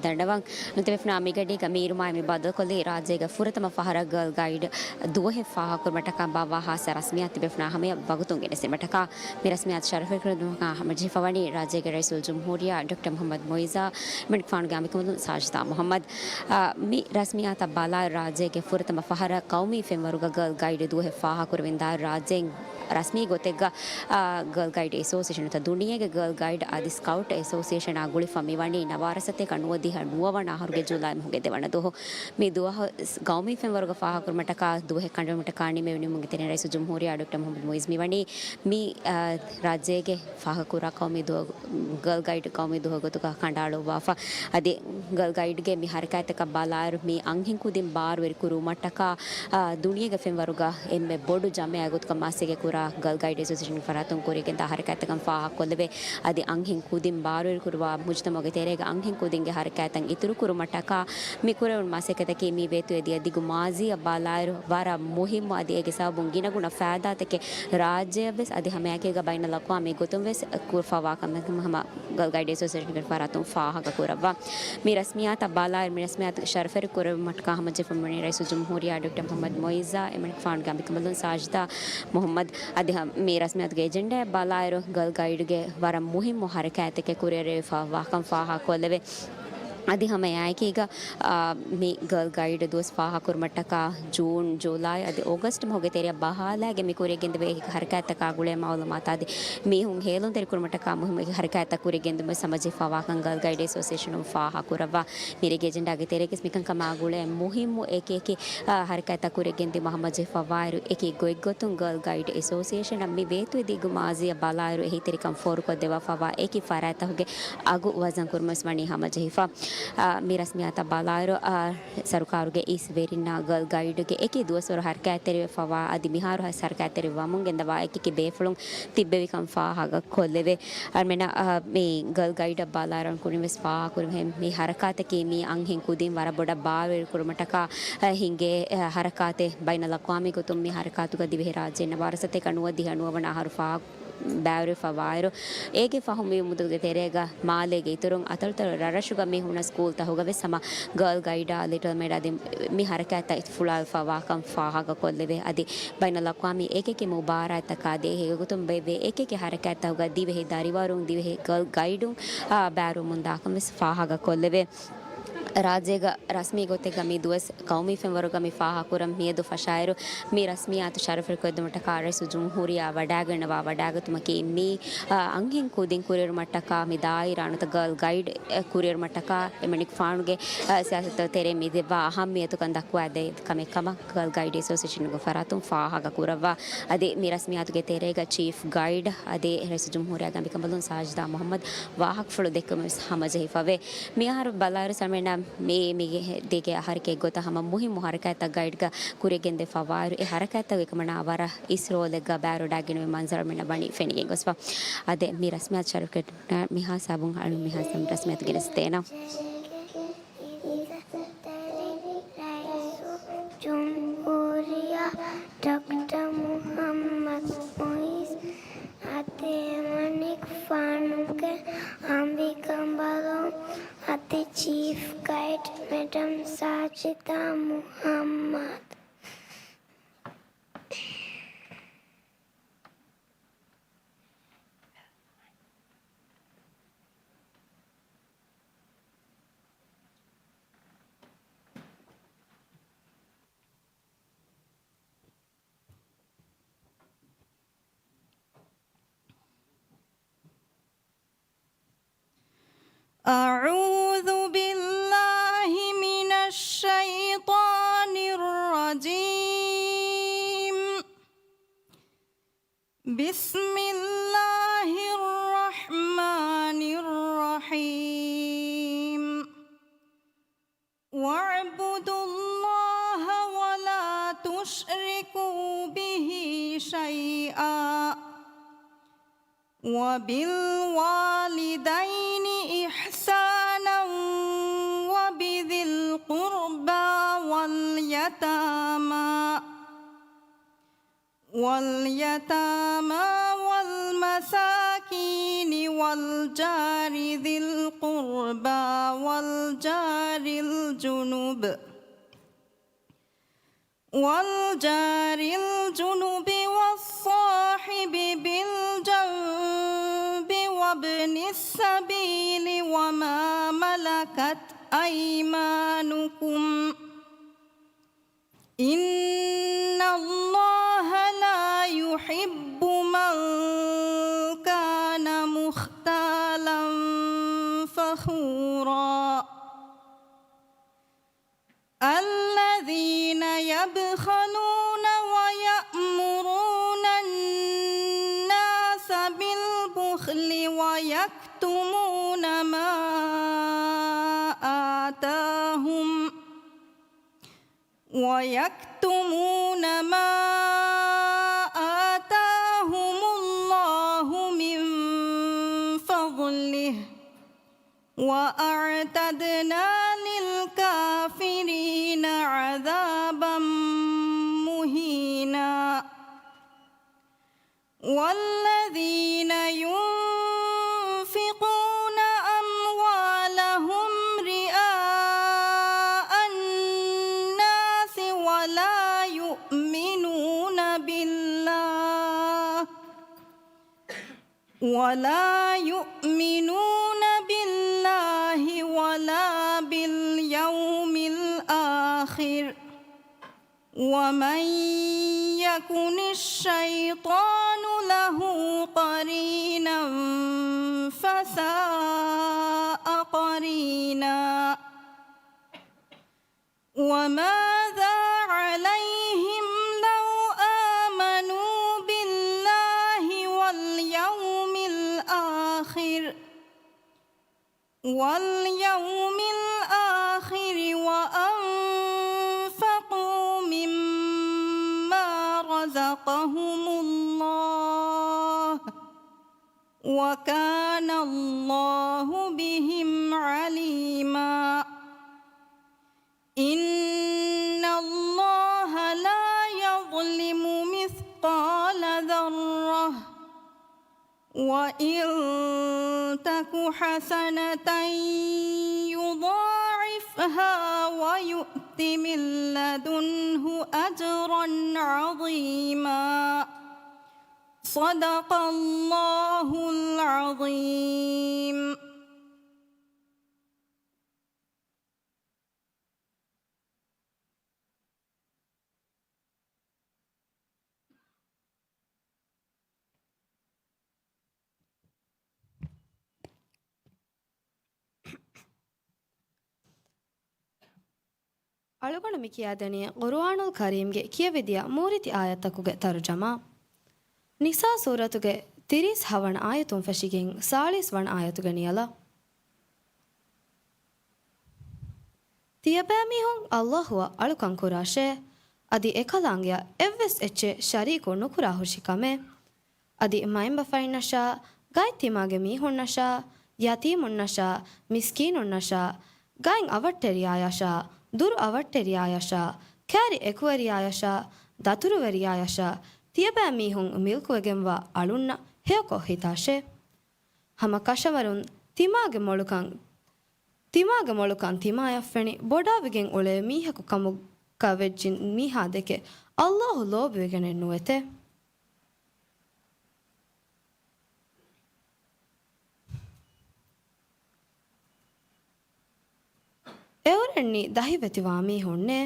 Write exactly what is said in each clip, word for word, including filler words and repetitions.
ދަންނަވަން. ނުތިބެފުނާ މިގަޑީގަ މީރުމާއި މި ބަދަލުކޮށްލީ ރާއްޖޭގެ ފުރަތަމަ ފަހަރަށް ގާލް ގައިޑް ދުވަހެއް ފާހަގަކުރުމަށްޓަކާ ބާއްވާ ހާއްސަ ރަސްމިއްޔާތު ތިބެފުނާ ހަމަޔަށް ވަގުތުން ގެނެސްދިނުމަށްޓަކާ. މި ރަސްމިއްޔާތު ޝަރަފުކުރެއްވުމަށް ހަމަޖެހިފަވަނީ ރާއްޖޭގެ ރައީސުލްޖުމްހޫރިއްޔާ ޑޮކްޓަރ މުހައްމަދު މުއިއްޒާ، އެމަނިކުފާނުގެ އަނބިކަނބަލުން ސާޖިދާ މުހައްމަދު. އާ، މި ރަސްމިއްޔާތަށް ބަލާއިރު ރާއްޖޭގެ ފުރަތަމަ ފަހަރަށް ޤައުމީ ފެންވަރުގަ ގާލް ގައިޑް ދުވަހެއް ފާހަގަކުރެވިންދާއިރު ރާއްޖޭން ރަސްމީ ގޮތެއްގަ، އާ، ގާލް ގައިޑް އެސޯސިއޭޝަނުތައް ދުނިޔޭގެ ގާލް ގައިޑް އަދި ސްކައުޓް އެސޯސިއޭޝަނާ ގުޅިފަ މިވަނީ ނަވާރަސަތޭކަ ނުވަދިހަ ނުވަވަނަ އަހަރުގެ ޖުލައި މަހުގެ ދެވަނަ ދުވަހު. މި ދުވަހު ގައުމީ ފެންވަރުގަ ފާހަގަކުރުމަށްޓަކާ ދުވަހެއް ކަނޑައެޅުމަށްޓަކާ ނިމެވި ނިމުމުގެ ތެރެއިން ރައީސުލްޖުމްހޫރިއްޔާ ޑޮކްޓަރ މުހައްމަދު މުއިއްޒު މިވަނީ މި، އާ، ރާއްޖޭގެ ފާހަގަކުރާ ޤައުމީ ދުވަހު، ގާލް ގައިޑް ޤައުމީ ދުވަހު ގޮތުގަ ކަނޑައަޅުއްވާފަ. އަދި ގާލް ގައިޑްގެ މި ހަރަކާތްތަކަށް ބަލާއިރު މި އަންހެން ކުދިން ބާރުވެރި ކުރުވުމަށްޓަކާ، އާ، ދުނިޔޭގެ ފެންވަރުގަ އެންމެ ބޮޑު ޖަމްޢިއްޔާ ގޮތުގަ މަސައްކަތް ކުރާ ގާލް ގައިޑް އެސޯސިއޭޝަންގެ ފަރާތުން ކުރިއަށް ގެންދާ ހަރަކާތްތަކަށް ފާހަގަކޮށްލެވޭ. އަދި އަންހެން ކުދިން ބާރުވެރި ކުރުވާ މުޖުތަމަޢުގެ ތެރޭގަ އަންހެން ކުދިންގެ ހަރަކާތްތައް އިތުރު ކުރުމަށްޓަކާ މި ކުރެވުނު މަސައްކަތަކީ މި ވޭތުވެދިޔަ ދިގު މާޒީއަށް ބަލާއިރު ވަރަށް މުހިއްމު އަދި އޭގެ ސަބަބުން ގިނަގުނަ ފައިދާތަކެއް ރާއްޖެއަށްވެސް އަދި ހަމައެކީގަ ބައިނަލްއަޤްވާމީ ގޮތުންވެސް ކުރައްވާ ކަމެއް ހަމަ ގާލް ގައިޑް އެސޯސިއޭޝަންގެ ފަރާތުން ފާހަގަކުރައްވާ. މި ރަސްމިއްޔާތަށް ބަލާއިރު މި ރަސްމިއްޔާތުގެ ޝަރަފުވެރި ކުރެވުމަށްޓަކާ ހަމަޖެހިފަ މިވަނީ ރައީސުލްޖުމްހޫރިއްޔާ ޑޮކްޓަރ މުހައްމަދު މުއިއްޒާ، އެމަނިކުފާނުގެ އަނބިކަނބަލުން ސާޖިދާ މުހައްމަދު. އަދި ހަ-، މި ރަސްމިއްޔާތުގެ އެޖެންޑާއަށް ބަލާއިރު ގާލް ގައިޑްގެ ވަރަށް މުހިއްމު ހަރަކާތްތަކެއް ކުރިއަރަވެފަވާކަން ފާހަގަކޮށްލެވޭ. އަދި ހަމައެއާއެކީގަ، އާ، މި ގާލް ގައިޑް ދުވަސް ފާހަގަކުރުމަށްޓަކާ ޖޫން، ޖޫލައި އަދި އޯގަސްޓް މަހުގެ ތެރެއަށް ބަހާލާގެ މި ކުރިއަށް ގެންދެވޭ ހަރަކާތްތަކާ ގުޅޭ މައުލޫމާތު އަދި މީހުން ހޭލުންތެރިކުރުމަށްޓަކާ މުހިއްމު ހަރަކާތްތައް ކުރިއަށް ގެންދުމަށް ހަމަޖެހިފަވާކަން ގާލް ގައިޑް އެސޯސިއޭޝަނުން ފާހަގަކުރައްވާ. މިރޭގެ އެޖެންޑާގެ ތެރޭގަސް މިކަންކަމާ ގުޅޭ މުހިއްމު އެކި އެކި، އާ، ހަރަކާތްތައް ކުރިއަށް ގެންދިއުމަށް ހަމަޖެހިފަވާއިރު، އެކި ގޮތްގޮތުން ގާލް ގައިޑް އެސޯސިއޭޝަނަށް މި ވޭތުވެދިޔަ ދިގު މާޒީއަށް ބަލާއިރު އެހީތެރިކަން ފޯރުކޮށްދެއްވާފަވާ އެކި ފަރާތްތަކުގެ އަގު ވަޒަން ކުރުމަށްވެސް ވަނީ ހަމަޖެހިފަ. އާ، މި ރަސްމިއްޔާތަށް ބަލާއިރު، އާ، ސަރުކާރުގެ އިސް ވެރިންނާ ގާލް ގައިޑުގެ އެކި ދުވަސްވަރު ހަރަކާތްތެރިވެފަވާ އަދި މިހާރު ހަސް ހަރަކާތްތެރި ވަމުން ގެންދަވާ އެކި އެކި ބޭފުޅުން ތިއްބެވިކަން ފާހަގަ ކޮށްލެވޭ. އަޅުމެންނަށް، އާ، މި ގާލް ގައިޑަށް ބަލާއިރު ކުރިންވެސް ފާހަގަކުރި މި ހަރަކާތަކީ މި އަންހެން ކުދިން ވަރަށް ބޮޑަށް ބާރުވެރިކުރުމަށްޓަކާ، އާ، ހިނގޭ، އާ، ހަރަކާތެއް. ބައިނަލްއަޤްވާމީ ގޮތުން މި ހަރަކާތުގަ ދިވެހި ރާއްޖޭން ނަވާރަސަތޭކަ ނުވަދިހަ ނުވަވަނަ އަހަރު ފާ ބައިވެރިވެފަ ވާއިރު، އޭގެ ފަހު މި މުދަލުގެ ތެރޭގަ މާލޭގެ އިތުރުން އަތޮޅުތަޅު ރަށްރަށުގަ މި ހުންނަ ސްކޫލްތަކުގަ ވެސް ހަމަ ގާލް ގައިޑާ، ލިޓަލް މެޑް އަދި މި ހަރަކާތްތައް ފުޅާވެފަ ވާކަން ފާހަގަކޮށްލެވޭ. އަދި ބައިނަލްއަޤްވާމީ އެކި އެކި މުބާރާތްތަކާ ދޭހޭ ގޮތުން ބޭއްވޭ އެކި އެކި ހަރަކާތްތަކުގަ ދިވެހި ދަރިވަރުން، ދިވެހި ގާލް ގައިޑުން، އާ، ބައިވެރިވަމުންދާކަން ވެސް ފާހަގަކޮށްލެވޭ. ރާއްޖޭގަ ރަސްމީ ގޮތެއްގަ މި ދުވަސް ޤައުމީ ފެންވަރުގަ މި ފާހަގަކުރަން މިއަދު ފަށާއިރު، މި ރަސްމިއްޔާތު ޝަރަފުވެރިކޮށްދިނުމަށްޓަކާ ރައީސުލްޖުމްހޫރިއްޔާ ވަޑައިގަންނަވާ ވަޑައިގަތުމަކީ މި، އާ، އަންހެން ކުދިން ކުރިއެރުމަށްޓަކާ މި ދާއިރާ ނުވަތަ ގާލް ގައިޑް، އެ، ކުރިއެރުމަށްޓަކާ އެމަނިކުފާނުގެ، އާ، ސިޔާސަތު ތެރޭ މި ދެއްވާ އަހައްމިއްޔަތުކަން ދައްކުވާދޭ ކަމެއް ކަމަށް ގާލް ގައިޑް އެސޯސިއޭޝަނުގެ ފަރާތުން ފާހަގަ ކުރައްވާ. އަދި މި ރަސްމިއްޔާތުގެ ތެރޭގަ ޗީފް ގައިޑް އަދި ރައީސުލްޖުމްހޫރިއްޔާގެ އަނބިކަނބަލުން ސާޖިދާ މުހައްމަދު ވާހަކަފުޅު ދެއްކުމެވެސް ހަމަޖެހިފަވޭ. މިއަހަރު ބަލާއިރު ސަމީނާ މި، މި ދޭގެ އަހަރެކޭ ގޮތަށް ހަމަ މުހިއްމު ހަރަކާތްތައް ގައިޑްގަ ކުރިއަށް ގެންދެވިފަ ވާއިރު، އެ ހަރަކާތްތަކުގެ އެކަމަނާ ވަރަށް އިސް ރޯލެއްގަ ބައިވެރިވެގެން މަންޒަރު މިނަ ވަނީ ފެނިގެން ގޮސްފަ. އަދި މި ރަސްމިއްޔާތު ޝަރަފުވެރިކޮށް މިހާ ސަބުން އަޅު މިހާ ސަމް ރަސްމިއްޔާތު ގެނެސްދޭނަ. ޖުމްހޫރިއްޔާ ޑޮކްޓަރ މުހައްމަދު މުއިއްޒު އަދި އެމަނިކުފާނުގެ އަނބިކަނބަލުން އަދި ޗީފް ގައިޑް މެޑަމް ސާޖިދާ މުހައްމަދު. أعوذ بالله من الشيطان الرجيم. بسم الله الرحمن الرحيم. واعبدوا الله ولا تشركوا به شيئا وبالوالدين إحسانا وبذي القربى واليتامى واليتامى والمساكين والجار ذي القربى وال والجار الجنب، والجار الجنب والصاحب بالجنب وابن السبيل وما ملكت أيمانكم، إن الله لا يحب من كان مختالا فخورا. الذين يبخلون ويأمرون الناس بالبخل ويكتمون ما آتاهم، ويكتمون ما آتاهم الله من فضله، وأعتدنا للكافرين عذابا مهينا. والذين ينفقون أموالهم رئاء الناس ولا يؤمنون بالله، ولا يؤمنون بالله ولا باليوم الآخر، ومن يكن الشيطان له قرينا فساء قرينا. وماذا عليهم لو آمنوا بالله واليوم الآخر، واليوم الآخر وأنفقوا مما رزقهم الله، وكان الله بهم عليما. إن الله لا يظلم مثقال ذرة، وإن تك حسنة يضاعفها ويؤت من لدنه أجرا عظيما. صدق الله العظيم. އަޅުގަނޑު މި ކިޔާދެނީ ޤުރުއާނުލް ކަރީމްގެ ކިޔެވިދިޔަ މޫރިތި އާޔަތްތަކުގެ ތަރުޖަމާ. ނިސާ ސޫރަތުގެ ތިރީސް ހަވަނަ އާޔަތުން ފެށިގެން ސާޅީސް ވަނަ އާޔަތުގެ ނިޔަލަށް. ތިޔަބައިމީހުން ﷲ އަށް އަޅުކަން ކުރާށޭ، އަދި އެކަލާނގެއަށް އެއްވެސް އެއްޗެއް ޝަރީކު ނުކުރާހުށި ކަމެއް. އަދި މައިންބަފައިންނަށާ، ގާތްތިމާގެ މީހުންނަށާ، ޔަތީމުންނަށާ، މިސްކީނުންނަށާ، ގާތް އަވަށްޓެރިޔާޔަށާ، ދުރު އަވަށްޓެރިޔާޔަށާ، ކައިރި އެކުވެރިޔާޔަށާ، ދަތުރުވެރިޔާޔަށާ، ތިޔަބައިމީހުން މިލްކުވެގެންވާ އަޅުންނަށް ހެޔޮކޮށް ހިތާށޭ. ހަމަ ކަށަވަރުން ތިމާގެ މޮޅުކަން، ތިމާގެ މޮޅުކަން ތިމާޔަށް ފެނި ބޮޑާވިގެން އުޅޭ މީހަކު ކަމުގަ ވެއްޖިން މީހާ ދެކެ ﷲ ލޯބިވެގެނެއް ނުވެތެ. އެއުރެންނީ ދަހިވެތިވާ މީހުންނޭ.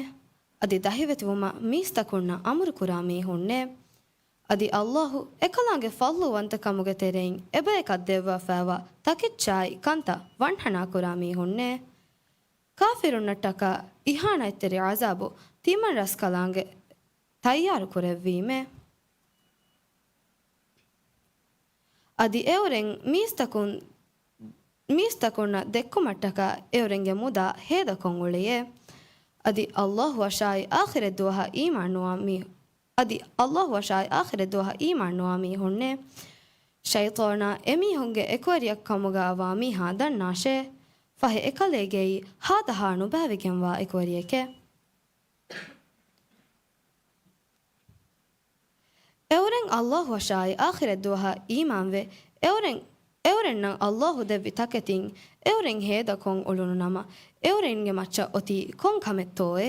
އަދި ދަހިވެތިވުމަށް މީސްތަކުންނަށް އަމުރުކުރާ މީހުންނޭ. އަދި ﷲ އެކަލާނގެ ފަޟްލުވަންތަކަމުގެ ތެރެއިން އެބަޔަކަށް ދެއްވާފައިވާ ތަކެއްޗާއި ކަންތައް ވަންހަނާކުރާ މީހުންނޭ. ކާފިރުންނަށްޓަކާ އިހާނަތްތެރި ޢަޒާބު ތިމަން ރަސްކަލާނގެ ތައްޔާރު ކުރެއްވީމޭ. އަދި އެއުރެން މީސްތަކުން، މީސްތަކުންނަށް ދެއްކުމަށްޓަކާ އެއުރެންގެ މުދާ ހޭދަކޮށް އުޅެޔޭ. އަދި ﷲ އަށާއި އާޚިރަތް ދުވަހަށް އީމާން ނުވާ މީ، އަދި ﷲ އަށާއި އާޚިރަތް ދުވަހަށް އީމާން ނުވާ މީހުންނޭ. ޝައިޠާނާ އެމީހުންގެ އެކުވެރިޔަކު ކަމުގައިވާ މީހާ ދަންނާށޭ. ފަހެ އެކަލޭގެއީ ހާދަހާ ނުބައިވެގެންވާ އެކުވެރިޔެކޭ. އެއުރެން ﷲ އަށާއި އާޚިރަތް ދުވަހަށް އީމާންވެ، އެއުރެން، އެއުރެންނަށް އައްލާހު ދެއްވި ތަކެތިން އެއުރެން ހޭދަކޮށް އުޅުނު ނަމަ، އެއުރެންގެ މައްޗަށް އޮތީ ކޮން ކަމެއްތޯއޭ؟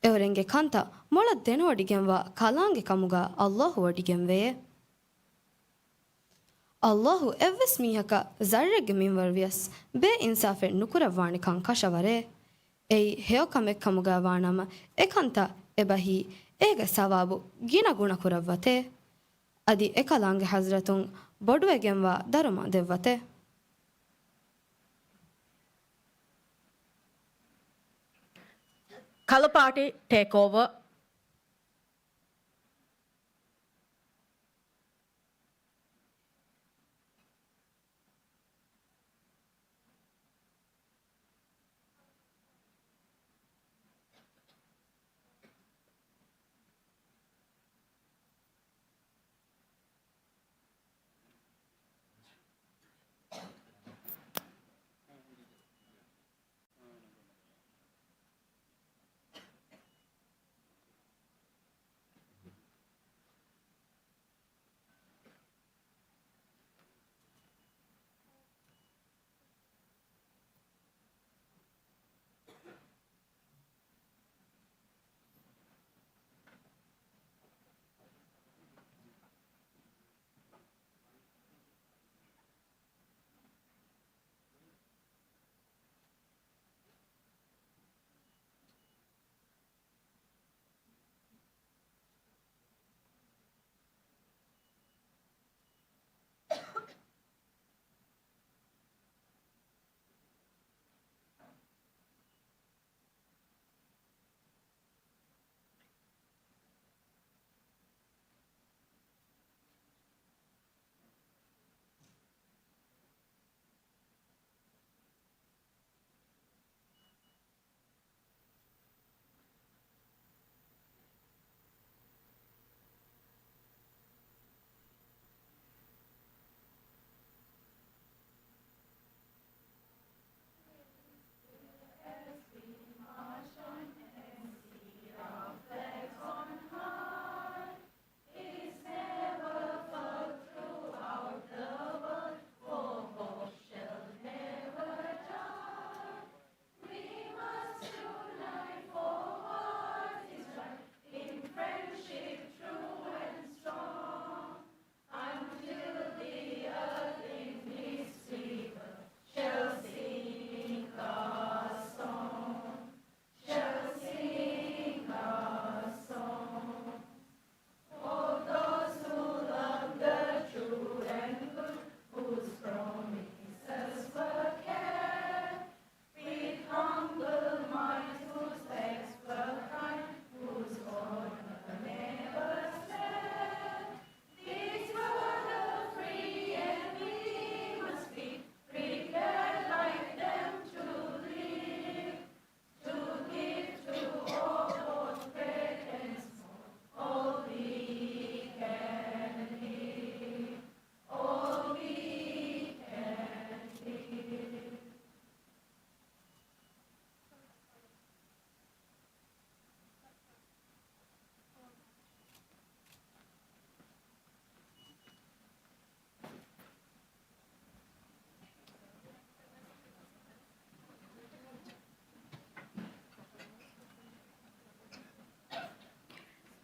އެއުރެންގެ ކަންތައް މޮޅަށް ދެނެވޮޑިގެންވާ ކަލާނގެ ކަމުގަ އައްލާހު ވޮޑިގެންވެޔޭ. އައްލާހު އެއްވެސް މީހަކަށް ޒައްރެއްގެ މިންވަރު ވިޔަސް ބޭއިންސާފެއް ނުކުރައްވާނެކަން ކަށަވަރޭ. އެއީ ހެޔޮ ކަމެއް ކަމުގަ ވާނަމަ، އެކަންތައް އެބަހީ އޭގެ ސަވާބު ގިނަ ގުނަ ކުރައްވަތޭ. އަދި އެކަލާނގެ ޙަޟްރަތުން ބޮޑުވެގެންވާ ދަރުމަ ދެއްވަތޭ. ކަލަ ޕާޓީ ޓޭކް އޯވަރ.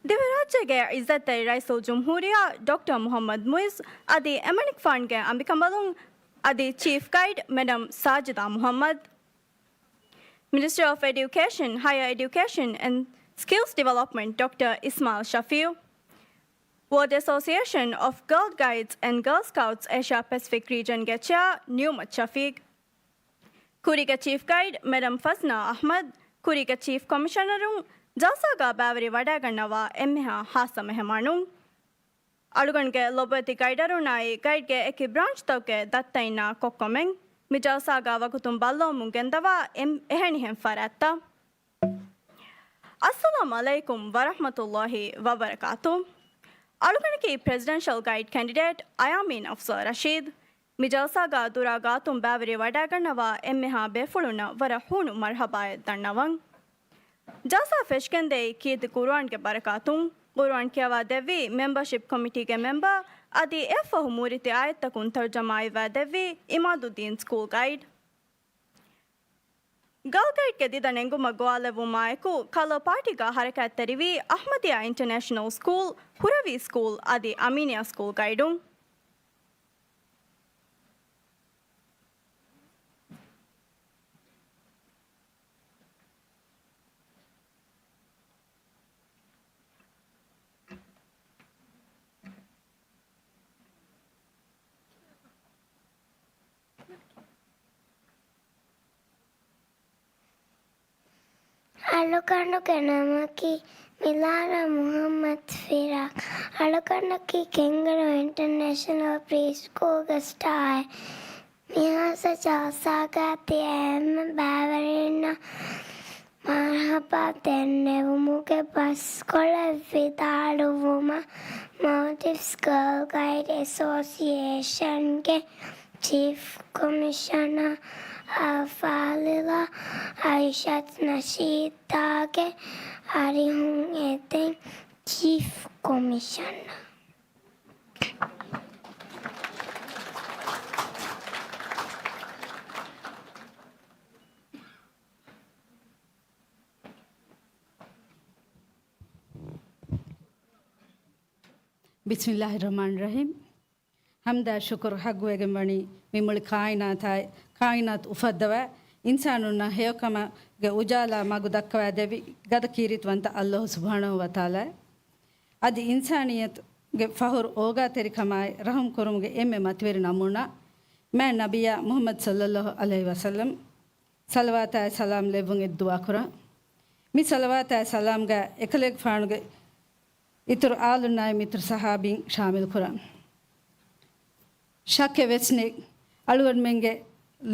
ދިވެހިރާއްޖޭގެ އިއްޒަތްތެރި ރައީސުލްޖުމްހޫރިއްޔާ ޑޮކްޓަރ މުޙައްމަދު މުޢިއްޒު އަދި އެމަނިކުފާނުގެ އަނބިކަނބަލުން އަދި ޗީފް ގައިޑް މެޑަމް ސާޖިދާ މުޙައްމަދު. މިނިސްޓަރ އޮފް އެޑިއުކޭޝަން، ހަޔަރ އެޑިއުކޭޝަން އެންޑް ސްކިލްސް ޑިވެލޮޕްމަންޓް ޑޮކްޓަރ އިސްމާޢީލް ޝަފީޢު، ވޯޑް އެސޯސިއޭޝަން އޮފް ގާޑް ގައިޑްސް އެންޑް ގާޑް ސްކައުޓްސް އޭޝިއާ ޕެސިފިކް ރީޖަންގެ ޗެއާ ނިއުމަތު ޝަފީޤް، ކުރީގެ ޗީފް ގައިޑް މެޑަމް ފަޒްނާ އަޙްމަދު، ކުރީގެ ޗީފް ކޮމިޝަނަރުން، ޖަލްސާގަ ބައިވެރިވަޑައިގަންނަވާ އެންމެހާ ޚާއްޞަ މެހެމާނުން. އަޅުގަނޑުގެ ލޮބުވެތި ގައިޑަރުންނާއި ގައިޑްގެ އެކި ބްރާންޗްތަކުގެ ދައްތައިންނާ ކޮއްކޮމެން މި ޖަލްސާގަ ވަގުތުން ބައްލަވަމުން ގެންދަވާ އެން-، އެހެނިހެން ފަރާތްތައް. އައްސަލާމު ޢަލައިކުމް ވަރަޙްމަތުﷲި ވަބަރަކާތު. އަޅުގަނޑަކީ ޕްރެޒިޑެންޝަލް ގައިޑް ކެންޑިޑޭޓް އަޔާމީން އަފްޒަލް ރަޝީދު. މި ޖަލްސާގަ ދުރާ ގާތުން ބައިވެރިވަޑައިގަންނަވާ އެންމެހާ ބޭފުޅުންނަށް ވަރަށް ހޫނު މަރުޙަބާއެއް ދަންނަވަން. ޖަލްސާ ފެށިގެންދެއީ ކީރިތި ޤުރުއާންގެ ބަރަކާތުން. ޤުރުއާން ކިޔަވާ ދެއްވީ މެމްބަރޝިޕް ކޮމިޓީގެ މެމްބަރ އަދި އެއަށްފަހު މޫރިތި އާޔަތްތަކުން ތަރުޖަމާވެވާ ދެއްވީ އިމާދުއްދީން ސްކޫލް ގައިޑް. ގާލްގައިޑްގެ ދިދަ ނެންގުމަށް ގޮވާލެއްވުމާއެކު، ކަލަރ ޕާޓީގަ ހަރަކާތްތެރިވީ އަޙްމަދިއްޔާ އިންޓަރނޭޝަނަލް ސްކޫލް، ހުރަވީ ސްކޫލް އަދި އަމީނިއްޔާ ސްކޫލް ގައިޑުން. އަޅުގަނޑުގެ ނަމަކީ މިލާރާ މުޙައްމަދު ފިރާޤް. އަޅުގަނޑަކީ ކެންގަރޫ އިންޓަރނޭޝަނަލް ޕްރީ ސްކޫލްގެ ސްޓާރެއް. މިހާރު ޖަލްސާގައި ތިޔަ އެންމެ ބައިވެރިންނަށް މަރްޙަބާ ދެންނެވުމުގެ ބަސްކޮޅެއް ވިދާޅުވުމަށް މޯލްޑިވްސް ގާލް ގައިޑް އެސޯސިއޭޝަންގެ ޗީފް ކޮމިޝަނަރ އަލްފާޟިލާ އައިޝަތު ނަޝީދާގެ އަރިހުން އެދެން ޗީފް ކޮމިޝަނަރ. ބިސްމިއްލާހި ރަޙްމާނި ރަޙީމް. ޙަމްދާ ޝުކުރު ޙައްޤުވެގެން ވަނީ މި މުޅި ކާއިނާތާއި، ކާއިނާތު އުފައްދަވާ، އިންސާނުންނަށް ހެޔޮކަމުގެ އުޖާލާ މަގު ދައްކަވާދެއްވި ގަދަ ކީރިތިވަންތަ ﷲ ސުބްޙާނަހޫ ވަތަޢާލާ. އަދި އިންސާނިއްޔަތުގެ ފަޚުރު އޯގާތެރިކަމާއި ރަޙުމް ކުރުމުގެ އެންމެ މަތިވެރި ނަމޫނާ، މާތް ނަބިއްޔާ މުޙައްމަދު ޞައްލައްލާހު ޢަލައިހި ވަސައްލަމް، ޞަލަވާތާއި ސަލާމް ލެއްވުން އެއްދުޢާ ކުރަން. މި ޞަލަވާތާއި ސަލާމްގަ އެކަލޭގެފާނުގެ އިތުރު އާލުންނާއި މިތުރު ޞަޙާބީން ޝާމިލް ކުރަން. ޝައްކެއް ވެސް ނެތް، އަޅުގަނޑުމެންގެ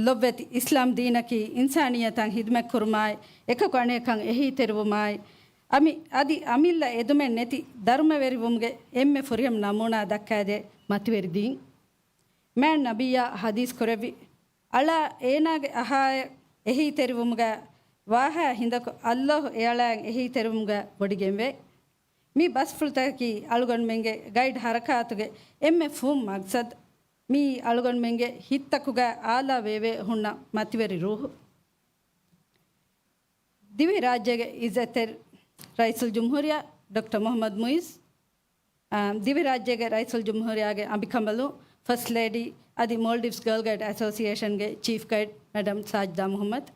ލޮބުވެތި އިސްލާމް ދީނަކީ އިންސާނިއްޔަތަށް ޚިދުމަތް ކުރުމާއި، އެކަކު އަނެކަކަށް އެހީތެރިވުމާއި، އަމި-، އަދި އަމިއްލަ އެދުމެއް ނެތި ދަރުމަވެރިވުމުގެ އެންމެ ފުރިހަމަ ނަމޫނާ ދައްކާދޭ މަތިވެރި ދީން. މާތް ނަބިއްޔާ ޙަދީޘް ކުރެއްވި، އަޅާ އޭނާގެ އަހާއެއް އެހީތެރިވުމުގަ ވާހާ ހިނދަކު ﷲ އެއަޅާއަށް އެހީތެރިވުމުގަ ވޮޑިގެންވޭ. މި ބަސްފުޅުތަކަކީ އަޅުގަނޑުމެންގެ ގައިޑް ހަރަކާތުގެ އެންމެ ފުން މަގްސަދު. މިއީ އަޅުގަނޑުމެންގެ ހިތްތަކުގަ އާލާ ވެވޭ ހުންނަ މަތިވެރި ރޫޙު. ދިވެހިރާއްޖޭގެ އިއްޒަތްތެރި ރައީސުލްޖުމްހޫރިއްޔާ ޑޮކްޓަރ މުޙައްމަދު މުޢިއްޒު، އާ، ދިވެހިރާއްޖޭގެ ރައީސުލްޖުމްހޫރިއްޔާގެ އަނބިކަނބަލުން، ފަސްޓް ލޭޑީ އަދި މޯލްޑިވްސް ގާލް ގައިޑް އެސޯސިއޭޝަންގެ ޗީފް ގައިޑް މެޑަމް ސާޖިދާ މުޙައްމަދު،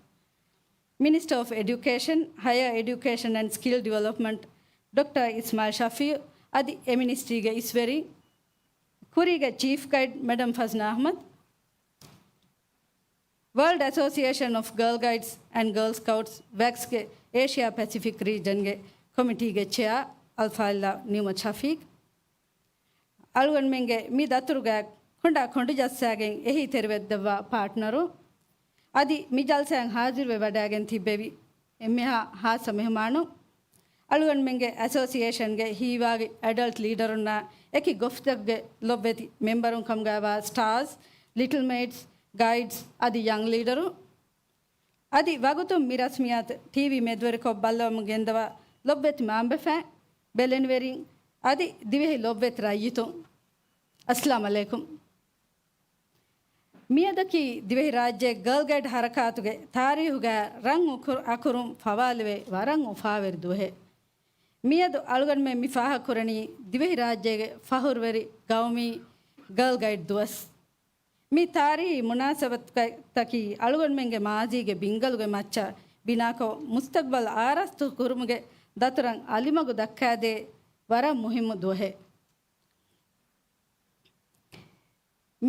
މިނިސްޓަރ އޮފް އެޑިއުކޭޝަން، ހަޔަރ އެޑިއުކޭޝަން އެންޑް ސްކިލް ޑިވެލޮޕްމަންޓް ޑޮކްޓަރ އިސްމާޢީލް ޝަފީޢު އަދި އެ މިނިސްޓްރީގެ އިސްވެރިން، ކުރީގެ ޗީފް ގައިޑް މެޑަމް ފަޒްނާ އަޙްމަދު، ވަރލްޑް އެސޯސިއޭޝަން އޮފް ގާލް ގައިޑްސް އެންޑް ގާލް ސްކައުޓްސް، ވެގްސްގެ އޭޝިއާ ޕެސިފިކް ރީޖަންގެ ކޮމިޓީގެ ޗެއާ އަލްފާޟިލާ ނިޢުމަތު ޝަފީޤް، އަޅުގަނޑުމެންގެ މި ދަތުރުގަ ކޮނޑާ ކޮނޑު ޖައްސާގެން އެހީތެރިވެދެއްވާ ޕާޓްނަރު، އަދި މި ޖަލްސާއަށް ހާޒިރުވެވަޑައިގެން ތިއްބެވި އެންމެހާ ހާއްސަ މެހުމާނު، އަޅުގަނޑުމެންގެ އެސޯސިއޭޝަންގެ ހީވާގި އެޑަލްޓް ލީޑަރުންނާ އެކި ގޮފްތަކުގެ ލޮބުވެތި މެމްބަރުން ކަމުގައިވާ ސްޓާރސް، ލިޓްލް މެއިޓްސް، ގައިޑްސް އަދި ޔަންގް ލީޑަރު، އަދި ވަގުތުން މި ރަސްމިއްޔާތު ޓީވީ މެދުވެރިކޮށް ބައްލަވަމުން ގެންދަވާ ލޮބުވެތި މައިންބަފައިން، ބެލެނިވެރިން އަދި ދިވެހި ލޮބުވެތި ރައްޔިތުން، އައްސަލާމް ޢަލައިކުމް. މިއަދަކީ ދިވެހިރާއްޖޭގެ ގާލް ގައިޑް ހަރަކާތުގެ ތާރީހުގައި ރަން އުކުރު-، އަކުރުން ފަވާލެވޭ ވަރަށް އުފާވެރި ދުވަހެއް. މިއަދު އަޅުގަނޑުމެން މި ފާހަގަކުރަނީ ދިވެހިރާއްޖޭގެ ފަޚުރުވެރި ގައުމީ ގާލް ގައިޑް ދުވަސް. މި ތާރީހީ މުނާސަބަތުތަކީ އަޅުގަނޑުމެންގެ މާޒީގެ ބިންގަލުގެ މައްޗަށް ބިނާކޮށް، މުސްތަގްބަލް އާރާސްތު ކުރުމުގެ ދަތުރަށް އަލިމަގު ދައްކާދޭ ވަރަށް މުހިއްމު ދުވަހެއް.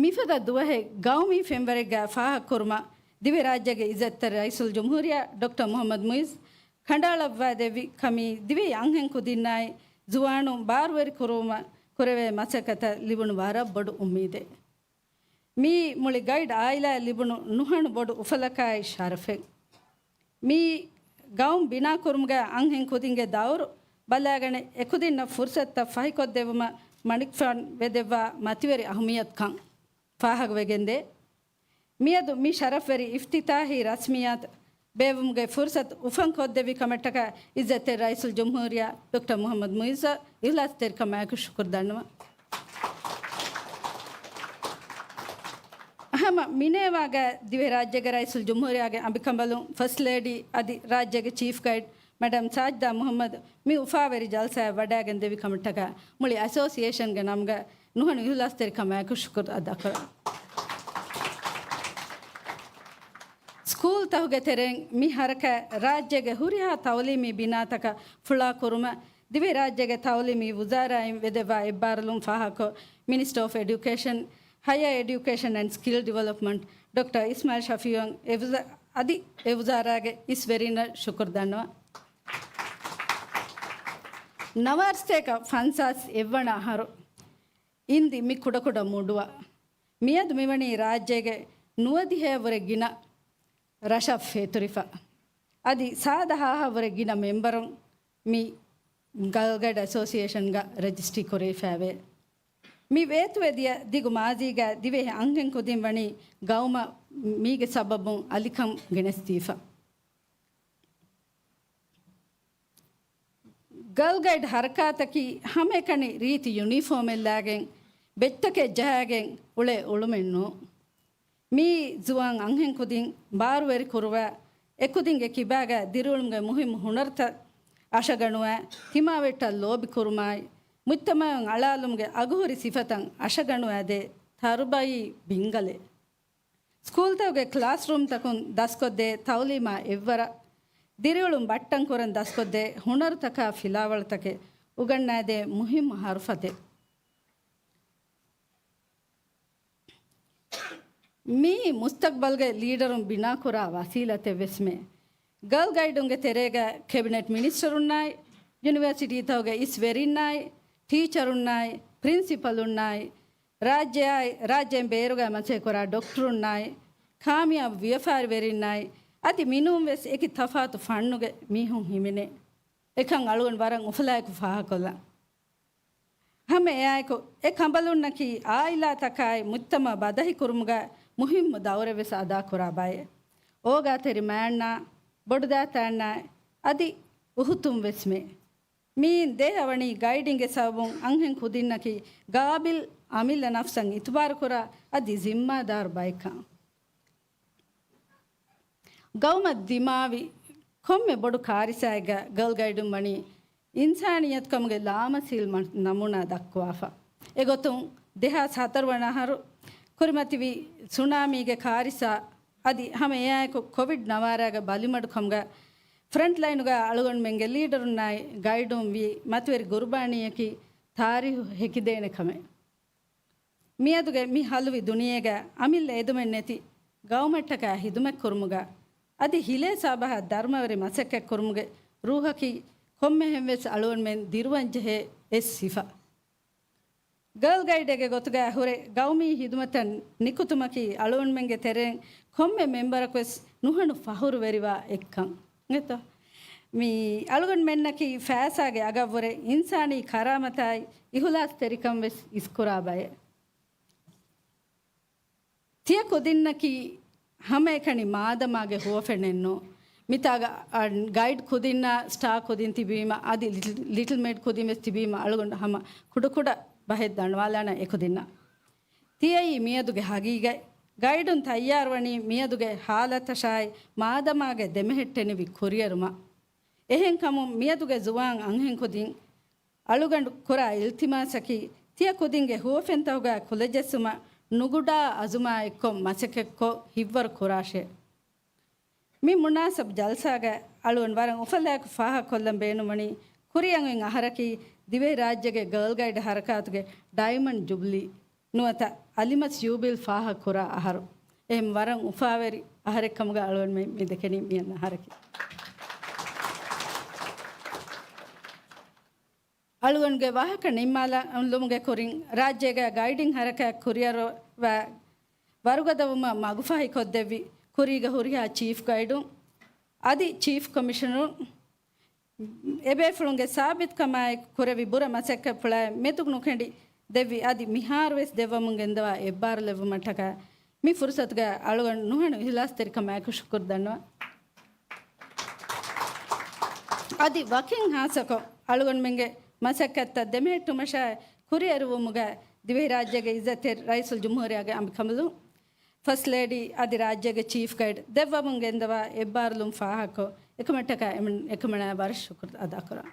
މިފަދަ ދުވަހެއް ގައުމީ ފެންވަރެއްގައި ފާހަގަކުރުމަށް ދިވެހިރާއްޖޭގެ އިއްޒަތްތެރި ރައީސުލްޖުމްހޫރިއްޔާ ޑޮކްޓަރ މުޙައްމަދު މުޢިއްޒު ކަނޑައަޅައްވާދެއްވި ކަމީ، ދިވެހި އަންހެން ކުދިންނާއި ޒުވާނުން ބާރުވެރިކުރުވުމަށް ކުރެވޭ މަސައްކަތަށް ލިބުނު ވަރަށް ބޮޑު އުއްމީދެއް. މިއީ މުޅި ގައިޑް އާއިލާއަށް ލިބުނު ނުހަނު ބޮޑު އުފަލަކާއި ޝަރަފެއް. މިއީ ގައުމު ބިނާކުރުމުގައި އަންހެން ކުދިންގެ ދައުރު ބަލާގަނެ، އެކުދިންނަށް ފުރުސަތުތައް ފަހިކޮށްދެއްވުމަށް މަނިކުފާނު ވެދެއްވާ މަތިވެރި އަހައްމިއްޔަތުކަން ފާހަގަވެގެންދޭ. މިއަދު މި ޝަރަފްވެރި އިފްތިތާޙީ ރަސްމިއްޔާތު ބޭއްވުމުގެ ފުރުސަތު އުފަން ކޮށްދެއްވި ކަމަށްޓަކާ އިއްޒަތްތެރި ރައީސުލްޖުމްހޫރިއްޔާ ޑޮކްޓަރ މުޙައްމަދު މުޢިއްޒަށް އިޚްލާޞްތެރިކަމާއެކު ޝުކުރު ދަންނަވަން. ހަމަ މިނޭވާގަ ދިވެހިރާއްޖޭގެ ރައީސުލްޖުމްހޫރިއްޔާގެ އަނބިކަނބަލުން، ފަސްޓް ލޭޑީ އަދި ރާއްޖޭގެ ޗީފް ގައިޑް މެޑަމް ސާޖިދާ މުހައްމަދު މި އުފާވެރި ޖަލްސާއަށް ވަޑައިގެން ދެއްވި ކަމަށްޓަކާ މުޅި އެސޯސިއޭޝަންގެ ނަމުގަ ނުހަނު އިހުލާސްތެރިކަމާއެކު ޝުކުރު އަދާކުރަން. ސްކޫލްތަކުގެ ތެރެއިން މި ހަރަކާތް ރާއްޖޭގެ ހުރިހާ ތައުލީމީ ބިނާތަކަށް ފުޅާ ކުރުމަށް ދިވެހިރާއްޖޭގެ ތައުލީމީ ވުޒާރާއިން ވެދެއްވާ އެއްބާރުލުން ފާހަގަކޮށް، މިނިސްޓަރ އޮފް އެޑިއުކޭޝަން، ހަޔަރ އެޑިއުކޭޝަން އެންޑް ސްކިލް ޑިވެލޮޕްމަންޓް ޑޮކްޓަރ އިސްމާއިލް ޝަފީއު އެވުޒާ-، އަދި އެ ވުޒާރާގެ އިސް ވެރިންނަށް ޝުކުރު ދަންނަވަން. ނަވާރަސަތޭކަ ފަންސާސް އެއްވަނަ އަހަރު އިންދި މި ކުޑަކުޑަ މުޑުއަށް މިއަދު މިވަނީ ރާއްޖޭގެ ނުވަދިހައަށްވުރެ ގިނަ ރަށަށް ފޭތުރިފަ، އަދި ސާދަ ހާހަށްވުރެ ގިނަ މެމްބަރުން މި ގަލްގައިޑް އެސޯސިއޭޝަންގަ ރަޖިސްޓްރީ ކުރެވިފައިވޭ. މި ވޭތުވެދިޔަ ދިގު މާޒީގަ ދިވެހި އަންހެން ކުދިން ވަނީ ގައުމަށް މީގެ ސަބަބުން އަލިކަން ގެނެސްދީފަ. ގަލްގައިޑް ހަރަކާތަކީ ހަމައެކަނި ރީތި ޔުނީފޯމެއްލާގެން، ބެއްޗްތަކެއް ޖަހާގެން އުޅޭ އުޅުމެއް ނޫން. މީ ޒުވާން އަންހެން ކުދިން ބާރުވެރި ކުރުވާ، އެކުދިންގެ ކިބާގަ ދިރިއުޅުމުގެ މުހިއްމު ހުނަރުތައް އަށަގަނުވާ، ތިމާވެއްޓަށް ލޯބި ކުރުމާއި، މުޖްތަމައުން އަޅާލުމުގެ އަގުހުރި ސިފަތައް އަށަގަނުވާދޭ ތަރުބައީ ބިންގަލެއް. ސްކޫލްތަކުގެ ކްލާސްރޫމްތަކުން ދަސްކޮށްދޭ ތައުލީމާ އެއްވަރަށް، ދިރިއުޅުން ބައްޓަން ކުރަން ދަސްކޮށްދޭ ހުނަރުތަކާ ފިލާވަޅުތަކެއް އުގަންނާދޭ މުހިއްމު ހަރުފަތެއް. މީ މުސްތަގްބަލްގެ ލީޑަރުން ބިނާކުރާ ވަސީލަތެއް ވެސްމެ. ގަލް ގައިޑުންގެ ތެރޭގަ ކެބިނެޓް މިނިސްޓަރުންނާއި، ޔުނިވަރސިޓީތަކުގެ އިސް ވެރިންނާއި، ޓީޗަރުންނާއި، ޕްރިންސިޕަލުންނާއި، ރާއްޖެއާއި، ރާއްޖޭން ބޭރުގަ މަސައްކަތްކުރާ ޑޮކްޓަރުންނާއި، ކާމިޔާބު ވިޔަފާރިވެރިންނާއި، އަދި މިނޫން ވެސް އެކި ތަފާތު ފަންނުގެ މީހުން ހިމެނޭ. އެކަން އަޅުގަނޑު ވަރަށް އުފަލާއެކު ފާހަގަކޮށްލަން. ހަމަ އެއާއެކު، އެ ކަނބަލުންނަކީ އާއިލާތަކާއި މުޖްތަމައު ބަދަހި ކުރުމުގަ މުހިއްމު ދައުރެއް ވެސް އަދާކުރާ ބައެއް. އޯގާތެރި މާންނާ، ބޮޑުދާތާންނާ އަދި އުހުތުން ވެސްމެ. މިއިން ދޭހަވަނީ ގައިޑިންގެ ސަބަބުން އަންހެން ކުދިންނަކީ ގާބިލް އަމިއްލަ ނަފްސަށް އިތުބާރުކުރާ އަދި ޒިންމާދާރު ބައެއްކަން. ގައުމަށް ދިމާވި ކޮންމެ ބޮޑު ކާރިސާއެއްގަ ގަލް ގައިޑުން ވަނީ އިންސާނިއްޔަތުކަމުގެ ލާމަސީލް މަ-، ނަމޫނާ ދައްކުވާފަ. އެގޮތުން، ދެހާސް ހަތަރު ވަނަ އަހަރު ކުރިމަތިވި ސުނާމީގެ ކާރިސާ އަދި ހަމަ އެއާއެކު ކޮވިޑް ނަވާރާގެ ބަލިމަޑުކަމުގަ ފްރަންޓްލައިނުގަ އަޅުގަނޑުމެންގެ ލީޑަރުންނާއި ގައިޑުން ވީ މަތިވެރި ގުރުބާނީއަކީ ތާރީހު ހެކިދޭނެ ކަމެއް. މިއަދުގެ މި ހަލުވި ދުނިޔޭގަ އަމިއްލަ އެދުމެއް ނެތި ގައުމަށްޓަކާ ހިދުމަތްކުރުމުގަ އަދި ހިލޭ ސާބަހަށް ދަރުމަވެރި މަސައްކަތްކުރުމުގެ ރޫހަކީ ކޮންމެހެން ވެސް އަޅުގަނޑުމެން ދިރުވަންޖެހޭ އެއް ސިފަ. ގާލް ގައިޑެއްގެ ގޮތުގަ ހުރެ ގައުމީ ހިދުމަތަށް ނިކުތުމަކީ އަޅުގަނޑުމެންގެ ތެރެއިން ކޮންމެ މެމްބަރަކުވެސް ނުހަނު ފަހުރުވެރިވާ އެއްކަން. އިނގޭތޯ؟ މި އަޅުގަނޑުމެންނަކީ ފައިސާގެ އަގަށްވުރެ އިންސާނީ ކަރާމަތާއި އިހުލާސްތެރިކަން ވެސް އިސްކުރާ ބައެއް. ތިޔަ ކުދިންނަކީ ހަމައެކަނި މާދަމާގެ ހުވަފެނެއްނު. މިތާގަ، އަ، ގައިޑް ކުދިންނާ ސްޓާ ކުދިން ތިބީމަ، އަދި ލިޓް-، ލިޓްލް މޭޑް ކުދިން ވެސް ތިބީމަ، އަޅުގަނޑު ހަމަ ކުޑަކުޑަ ބަހެއް ދަންނަވާލާނަން އެކުދިންނަށް. ތިޔައީ މިއަދުގެ ހަގީގަތް. ގައިޑުން ތައްޔާރުވަނީ މިއަދުގެ ހާލަތަށާއި މާދަމާގެ ދެމެހެއްޓެނިވި ކުރިއެރުމަށް. އެހެންކަމުން މިއަދުގެ ޒުވާން އަންހެންކުދިން އަޅުގަނޑު ކުރާ އިލްތިމާސަކީ، ތިޔަ ކުދިންގެ ހުވަފެންތަކުގަ ކުލަޖެއްސުމަށް ނުގުޑާ އަޒުމާ އެއްކޮށް މަސައްކަތްކޮށް ހިއްވަރު ކުރާށޭ. މި މުނާސަބް ޖަލްސާގަ އަޅުގަނޑު ވަރަށް އުފަލާއެކު ފާހަގަކޮށްލަން ބޭނުންވަނީ، ކުރިއަށް އޮތް އަހަރަކީ ދިވެހިރާއްޖޭގެ ގާލް ގައިޑް ހަރަކާތުގެ ޑައިމަންޑް ޖުބްލީ ނުވަތަ އަލިމަސް ޔޫބިލް ފާހަގަކުރާ އަހަރު. އެހެން ވަރަށް އުފާވެރި އަހަރެއްކަމުގަ އަޅުގަނޑުމެން މި ދެކެނީ މިއަންނަ އަހަރަކީ. އަޅުގަނޑުގެ ވާހަކަ ނިންމާލުމުގެ ކުރިން، ރާއްޖޭގަ ގައިޑިން ހަރަކާތް ކުރިއަރުވާ ވަރުގަދަވުމަށް މަގުފަހިކޮށްދެއްވި ކުރީގަ ހުރިހާ ޗީފް ގައިޑުން އަދި ޗީފް ކޮމިޝަނަރުން، އެބޭފުޅުންގެ ސާބިތުކަމާއެކު ކުރެއްވި ބުރަ މަސައްކަތްޕުޅާއި މެދުނުކެނޑި ދެއްވި އަދި މިހާރުވެސް ދެއްވަމުން ގެންދަވާ އެއްބާރުލެއްވުމަށްޓަކާ މި ފުރުސަތުގަ އަޅުގަނޑު ނުހަނު އިހްލާސްތެރިކަމާއެކު ޝުކުރު ދަންނަވަން. އަދި ވަކިން ހާއްސަކޮށް އަޅުގަނޑުމެންގެ މަސައްކަތްތައް ދެމެހެއްޓުމަށާއި ކުރިއެރުވުމުގަ ދިވެހިރާއްޖޭގެ އިއްޒަތްތެރި ރައީސުލްޖުމްހޫރިއްޔާގެ އަނބިކަނބަލުން ފަސްޓް ލޭޑީ އަދި ރާއްޖޭގެ ޗީފް ގައިޑް ދެއްވަމުން ގެންދަވާ އެއްބާރުލުން ފާހަގަކޮށް، އެކަމަށްޓަކާ އެމަން-، އެކަމަނާ ވަރަށް ޝުކުރު އަދާކުރަން.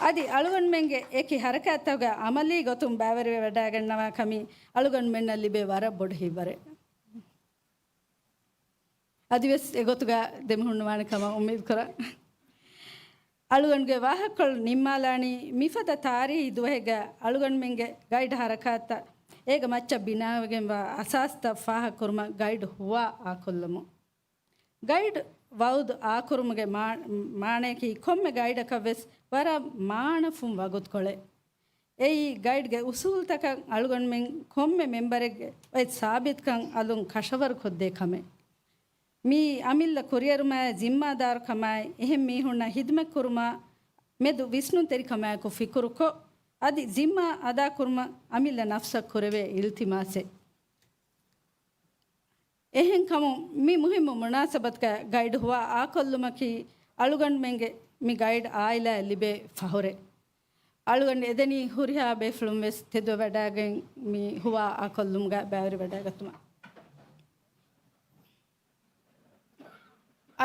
އަދި އަޅުގަނޑުމެންގެ އެކި ހަރަކާތްތަކުގަ އަމަލީ ގޮތުން ބައިވެރިވެވަޑައިގަންނަވާ ކަމީ އަޅުގަނޑުމެންނަށް ލިބޭ ވަރަށް ބޮޑު ހިތްވަރެއް. އަދިވެސް އެގޮތުގަ ދެމިހުންނުވާނެ ކަމަށް އުއްމީދު ކުރަން. އަޅުގަނޑުގެ ވާހަކަކޮޅު ނިންމާލާނީ މިފަދަ ތާރީހީ ދުވަހެއްގަ އަޅުގަނޑުމެންގެ ގައިޑް ހަރަކާތްތައް އޭގެ މައްޗަށް ބިނާވެގެންވާ އަސާސްތައް ފާހަގަކުރުމަށް ގައިޑް ހުވާ އާކޮށްލުމުން. ގައިޑް ވައުދު އާކުރުމުގެ މާ-، މާނަޔަކީ ކޮންމެ ގައިޑަކަށްވެސް ވަރަށް މާނަފުން ވަގުތުކޮޅެއް. އެއީ ގައިޑްގެ އުސޫލުތަކަށް އަޅުގަނޑުމެން ކޮންމެ މެމްބަރެއްގެ އޮތް ސާބިތުކަން އަލުން ކަށަވަރުކޮށްދޭ ކަމެއް. މިއީ އަމިއްލަ ކުރިއެރުމާއި ޒިންމާދާރުކަމާއި އެހެން މީހުންނަށް ހިދުމަތްކުރުމާ މެދު ވިސްނުންތެރިކަމާއެކު ފިކުރުކޮށް، އަދި ޒިންމާ އަދާކުރުމަށް އަމިއްލަ ނަފްސަށް ކުރެވޭ އިލްތިމާސެއް. އެހެންކަމުން މި މުހިއްމު މުނާސަބަތުގައި ގައިޑް ހުވާ އާކޮށްލުމަކީ އަޅުގަނޑުމެންގެ މި ގައިޑް އާއިލާއަށް ލިބޭ ފަހުރެއް. އަޅުގަނޑު އެދެނީ ހުރިހާ ބޭފުޅުން ވެސް ތެދުވެވަޑައިގެން މި ހުވާ އާކޮށްލުމުގަ ބައިވެރިވެވަޑައިގަތުމަށް.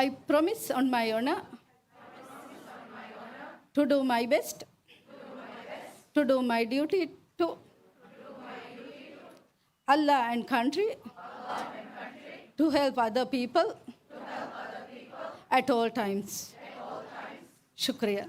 I promise on my honor to do my best, to do my duty to Allah and country, to help other people at all times. ޝުކުރިއްޔާ.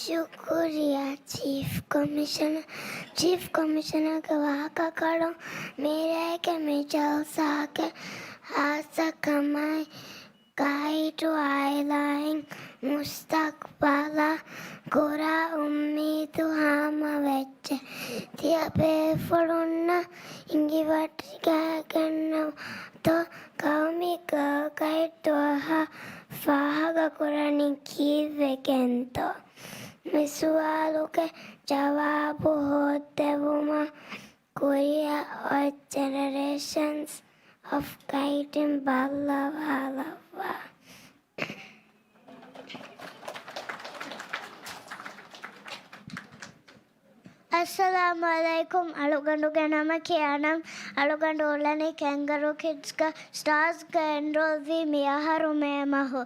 ޝުކުރިއްޔާ ޗީފް ކޮމިޝަނަރ. ޗީފް ކޮމިޝަނަރގެ ވާހަކަކޮޅުން މިރޭގެ މި ޖަލްސާގެ ހާއްސަ ކަމާއި، ގައިޑު އާއިލާއިން މުސްތަޤްބަލަށް ކުރާ އުއްމީދު ހާމަވެއްޖެ. ތިޔަބޭފުޅުންނަށް އިނގިވަޑައިގަންނަވާތޯ ޤައުމީ ގާ ގައިޑް ދުވަހަށް ފާހަގަކުރަނީ ކީއްވެގެންތޯ؟ މި ސުވާލުގެ ޖަވާބު ހޯއްދެވުމަށް ކުރިއަށް އޮތް ޖެނެރޭޝަންސް އޮފް ގައިޑިން ބައްލަވާލައްވާ. އައްސަލާމު ޢަލައިކުމް. އަޅުގަނޑުގެ ނަމަކީ އަނަމް. އަޅުގަނޑު އުޅެނީ ކެންގަރޫ ކިޑްސްގަ ސްޓާރސްގަ އެންރޯލްވީ މިއަހަރު މޭ މަހު.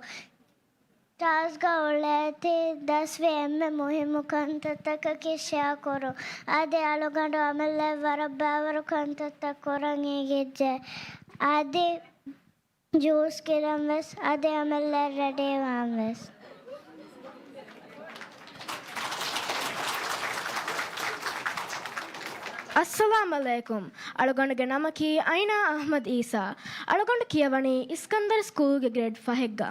ސްޓާރސްގަ އުޅޭތީ ދަސްވި އެންމެ މުހިއްމު ކަންތައްތަކަކީ ޝެއާ ކުރުން. އަދި އަޅުގަނޑު އަމިއްލައަށް ވަރަށް ބައިވަރު ކަންތައްތައް ކުރަން އެނގިއްޖެ. އަދި ޖޫސް ގިނަން ވެސް، އަދި އަމިއްލައަށް ރެޑީވާން ވެސް. އައްސަލާމް ޢަލައިކުމް. އަޅުގަނޑުގެ ނަމަކީ އައިނާ އަޙްމަދު އީސާ. އަޅުގަނޑު ކިޔަވަނީ އިސްކަންދަރު ސްކޫލްގެ ގްރޭޑް ފަހެއްގަ.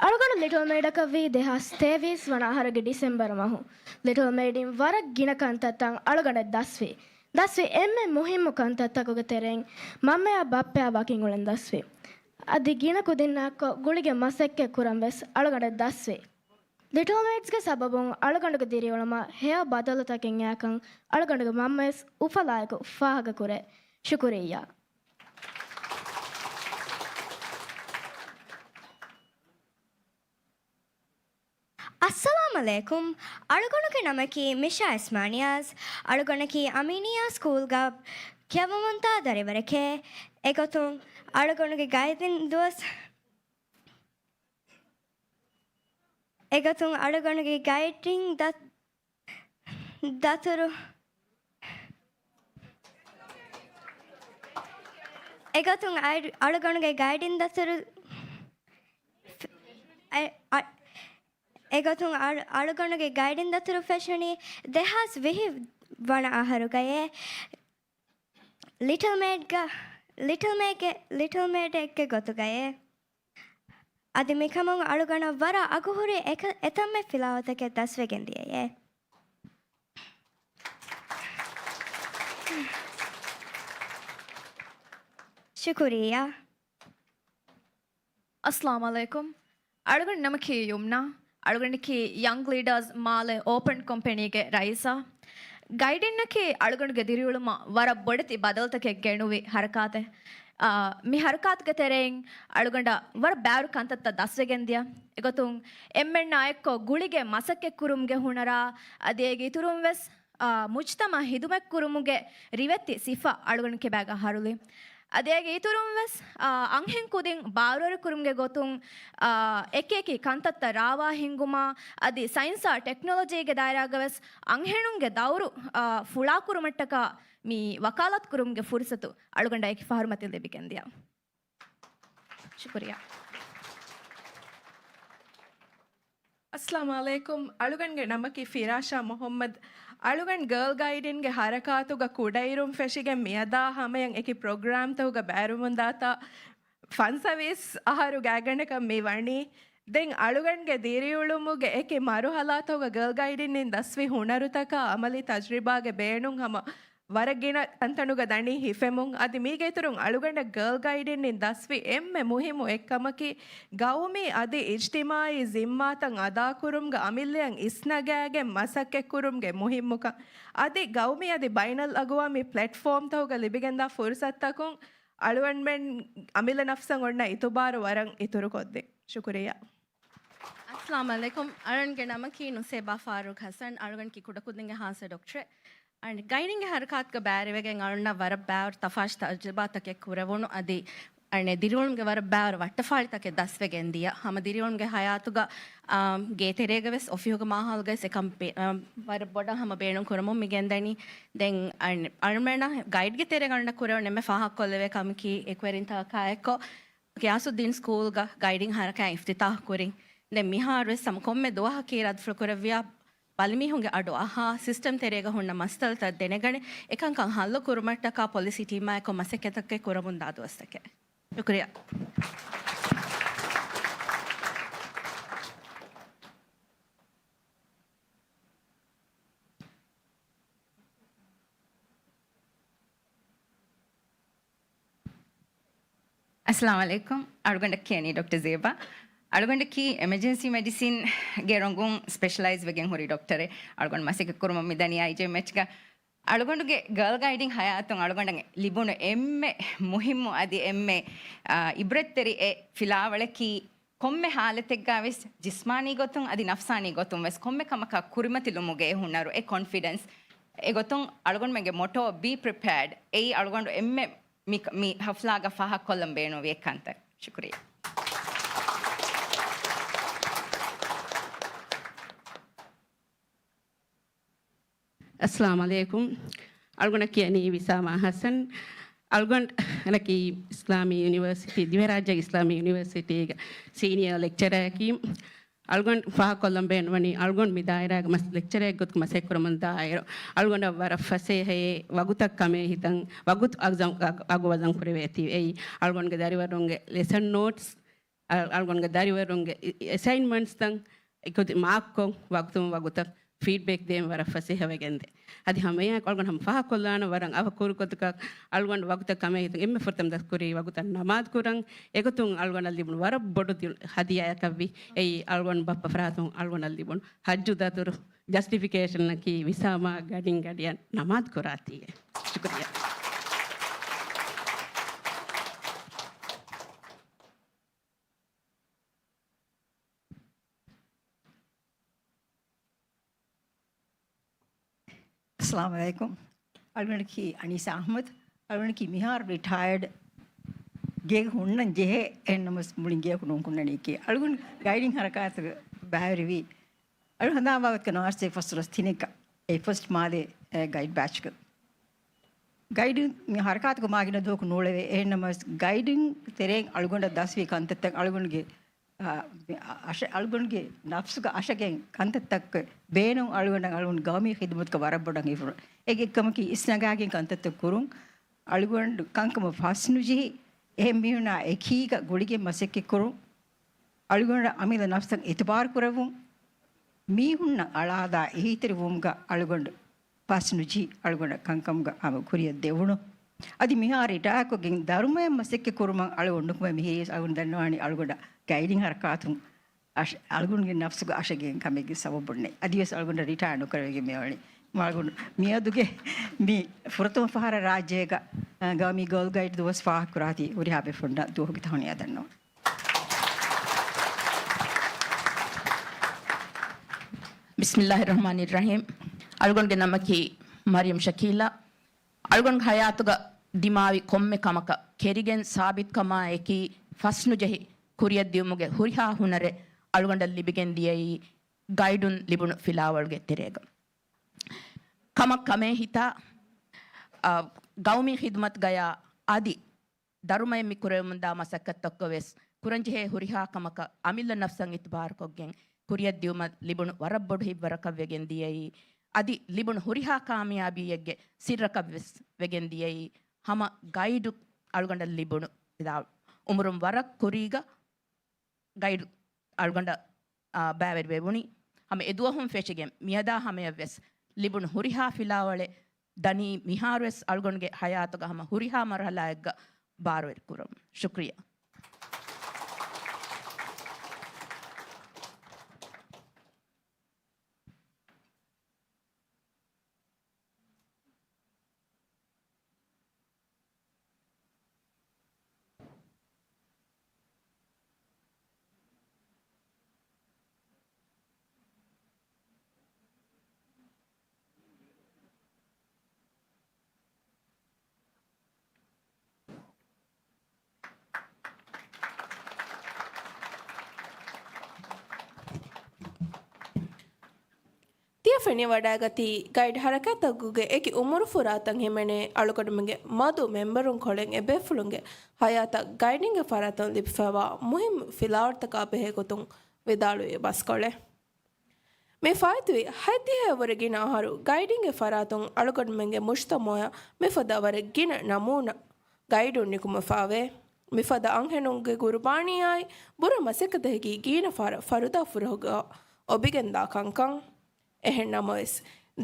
އަޅުގަނޑު ލިޓަލް މެރްޑަކަށްވީ ދެހާސް ތޭވީސް ވަނަ އަހަރުގެ ޑިސެމްބަރު މަހު. ލިޓަލް މެރްޑިން ވަރަށް ގިނަ ކަންތައްތައް އަޅުގަނޑަށް ދަސްވި. ދަސްވި އެންމެ މުހިއްމު ކަންތައްތަކުގެ ތެރެއިން މަންމަޔާ ބައްޕަޔާ ވަކިން އުޅެން ދަސްވި. އަދި ގިނަ ކުދިންނާއެކު ގުޅިގެން މަސައްކަތް ކުރަން ވެސް އަޅުގަނޑަށް ދަސްވި. ލިޓަލް މެރްޑްގެ ސަބަބުން އަޅުގަނޑުގެ ދިރިއުޅުމަށް ހެޔޮ ބަދަލުތަކެއް އައިކަން އަޅުގަނޑުގެ މަންމަވެސް އުފަލާއެކު ފާހަގަކުރޭ. ޝުކުރިއްޔާ. އައްސަލާމް ޢަލައިކުމް. އަޅުގަނޑުގެ ނަމަކީ މިޝާ އިސްމާނިޔާޒް. އަޅުގަނޑަކީ އަމީނިއްޔާ ސްކޫލްގަ ކިޔަވަމުންދާ ދަރިވަރެކޭ. އެގޮތުން އަޅުގަނޑުގެ ގައިޑިން ދުވަސް، އެގޮތުން އަޅުގަނޑުގެ ގައިޑިން ދަ-، ދަތުރު، އެގޮތުން އައި-، އަޅުގަނޑުގެ ގައިޑިން ދަތުރު، އަ-، އަ-، އެގޮތުން އަޅު-، އަޅުގަނޑުގެ ގައިޑިން ދަތުރު ފެށުނީ ދެހާސް ވިހި ވަނަ އަހަރުގައޭ. ލިޓަލް މެރްޑްގަ، ލިޓަލް މެރްޑްގެ، ލިޓަލް މެރްޑްގެ ގޮތުގައޭ. އަދި މިކަމުން އަޅުގަނޑަށް ވަރަށް އަގުހުރި އެކަ-، އެތަންމެ ފިލާވަތަކެއް ދަސްވެގެން ދިޔައޭ. ޝުކުރިއްޔާ. އައްސަލާމު ޢަލައިކުމް. އަޅުގަނޑު ނަމަކީ ޔުމްނާ. އަޅުގަނޑަކީ ޔަންގް ލީޑާސް މާލެ އޯޕަން ކޮމްޕެނީގެ ރައީސާ. ގައިޑިންއަކީ އަޅުގަނޑުގެ ދިރިއުޅުމަށް ވަރަށް ބޮޑެތި ބަދަލުތަކެއް ގެނުވި ހަރަކާތެއް. އާ، މި ހަރަކާތުގެ ތެރެއިން އަޅުގަނޑަށް ވަރަށް ބާރު ކަންތައްތައް ދަސްވެގެން ދިޔަ. އެގޮތުން އެންމެންނާ އެއްކޮށް ގުޅިގެން މަސައްކަތްކުރުމުގެ ހުނަރާ، އަދި އޭގެ އިތުރުން ވެސް، އާ، މުޖްތަމަޢަށް ހިދުމަތްކުރުމުގެ ރިވެތި ސިފަ އަޅުގަނޑު ކިބާގަ ހަރުލި. އަދި އޭގެ އިތުރުން ވެސް، އާ، އަންހެން ކުދިން ބާރުވެރިކުރުމުގެ ގޮތުން، އާ، އެކިއެކި ކަންތައްތައް ރާވާ ހިންގުމާ، އަދި ސައިންސާ ޓެކްނޮލޮޖީގެ ދާއިރާގަ ވެސް އަންހެނުންގެ ދައުރު، އާ، ފުޅާކުރުމަށްޓަކާ މި ވަކާލަތު ކުރުމުގެ ފުރުސަތު އަޅުގަނޑަށް އެކި ފަހަރު މަތިން ލިބިގެން ދިޔަ. ޝުކުރިއްޔާ. އައްސަލާމު ޢަލައިކުމް. އަޅުގަނޑުގެ ނަމަކީ ފިރާޝާ މުޙައްމަދު. އަޅުގަނޑު ގާލް ގައިޑިންގެ ހަރަކާތުގަ ކުޑައިރުން ފެށިގެން މިއަދާ ހަމަޔަށް އެކި ޕްރޮގްރާމްތަކުގަ ބައިވެރިވަމުންދާތާ ފަންސަވީސް އަހަރު ގާތްގަނޑަކަށް މި ވަނީ. ދެން އަޅުގަނޑުގެ ދިރިއުޅުމުގެ އެކި މަރުހަލާތަކުގަ ގާލް ގައިޑިންއިން ދަސްވި ހުނަރުތަކާ އަމަލީ ތަޖްރިބާގެ ބޭނުން ހަމަ ވަރަށް ގިނަ ތަންތަނުގަ ދަނީ ހިފެމުން. އަދި މީގެ އިތުރުން އަޅުގަނޑަށް ގާލް ގައިޑިންއިން ދަސްވި އެންމެ މުހިއްމު އެއްކަމަކީ، ގައުމީ އަދި އިޖްތިމާޢީ ޒިންމާތައް އަދާކުރުމުގަ އަމިއްލައަށް އިސްނަގާގެން މަސައްކަތްކުރުމުގެ މުހިއްމުކަން. އަދި ގައުމީ އަދި ބައިނަލްއަގުވާމީ ޕްލެޓްފޯމްތަކުގަ ލިބިގެންދާ ފުރުސަތުތަކުން އަޅުގަނޑުމެން އަމިއްލަ ނަފްސަށް އޮންނަ އިތުބާރު ވަރަށް އިތުރުކޮށްދޭ. ޝުކުރިއްޔާ. އައްސަލާމު ޢަލައިކުމް. އަޅުގަނޑުގެ ނަމަކީ ނުސޭބާ ފާރޫޤް ޙަސަން. އަޅުގަނޑަކީ ކުޑަކުދިންގެ ހާއްސަ ޑޮކްޓަރެއް. އަން ގައިޑިންގެ ހަރަކާތުގަ ބައިވެރިވެގެން އަޅުންނަށް ވަރަށް ބާރު ތަފާތު ތަޖްރިބާތަކެއް ކުރެވުނު. އަދި އަނެއް ދިރިއުޅުމުގެ ވަރަށް ބާރު ވައްޓަފާޅިތަކެއް ދަސްވެގެން ދިޔަ. ހަމަ ދިރިއުޅުމުގެ ހަޔާތުގަ، އާ، ގޭތެރޭގަ ވެސް އޮފީހުގެ މާހައުލުގަ ވެސް އެކަން ބޭ-، އާ، ވަރަށް ބޮޑަށް ހަމަ ބޭނުން ކުރަމުން މި ގެންދަނީ. ދެން އަން އަޅުމެންނަށް ގައިޑްގެ ތެރޭގަ އަޅުންނަށް ކުރެވުނު އެންމެ ފާހަގަކޮށްލެވޭ ކަމަކީ އެކުވެރިންތަކާ އެއްކޮށް ގިޔާސުއްދީން ސްކޫލްގަ ގައިޑިން ހަރަކާތް އިފްތިތާޙު ކުރިން. ދެން މިހާރު ވެސް ހަމަ ކޮންމެ ދުވަހަކީ ރަދުފުޅު ކުރެއްވިޔާ ބަލިމީހުންގެ އަޑު އަހާ، ސިސްޓަމް ތެރޭގަ ހުންނަ މައްސަލަތައް ދެނެގަނެ، އެކަންކަން ހައްލު ކުރުމަށްޓަކާ ޕޮލިސީ ޓީމާއެކު މަސައްކަތްތަކެއް ކުރަމުންދާ ދުވަސްތަކެއް. ޝުކުރިއްޔާ. އައްސަލާމު ޢަލައިކުމް. އަޅުގަނޑަށް ކިޔަނީ ޑޮކްޓަރ ޒޭބާ. އަޅުގަނޑަކީ އެމަޖެންސީ މެޑިސިންގެ ރޮނގުން ސްޕެޝަލައިޒް ވެގެން ހުރި ޑޮކްޓަރެއް. އަޅުގަނޑު މަސައްކަތް ކުރުމަށް މިދަނީ އައިޖީއެމްއެޗްގަ. އަޅުގަނޑުގެ ގާލް ގައިޑިން ހަޔާތުން އަޅުގަނޑަށް ލިބުނު އެންމެ މުހިއްމު އަދި އެންމެ، އާ، އިބްރަތްތެރި އެއް ފިލާވަޅަކީ، ކޮންމެ ހާލަތެއްގަ ވެސް ޖިސްމާނީ ގޮތުން އަދި ނަފްސާނީ ގޮތުން ވެސް ކޮންމެ ކަމަކަށް ކުރިމަތިލުމުގެ ހުނަރު، އެ ކޮންފިޑެންސް. އެގޮތުން އަޅުގަނޑުމެންގެ މޮޓޯ، ބީ ޕްރިޕެއާޑް. އެއީ އަޅުގަނޑު އެންމެ މި، މި ހަފްލާގަ ފާހަގަކޮށްލަން ބޭނުންވި އެއްކަންތައް. ޝުކުރިއްޔާ. އައްސަލާމު ޢަލައިކުމް. އަޅުގަނޑަށް ކިޔަނީ ވިސާމާ ޙަސަން. އަޅުގަނޑަކީ އިސްލާމީ ޔުނިވަރސިޓީ، ދިވެހިރާއްޖޭގެ އިސްލާމީ ޔުނިވަރސިޓީގެ ސީނިއަރ ލެކްޗަރަރަކީ. އަޅުގަނޑު ފާހަގަކޮށްލަން ބޭނުންވަނީ، އަޅުގަނޑު މި ދާއިރާގަ މަސް-، ލެކްޗަރަރެއް ގޮތުގަ މަސައްކަތް ކުރަމުން ދާއިރު، އަޅުގަނޑަށް ވަރަށް ފަސޭހައޭ ވަގުތަށް ކަމޭ ހިތަން، ވަގުތު އަގު-، އަގު-، އަގު ވަޒަން ކުރެވޭތީ. އެއީ، އަޅުގަނޑުގެ ދަރިވަރުންގެ ލެސަން ނޯޓްސް، އަ-، އަޅުގަނޑުގެ ދަރިވަރުންގެ އެ-، އެސައިންމަންޓްސްތައް އެކުދި މާކްކޮށް، ވަގުތުން ވަގުތަށް ފީޑްބެކް ދޭން ވަރަށް ފަސޭހަވެގެންދޭ. އަދި ހަމައެއާއެކު އަޅުގަނޑު ހަމަ ފާހަގަކޮށްލާނަން ވަރަށް އަވަހަށް ކުރިގޮތަކަށް އަޅުގަނޑު ވަގުތަށް ކަމޭހިތުން އެންމެ ފުރަތަމަ ދަސްކުރީ ވަގުތަށް ނަމާދު ކުރަން. އެގޮތުން އަޅުގަނޑަށް ލިބުނު ވަރަށް ބޮޑު ދި-، ހަދިޔާއަކަށްވީ. އެއީ އަޅުގަނޑު ބައްޕަ ފަރާތުން އަޅުގަނޑަށް ލިބުނު ހައްޖު ދަތުރު، ޖަސްޓިފިކޭޝަނަކީ ވިސާމާ ގަޑިން ގަޑިއަށް ނަމާދު ކުރާތީ. ޝުކުރިއްޔާ. އައްސަލާމު ޢަލައިކުމް. އަޅުގަނޑަކީ އަނީސާ އަޙްމަދު. އަޅުގަނޑަކީ މިހާރު ރިޓަޔަރޑް، ގޭގަ ހުންނަން ޖެހޭ، އެހެންނަމަވެސް މުޅިން ގެޔަކު ނޫން ހުންނަނީކީ. އަޅުގަނޑު ގައިޑިން ހަރަކާތުގަ ބައިވެރިވީ. އަޅު ހަނދާންވާ ގޮތަކަށް ނާސް އެއްފަސް ފަސް ދޮޅަސް ތިނެއްގަ، އެއްފަސް މާލޭ، އެ، ގައިޑް ބޭޗްގަ. ގައިޑިން ހަރަކާތުގަ މާގިނަ ދުވަހަކު ނޫޅެވޭ. އެހެންނަމަވެސް ގައިޑިން ތެރެއިން އަޅުގަނޑަށް ދަސްވި ކަންތައްތައް އަޅުގަނޑުގެ، އާ، އަށަ-، އަޅުގަނޑުގެ ނަފްސުގަ އަށަގެން ކަންތައްތައް ބޭނުން އަޅުގަނޑަށް އަޅުގަނޑު ގައުމީ ޚިދުމަތުގަ ވަރަށް ބޮޑަށް ހިފުނު. އޭގެ އެއްކަމަކީ އިސްނަގާގެން ކަންތައްތައް ކުރުން. އަޅުގަނޑު ކަންކަމަށް ފަސްނުޖެހި، އެހެން މީހުނާ އެކީގަ ގުޅިގެން މަސައްކަތް ކުރުން. އަޅުގަނޑަށް އަމިއްލަ ނަފްސަށް އިތުބާރު ކުރެވުން، މީހުންނަށް އަޅާދާ އެހީތެރިވުމުގަ އަޅުގަނޑު ފަސްނުޖެހި، އަޅުގަނޑަށް ކަންކަމުގަ ހަމަ ކުރިއަށް ދެވުނު. އަދި މިހާރު ރިޓަޔާކޮށްގެން ދަރުމަޔަށް މަސައްކަތް ކުރުމަށް އަޅުގަނޑު ނުކުމެ. މިހިރީސް އަޅުގަނޑު ދަންނަވާނީ އަޅުގަނޑަށް ގައިޑިން ހަރަކާތުން އަށް-، އަޅުގަނޑުގެ ނަފްސުގަ އަށެގެން ކަމެއްގެ ސަބަބުންނެއް. އަދިވެސް އަޅުގަނޑަށް ރިޓަޔާ ނުކުރެވިގެން މިއޮޅި. މަ އަޅުގަނޑު މިއަދުގެ މި ފުރަތަމަ ފަހަރަށް ރާއްޖޭގަ، އަ، ގައުމީ ގާލް ގައިޑް ދުވަސް ފާހަގަކުރާތީ ހުރިހާ ބޭފުޅުންނަށް ދުވަހުގެ ތަހުނިޔާ ދަންނަވަން. ބިސްމިއްލާހިއްރަޙްމާނިއްރަޙީމް. އަޅުގަނޑުގެ ނަމަކީ މަރިޔަމް ޝަކީލާ. އަޅުގަނޑުގެ ހަޔާތުގަ ދިމާވި ކޮންމެ ކަމަކަށް ކެރިގެން ސާބިތުކަމާއެކީ ފަސްނުޖެހި ކުރިއަށްދިއުމުގެ ހުރިހާ ހުނަރެއް އަޅުގަނޑަށް ލިބިގެން ދިޔައީ ގައިޑުން ލިބުނު ފިލާވަޅުގެ ތެރޭގަ. ކަމަށް ކަމޭ ހިތާ، އަ، ގައުމީ ޚިދުމަތުގަޔާ އަދި ދަރުމައިން މި ކުރެވެމުންދާ މަސައްކަތްތަކަށް ވެސް ކުރަންޖެހޭ ހުރިހާ ކަމަކަށް އަމިއްލަ ނަފްސަށް އިތުބާރުކޮށްގެން ކުރިއަށްދިއުމަށް ލިބުނު ވަރަށް ބޮޑު ހިތްވަރަކަށް ވެގެން ދިޔައީ، އަދި ލިބުނު ހުރިހާ ކާމިޔާބީއެއްގެ ސިއްރަކަށް ވެސް ވެގެން ދިޔައީ، ހަމަ ގައިޑު އަޅުގަނޑަށް ލިބުނު އުމުރުން ވަރަށް ކުރީގަ ގައިޑް އަޅުގަނޑަށް، އާ، ބައިވެރިވެވުނީ. ހަމަ އެދުވަހުން ފެށިގެން މިއަދާ ހަމަޔަށްވެސް ލިބުނު ހުރިހާ ފިލާވަޅެއް ދަނީ މިހާރުވެސް އަޅުގަނޑުގެ ހަޔާތުގަ ހަމަ ހުރިހާ މަރުހަލާއެއްގަ ބާރުވެރިކުރަމުން. ޝުކްރިޔާ. ތިޔަ ފެނިވަޑައިގަތީ، ގައިޑް ހަރަކާތްތަކުގެ އެކި އުމުރުފުރާތައް ހިމެނޭ އަޅުގަނޑުމެންގެ މަދު މެމްބަރުން ކޮޅެއް އެބޭފުޅުންގެ ހަޔާތަށް ގައިޑިންގ ފަރާތުން ލިބިފައިވާ މުހިއްމު ފިލާވަޅުތަކާ ބެހޭގޮތުން ވިދާޅުވި ބަސްކޮޅެއް. މި ފާއިތުވި ހަތްދިހައަށްވުރެ ގިނަ އަހަރު ގައިޑިންގ ފަރާތުން އަޅުގަނޑުމެންގެ މުޖްތަމަޢަށް މިފަދަ ވަރަށް ގިނަ ނަމޫނަ ގައިޑުން ނިކުމެފައިވޭ. މިފަދަ އަންހެނުންގެ ގުރުބާނީއާއި ބުރަ މަސައްކަތަކީ ގިނަ ފަހަރަށް ފަރުދާ ފުރަހުގަ އޮބިގެންދާ ކަންކަން. އެހެން ނަމަވެސް،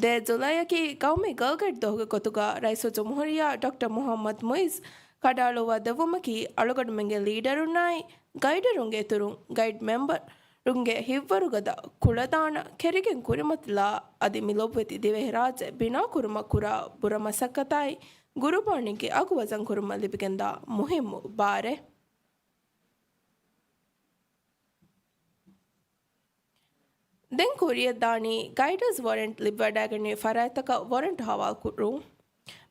ދޭއް ޖުލައިއަކީ ގައުމީ ގާލްގައިޑް ދުވަހުގެ ގޮތުގަ ރައީސުލްޖުމްހޫރިއްޔާ ޑޮކްޓަރ މުޙައްމަދު މުޢިއްޒު ކަނޑައަޅުއްވާ ދެއްވުމަކީ، އަޅުގަނޑުމެންގެ ލީޑަރުންނާއި ގައިޑަރުންގެ އިތުރުން ގައިޑް މެމްބަރުންގެ ހިތްވަރުގަދަ ކުޅަދާނަ ކެރިގެން ކުރިމަތިލާ އަދި މި ލޮބުވެތި ދިވެހިރާއްޖެ ބިނާކުރުމަށް ކުރާ ބުރަ މަސައްކަތާއި ގުރުބާނީގެ އަގު ވަޒަންކުރުމަށް ލިބިގެންދާ މުހިއްމު ބާރެއް. ދެން ކުރިއަށްދާނީ ގައިޑަރސް ވޮރެންޓް ލިބިވަޑައިގެންނެވި ފަރާތްތަކަށް ވޮރެންޓް ހަވާލުކުރުން.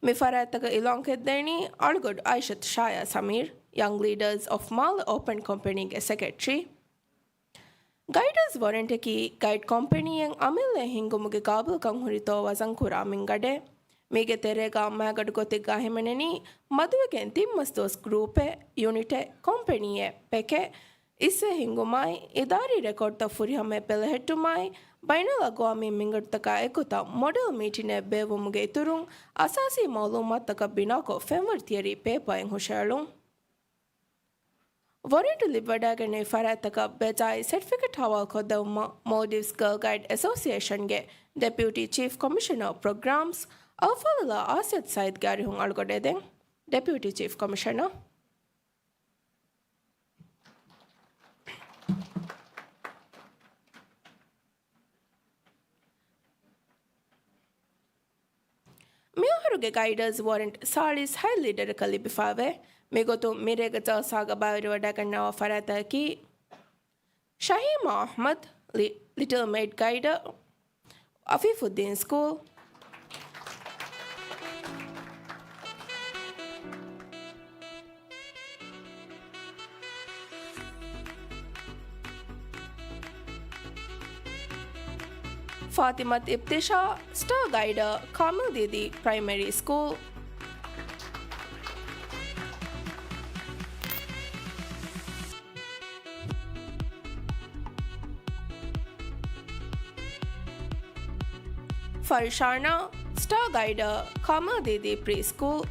މި ފަރާތްތަކަށް އިލާންކޮށްދޭނީ އަޅުގަޑު އައިޝަތު ޝާޔާ ސަމީރު، ޔަންގް ލީޑާސް އޮފް މާލެ އޯޕަން ކޮމްޕެނީގެ ސެކްރެޓަރީ. ގައިޑަރސް ވޮރެންޓަކީ ގައިޑް ކޮމްޕެނީއެއް އަމިއްލައަށް ހިންގުމުގެ ގާބިލްކަން ހުރިތޯ ވަޒަންކުރާ މިންގަނޑެއް. މީގެ ތެރޭގަ މައިގަނޑު ގޮތެއްގަ ހިމެނެނީ މަދުވެގެން ތިން މަސް ދުވަސް ގްރޫޕެއް، ޔުނިޓެއް، ކޮމްޕެނީއެއް، ޕެކެއް، އިސްވެ ހިންގުމާއި، އިދާރީ ރެކޯޑްތައް ފުރިހަމަޔަށް ބެލެހެއްޓުމާއި، ބައިނަލްއަގްވާމީ މިންގަނޑުތަކާ އެއްގޮތަށް މޮޑެލް މީޓިނެއް ބޭއްވުމުގެ އިތުރުން، އަސާސީ މައުލޫމާތުތަކަށް ބިނާކޮށް ފެންވަރު ތިޔަރީ ޕޭޕާއެއް ހުށައެޅުން. ވޮރެންޓު ލިބިވަޑައިގެންނެވި ފަރާތްތަކަށް ބެޖާއި ސެޓްފިކެޓް ހަވާލުކޮށްދެއްވުމަށް މޯލްޑިވްސް ގާލް ގައިޑް އެސޯސިއޭޝަންގެ ޑެޕިއުޓީ ޗީފް ކޮމިޝަނަރ ޕްރޮގްރާމްސް އަލްފާޟިލާ އާސިޔަތު ސައީދްގެ އަރިހުން އަޅުގަޑު އެދެން. ޑެޕިއުޓީ ޗީފް ކޮމިޝަނަރ. މިއަހަރުގެ ގައިޑަރސް ވޮރެންޓް ސާޅީސް ހަތް ލީޑަރަކަށް ލިބިފައިވޭ. މިގޮތުން މިރޭގެ ޖަލްސާގަ ބައިވެރިވަޑައިގަންނަވާ ފަރާތްތަކަކީ، ޝަހީމާ އަޙްމަދު، ލި-، ލިޓަލް މެއިޑް ގައިޑަރ، އަފީފުއްދީން ސްކޫލް. ފާތިމަތު އިބްތިޝާ، ސްޓާ ގައިޑަރ، ކާމިލް ދީދީ ޕްރައިމަރީ ސްކޫލް. ފަރްޝާނާ، ސްޓާ ގައިޑަރ، ކާމިލް ދީދީ ޕްރީ ސްކޫލް.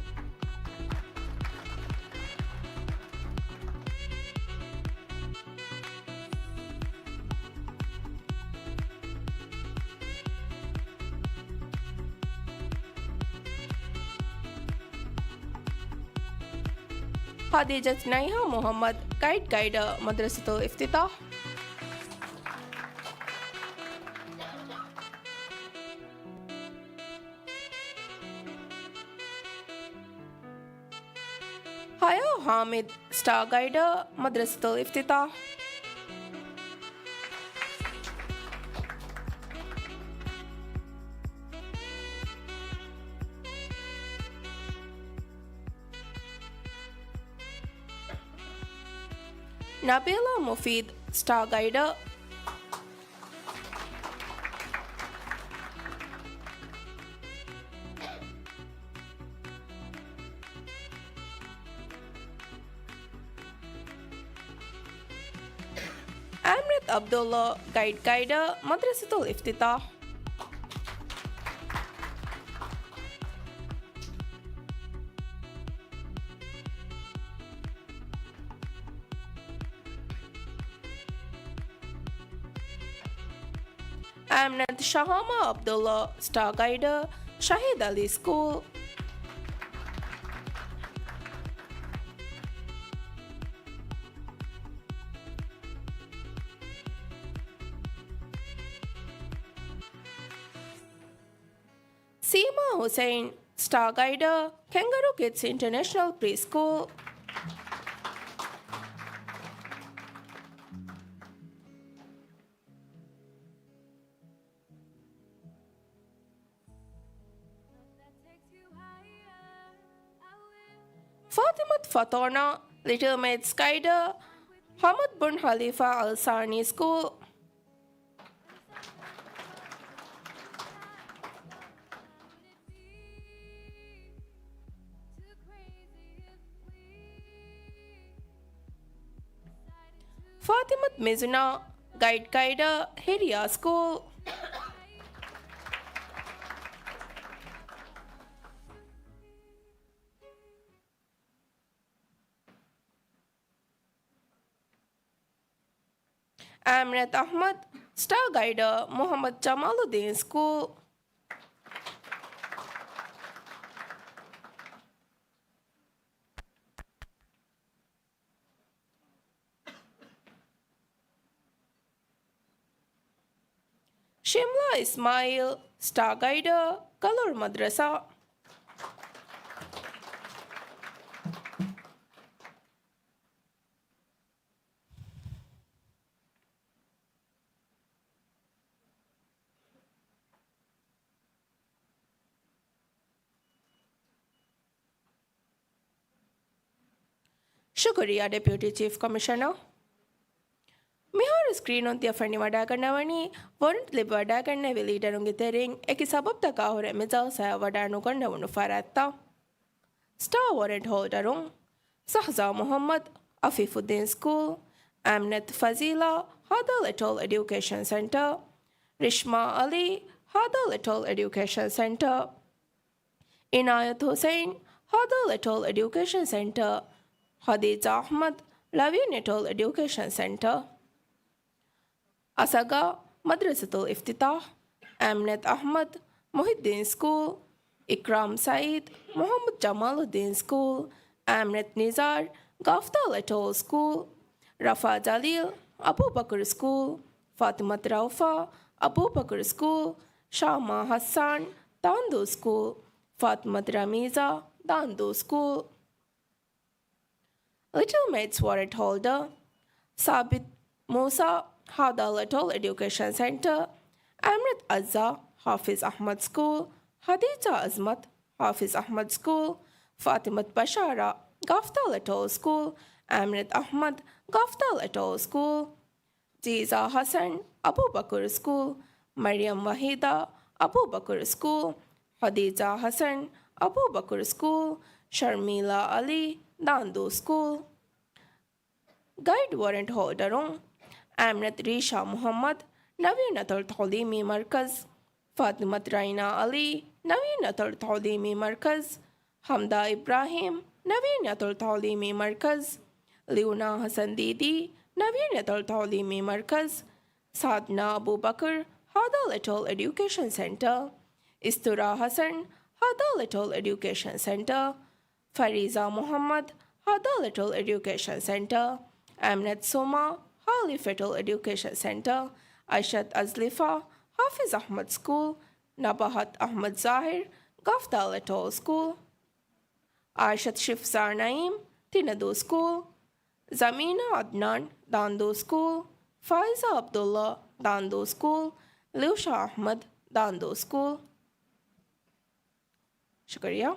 ހަދީޖަތު ނައިހާ މުޙައްމަދު، ގައިޑް ގައިޑަރ، މަދްރަސަތުލް އިފްތިތާޙް. ހަޔާ ޙާމިދު، ސްޓާ ގައިޑަރ، މަދްރަސަތުލް އިފްތިތާޙް. ނަބީލާ މުފީދު، ސްޓާ ގައިޑަރ. އާމިނަތު ޢަބްދުﷲ، ގައިޑް ގައިޑަރ، މަދްރަސަތުލް އިފްތިތާޙް. އާމިނަތު ޝަހާމާ ޢަބްދުﷲ، ސްޓާ ގައިޑަރ، ޝަހީދު ޢަލީ ސްކޫލް. ސީމާ ޙުސައިން، ސްޓާ ގައިޑަރ، ކެންގަރޫ ކިޑްސް އިންޓަރނޭޝަނަލް ޕްރީ ސްކޫލް. ފާތިމަތު ފަތޯނާ، ލިޓިލް މެއިޓްސް ގައިޑަރ، ޙަމަދު ބުން ޚަލީފާ އަލް ސާނީ ސްކޫލް. ފާތިމަތު މިޒުނާ، ގައިޑް ގައިޑަރ، ހިރިޔާ ސްކޫލް. އާމިނަތު އަޙްމަދު، ސްޓާ ގައިޑަރ، މުޙައްމަދު ޖަމާލުއްދީން ސްކޫލް. ޝިމްލާ އިސްމާޢީލް، ސްޓާ ގައިޑަރ، ގަލޮޅު މަދްރަސާ. ޝުކުރިއްޔާ، ޑެޕިއުޓީ ޗީފް ކޮމިޝަނަރ. މިހާރު ސްކްރީނުން ތިޔަ ފެނިވަޑައިގަންނަވަނީ، ވޮރަންޓް ލިބިވަޑައިގަންނެވި ލީޑަރުންގެ ތެރެއިން އެކި ސަބަބުތަކާ ހުރެ މި ޖަލްސާއަށް ވަޑައިނުގަންނެވުނު ފަރާތްތައް. ސްޓާ ވޮރަންޓް ހޯލްޑަރުން، ޝަހްޒާ މުޙައްމަދު، އަފީފުއްދީން ސްކޫލް، އާމިނަތު ފަޒީލާ، ހާދަ ލިޓަލް އެޑިއުކޭޝަން ސެންޓަރ، ރިޝްމާ ޢަލީ، ހާދަ ލިޓަލް އެޑިއުކޭޝަން ސެންޓަރ، އިނާޔަތު ޙުސައިން، ހާދަ ލިޓަލް އެޑިއުކޭޝަން ސެންޓަރ، ހަދީޖާ އަޙްމަދު، ޅަވީ ނެޓަލް އެޑިއުކޭޝަން ސެންޓަރ، އަސަގާ، މަދްރަސަތުލް އިފްތިތާޙް، އާމިނަތު އަޙްމަދު، މުޙިއްދީން ސްކޫލް، އިކްރާމް ސަޢީދު، މުޙައްމަދު ޖަމާލުއްދީން ސްކޫލް، އާމިނަތު ނިޒާރު، ގާފްތާ ލިޓަލް ސްކޫލް، ރަފާ ޖަލީލު، އަބޫބަކުރު ސްކޫލް، ފާތިމަތު ރައުފާ، އަބޫބަކުރު ސްކޫލް، ޝާމާ ޙައްސާން، ދާންދޫ ސްކޫލް، ފާތިމަތު ރަމީޒާ، ދާންދޫ ސްކޫލް. ލިޓިލް މެއިޓްސް ވޮރަންޓް ހޯލްޑަރ، ސާބިތު މޫސާ، ހާދަ ލިޓަލް އެޑިއުކޭޝަން ސެންޓަރ، އަމްރަތް އައްޒާ، ޙާފިޒް އަޙްމަދު ސްކޫލް، ހަދީޖާ އަޒްމަތު، ޙާފިޒް އަޙްމަދު ސްކޫލް، ފާތިމަތު ބަޝާރާ، ގާފްތާ ލިޓަލް ސްކޫލް، އަމްރަތް އަޙްމަދު، ގާފްތާ ލިޓަލް ސްކޫލް، ޖީޒާ ޙަސަން، އަބޫބަކުރު ސްކޫލް، މަރިޔަމް ވަޙީދާ، އަބޫބަކުރު ސްކޫލް، ހަދީޖާ ޙަސަން، އަބޫބަކުރު ސްކޫލް، ޝަރްމީލާ ޢަލީ، ދާންދޫ ސްކޫލް. ގައިޑް ވޮރަންޓް ހޯލްޑަރުން، އާމިނަތު ރީޝާ މުޙައްމަދު، ނަވީނަތުލް ތަޢުލީމީ މަރްކަޒު، ފާތިމަތު ރައިނާ ޢަލީ، ނަވީނަތުލް ތަޢުލީމީ މަރްކަޒު، ޙަމްދާ އިބްރާހީމް، ނަވީނަތުލް ތަޢުލީމީ މަރްކަޒު، ލިޔުނާ ޙަސަން ދީދީ، ނަވީނަތުލް ތަޢުލީމީ މަރްކަޒު، ސާދްނާ އަބޫބަކުރު، ހާދަ ލިޓަލް އެޑިއުކޭޝަން ސެންޓަރ، އިސްތުރާ ޙަސަން، ހާދަ ލިޓަލް އެޑިއުކޭޝަން ސެންޓަރ، ފަރީޒާ މުޙައްމަދު، ހަދާލެޓޯލް އެޑިއުކޭޝަން ސެންޓަރ، އަމިނަތު ސޯމާ، ހާލީ ފެޓޯލް އެޑިއުކޭޝަން ސެންޓަރ، އައިޝަތު އަޒްލިފާ، ހާފިޒް އަޙްމަދު ސްކޫލް، ނަބަހަތު އަޙްމަދު ޒާހިރު، ގަފްދާލެޓޯލް ސްކޫލް، އާއިޝަތު ޝިފްޒާ ނައީމް، ތިނަދޫ ސްކޫލް، ޒަމީނާ އަދްނާން، ދާންދޫ ސްކޫލް، ފާއިޒާ އަބްދުﷲ، ދާންދޫ ސްކޫލް، ލިއުޝާ އަޙްމަދު، ދާންދޫ ސްކޫލް. ޝުކުރިއްޔާ.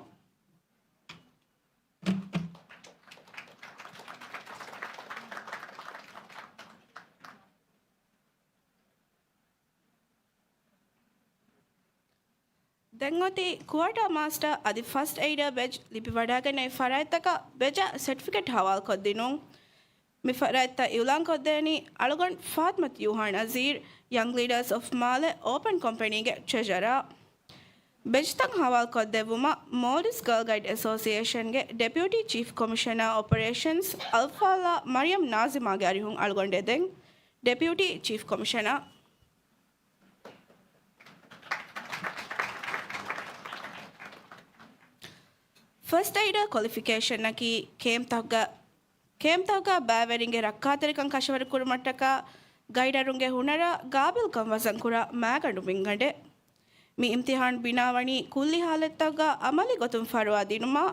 ދެން އޮތީ ކުއާޓާ މާސްޓަރ އަދި ފަސްޓް އެއިޑަރ ބެޖް ލިބިވަޑައިގަންނަވި ފަރާތްތަކަށް ބެޖާ ސެޓްފިކެޓް ހަވާލުކޮށްދިނުން. މި ފަރާތްތައް އިއުލާންކޮށްދޭނީ އަޅުގަނޑު ފާތިމަތު ޔޫހާ ނަޒީރު، ޔަންގް ލީޑާސް އޮފް މާލެ އޯޕަން ކޮމްޕެނީގެ ޓްރެޖަރާ. ބެޖްތައް ހަވާލުކޮށްދެއްވުމަށް މޯލްޑިވްސް ގާލް ގައިޑް އެސޯސިއޭޝަންގެ ޑެޕިއުޓީ ޗީފް ކޮމިޝަނަރ އޮޕަރޭޝަންސް އަލްފާޟިލާ މަރިޔަމް ނާޒިމާގެ އަރިހުން އަޅުގަނޑު އެދެން. ޑެޕިއުޓީ ޗީފް ކޮމިޝަނަރ. ފަސްޓް އެއިޑަރ ކޮލިފިކޭޝަނަކީ ކޭމްތަކުގަ، ކޭމްތަކުގަ ބައިވެރިންގެ ރައްކާތެރިކަން ކަށަވަރު ކުރުމަށްޓަކާ ގައިޑަރުންގެ ހުނަރާ ގާބިލްކަން ވަޒަންކުރާ މައިގަނޑު މިންގަނޑެއް. މި އިމްތިހާން ބިނާވަނީ ކުއްލި ހާލަތްތަކުގަ އަމަލީ ގޮތުން ފަރުވާ ދިނުމާ،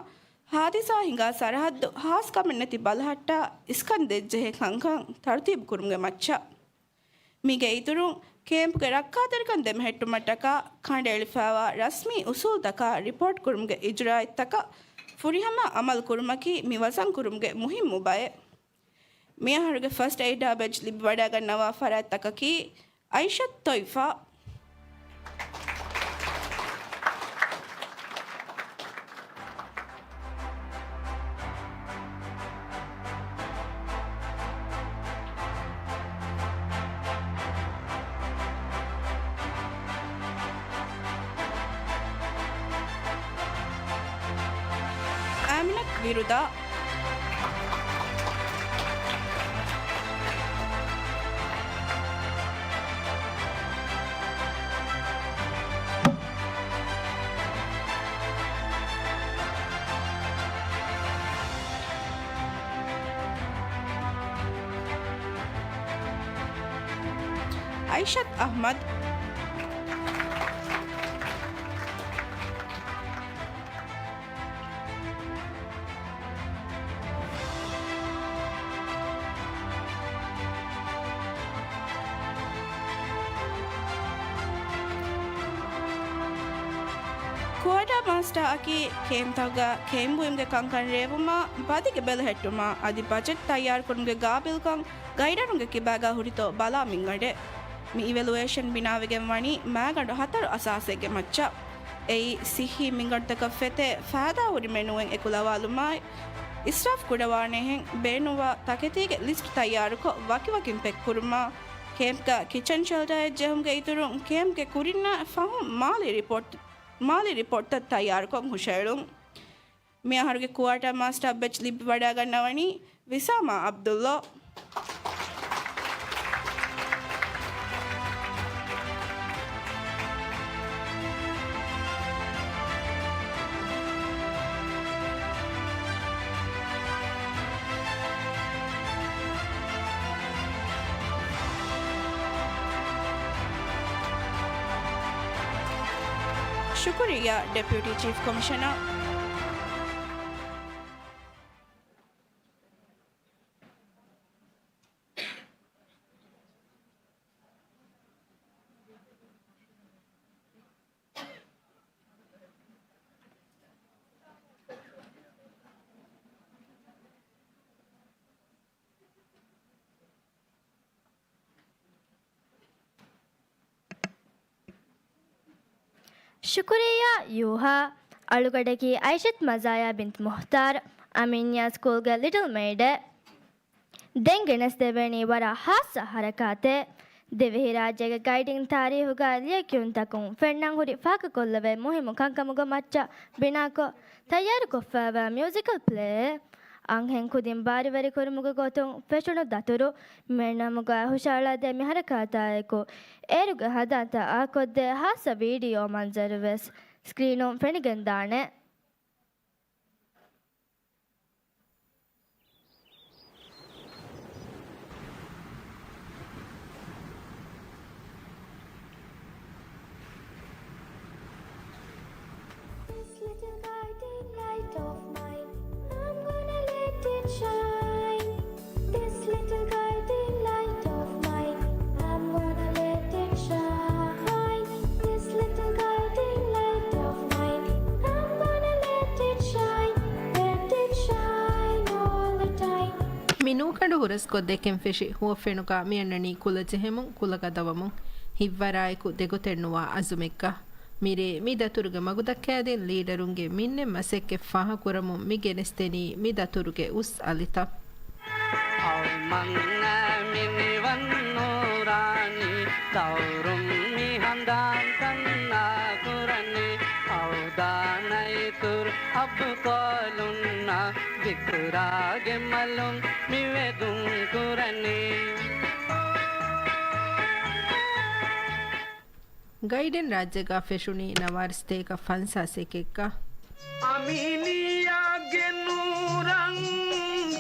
ހާދިސާ ހިނގާ ސަރަހައްދު ހާސްކަމެއް ނެތި ބަލަހައްޓާ އިސްކަން ދޭއްޖެހޭ ކަންކަން ތަރުތީބު ކުރުމުގެ މައްޗަށް. މީގެ އިތުރުން، ކޭމްޕްގެ ރައްކާތެރިކަން ދެމެހެއްޓުމަށްޓަކާ ކަނޑައެޅިފައިވާ ރަސްމީ އުސޫލްތަކާ ރިޕޯޓް ކުރުމުގެ އިޖުރާއަތްތަކަށް ފުރިހަމަ އަމަލު ކުރުމަކީ މި ވަޒަން ކުރުމުގެ މުހިއްމު ބައެއް. މިއަހަރުގެ ފަސްޓް އެއިޑާ ބެޖް ލިބިވަޑައިގަންނަވާ ފަރާތްތަކަކީ އައިޝަތު ތޮއިފާ. އާމިނަތު ބިރުދާ. އައިޝަތު އަޙްމަދު. ކުއާޓާ މާސްޓާއަކީ ކޭމްތަކުގަ ކޭމް ބުއިމުގެ ކަންކަން ރޭވުމާ، ބަދިގެ ބެލެހެއްޓުމާ އަދި ބަޖެޓް ތައްޔާރުކުރުމުގެ ގާބިލްކަން ގައިޑަރުންގެ ކިބާގަ ހުރިތޯ ބަލާ މިންގަނޑެއް. މި އިވެލުއޭޝަން ބިނާވެގެން ވަނީ މައިގަނޑު ހަތަރު އަސާސެއްގެ މައްޗަށް. އެއީ، ސިއްހީ މިންގަނޑުތަކަށް ފެތޭ ފައިދާ ހުރިމެ ނުވެން އެކުލަވާލުމާއި، އިސްރާފް ކުޑަވާނެހެން ބޭނުންވާ ތަކެތީގެ ލިސްޓް ތައްޔާރުކޮށް، ވަކިވަކިން ޕެކް ކުރުމާ، ކޭމްޕްގަ ކިޗަން ޝެލްޓަރެއް ޖެހުމުގެ އިތުރުން، ކޭމްޕްގެ ކުރިންނާ ފަހުން މާލީ ރިޕޯޓް، މާލީ ރިޕޯޓްތައް ތައްޔާރުކޮށް ހުށައެޅުން. މިއަހަރުގެ ކުއާޓާ މާސްޓާ ބެޗް ލިބިވަޑައިގަންނަވަނީ ވިސާމާ އަބްދުﷲ. ޝުކުރިއްޔާ، ޑެޕިއުޓީ ޗީފް ކޮމިޝަނަރ. ޝުކުރިއްޔާ ޔޫހާ. އަޅުގަޑަކީ އައިޝަތު މަޒާޔާ ބިންތު މުހްތާރު، އަމީންޔާ ސްކޫލްގެ ލިޓްލް މެއިޑެއް. ދެން ގެނެސްދެވޭނީ ވަރަށް ހާއްސަ ހަރަކާތެއް. ދިވެހިރާއްޖޭގެ ގައިޑިން ތާރީހުގަ ލިޔެކިޔުންތަކުން ފެންނަން ހުރި ފާކަކޮށްލެވޭ މުހިއްމު ކަންކަމުގެ މައްޗަށް ބިނާކޮށް، ތައްޔާރުކޮށްފައިވާ މިއުޒިކަލް ޕްލޭއެއް. އަންހެން ކުދިން ބާރުވެރިކުރުމުގެ ގޮތުން ފެށުނު ދަތުރު، މިނަމުގައި ހުށަހަޅައިދޭ މި ހަރަކާތާއެކު، އޭރުގެ ހަނދާންތައް އާކޮށްދޭ ހާއްސަ ވީޑިއޯ މަންޒަރުވެސް ސްކްރީނުން ފެނިގެންދާނެ. Little guiding light of mine, I'm gonna let it shine. This little guiding light of mine, I'm gonna let it shine. This little guiding light of mine, I'm gonna let it shine. Let it shine all the time. މި ނޫކަނޑު ހުރަސްކޮށްދެއްކެން ފެށި ހުވަފެނުގަ މި އަންނަނީ ކުލަ ޖެހެމުން، ކުލަ ގަދަވަމުން، ހިތްވަރާއެކު ދެގޮތެއްނުވާ އަޒުމެއްގަ. މިރޭ މި ދަތުރުގެ މަގުދައްކާދިން ލީޑަރުންގެ މިންނެއް މަސައްކަތް ފާހަގަކުރަމުން މި ގެނެސްދެނީ މި ދަތުރުގެ އުސް އަލިތައް. އަޅުމަންނާ މި ނިވަން ނޫރާނީ، ތައުރުން މި ހަނދާން ތަންނާ ކުރަނީ، އަޅުދާނަ އިތުރު އަބުޠާލުންނާ ޛިކުރާގެ މަލުން މި ވެދުން ކުރަނީ. ގައިޑެއް ރާއްޖޭގަ ފެށުނީ ނަވާރަ ސަތޭކަ ފަންސާސް އެކެއްގަ. އަމީނިއްޔާގެ ނޫރަން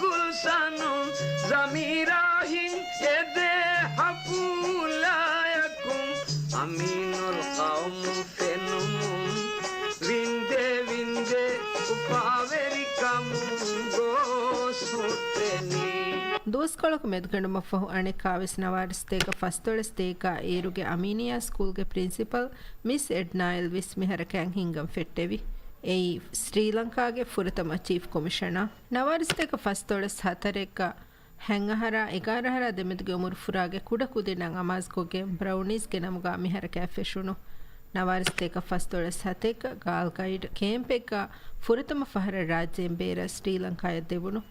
ގުލްޝަނުން، ޒަމީރާ ހިން އެދޭ ހަފޫލާޔަކުން، އަމީނުލް ޤައުމު ފެނުމުން، ވިންދޭ ވިންދޭ އުފާވެރިކަމުން ގޯސް ހުއްޓެނީ. ދުވަސްކޮޅަކު މެދުކެނޑުމަށްފަހު އަނެއްކާވެސް ނަވާރަ ސަތޭކަ ފަސްދޮޅަސް ދޭއްގަ އޭރުގެ އަމީނިއްޔާ ސްކޫލްގެ ޕްރިންސިޕަލް މިސް އެޑްނާއިލް ވެސް މި ހަރަކާތް ހިންގަން ފެއްޓެވި. އެއީ ސްރީލަންކާގެ ފުރަތަމަ ޗީފް ކޮމިޝަނަރ. ނަވާރަ ސަތޭކަ ފަސްދޮޅަސް ހަތަރެއްގަ ހަތް އަހަރާ އެގާރަ އަހަރާ ދެމެދުގެ އުމުރު ފުރާގެ ކުޑަ ކުދިންނަށް އަމާޒުކޮށްގެން ބްރައުނީޒްގެ ނަމުގަ މި ހަރަކާތް ފެށުނު. ނަވާރަ ސަތޭކަ ފަސްދޮޅަސް ހަތެއްގަ ގާލް ގައިޑް ކޭމްޕެއްގަ ފުރަތަމަ ފަހަރަށް ރާއްޖޭން ބޭރަށް ސްރީލަންކާޔަށް ދެވުނު.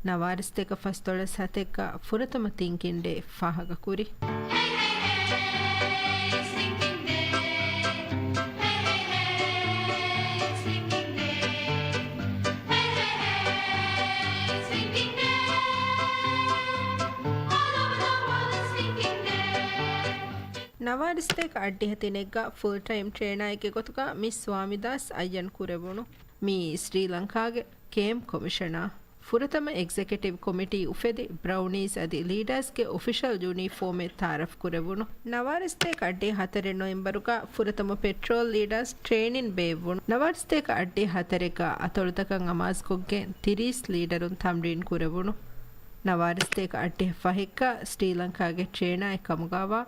ނަވާރަ ސަތޭކަ ފަސްދޮޅަސް ހަތެއްގަ ފުރަތަމަ ތިންކިން ޑޭ ފާހަގަކުރި. ނަވާރަ ސަތޭކަ އަށްޑިހަ ތިނެއްގަ ފުލް ޓައިމް ޓްރޭނާއެއްގެ ގޮތުގަ މިސް ސްވާމިދާސް އައްޔަން ކުރެވުނު. މިއީ ސްރީލަންކާގެ ކޭމްޕް ކޮމިޝަނަރ، ފުރަތަމަ އެގްޒެކެޓިވް ކޮމިޓީ އުފެދި، ބްރައުނީޒް އަދި ލީޑާސްގެ އޮފިޝަލް ޔުނީފޯމެއް ތައާރަފް ކުރެވުނު. ނަވާރަ ސަތޭކަ އަށްޑިހަ ހަތަރެއް ނޮވެމްބަރުގަ ފުރަތަމަ ޕެޓްރޯލް ލީޑާސް ޓްރޭނިން ބޭއްވުނު. ނަވާރަ ސަތޭކަ އަށްޑިހަ ހަތަރެއްގަ އަތޮޅުތަކަށް އަމާޒުކޮށްގެން ތިރީސް ލީޑަރުން ތަމްރީން ކުރެވުނު. ނަވާރަ ސަތޭކަ އަށްޑިހަ ފަހެއްގަ ސްރީލަންކާގެ ޓްރޭނާއެއް ކަމުގަވާ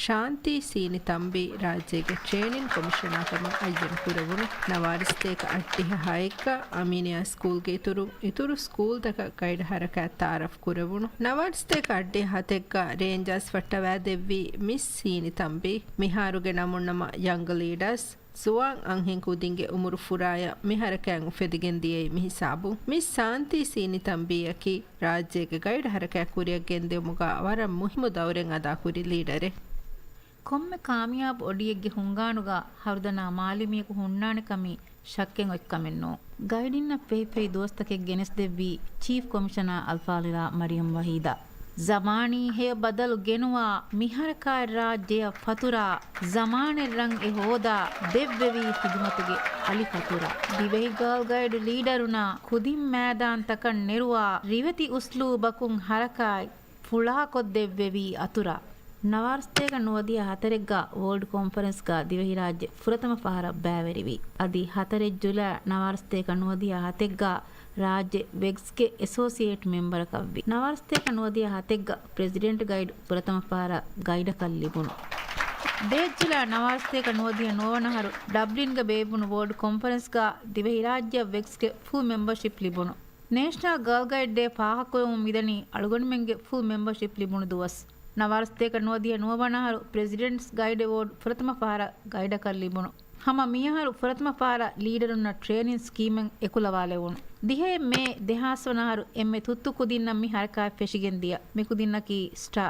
ޝާންތީ ސީނިތަނބީ ރާއްޖޭގެ ޓްރޭނިން ކޮމިޝަނާ ކަމަށް އައްޔަން ކުރެވުނު. ނަވާރަ ސަތޭކަ އަށްޑިހަ ހައެއްގަ އަމީނިއްޔާ ސްކޫލްގެ އިތުރުން އިތުރު ސްކޫލްތަކަށް ގައިޑް ހަރަކާތް ތައާރަފް ކުރެވުނު. ނަވާރަ ސަތޭކަ އަށްޑިހަ ހަތެއްގަ ރޭންޖާސް ވައްޓަވާދެއްވީ މިސް ސީނިތަނބީ. މިހާރުގެ ނަމުން ނަމަ ޔަންގް ލީޑާސް. ޒުވާން އަންހެން ކުދިންގެ އުމުރު ފުރާޔަށް މި ހަރަކާތް އުފެދިގެން ދިޔައީ މި ހިސާބުން. މިސް ޝާންތީ ސީނިތަނބީއަކީ ރާއްޖޭގެ ގައިޑް ހަރަކާތް ކުރިއަށް ގެންދިއުމުގަ ވަރަށް މުހިއްމު ދައުރެއް އަދާކުރި ލީޑަރެއް. ކޮންމެ ކާމިޔާބު އޮޑިއެއްގެ ހުންގާނުގަ ހަރުދަނާ މާލެމީއަކު ހުންނާނެ ކަމީ ޝައްކެއް އޮތްކަމެއް ނޫން. ގައިޑިންނަށް ފެހިފެހި ދުވަސްތަކެއް ގެނެސްދެއްވީ ޗީފް ކޮމިޝަނާ އަލްފާޟިލާ މަރިޔަމް ވަހީދާ. ޒަމާނީ ހެޔޮ ބަދަލު ގެނުވާ މިހަރަކާތް ރާއްޖެއަށް ފަތުރާ، ޒަމާނެއް ރަން އެ ހޯދާ ދެއްވެވީ ޚިދުމަތުގެ އަލި ފަތުރާ. ދިވެހި ގާލް ގައިޑް ލީޑަރުންނާ ކުދިން މައިދާންތަކަށް ނެރުވާ ރިވެތި އުސްލޫބަކުން ހަރަކާތް ފުޅާކޮށްދެއްވެވީ އަތުރާ. ނަވާރަ ސަތޭކަ ނުވަދިހަ ހަތަރެއްގަ ވޯލްޑް ކޮންފަރެންސްގަ ދިވެހިރާއްޖެ ފުރަތަމަ ފަހަރަށް ބައިވެރިވި. އަދި ހަތަރެއް ޖުލައި ނަވާރަ ސަތޭކަ ނުވަދިހަ ހަތެއްގަ ރާއްޖެ ވެގްސްގެ އެސޯސިއޭޓް މެމްބަރަކަށްވި. ނަވާރަ ސަތޭކަ ނުވަދިހަ ހަތެއްގަ ޕްރެޒިޑެންޓް ގައިޑް ފުރަތަމަ ފަހަރަށް ގައިޑަކަށް ލިބުނު. ދޭއް ޖުލައި ނަވާރަ ސަތޭކަ ނުވަދިހަ ނުވަވަނަ އަހަރު ޑަބްލިންގަ ބޭއްވުނު ވޯލްޑް ކޮންފަރެންސްގަ ދިވެހިރާއްޖެއަށް ވެގްސްގެ ފުލް މެމްބަޝިޕް ލިބުނު. ނޭޝަނަލް ގާލް ގައިޑް ޑޭ ފާހަގަކުރެވުމުން މިދަނީ އަޅުގަނޑުމެންގެ ފުލް މެމްބަޝިޕް ލިބުނު ދުވަސް. ނަވާރަ ސަތޭކަ ނުވަދިހަ ނުވަވަނަ އަހަރު ޕްރެޒިޑެންޓްސް ގައިޑް އެވޯޑް ފުރަތަމަ ފަހަރަށް ގައިޑަކަށް ލިބުނު. ހަމަ މިއަހަރު ފުރަތަމަ ފަހަރަށް ލީޑަރުންނަށް ޓްރޭނިން ސްކީމެއް އެކުލަވާލެވުނު. ދިހައެއް މޭ ދެހާސް ވަނަ އަހަރު އެންމެ ތުއްތު ކުދިންނަށް މި ހަރަކާތް ފެށިގެން ދިޔަ. މިކުދިންނަކީ ސްޓާ.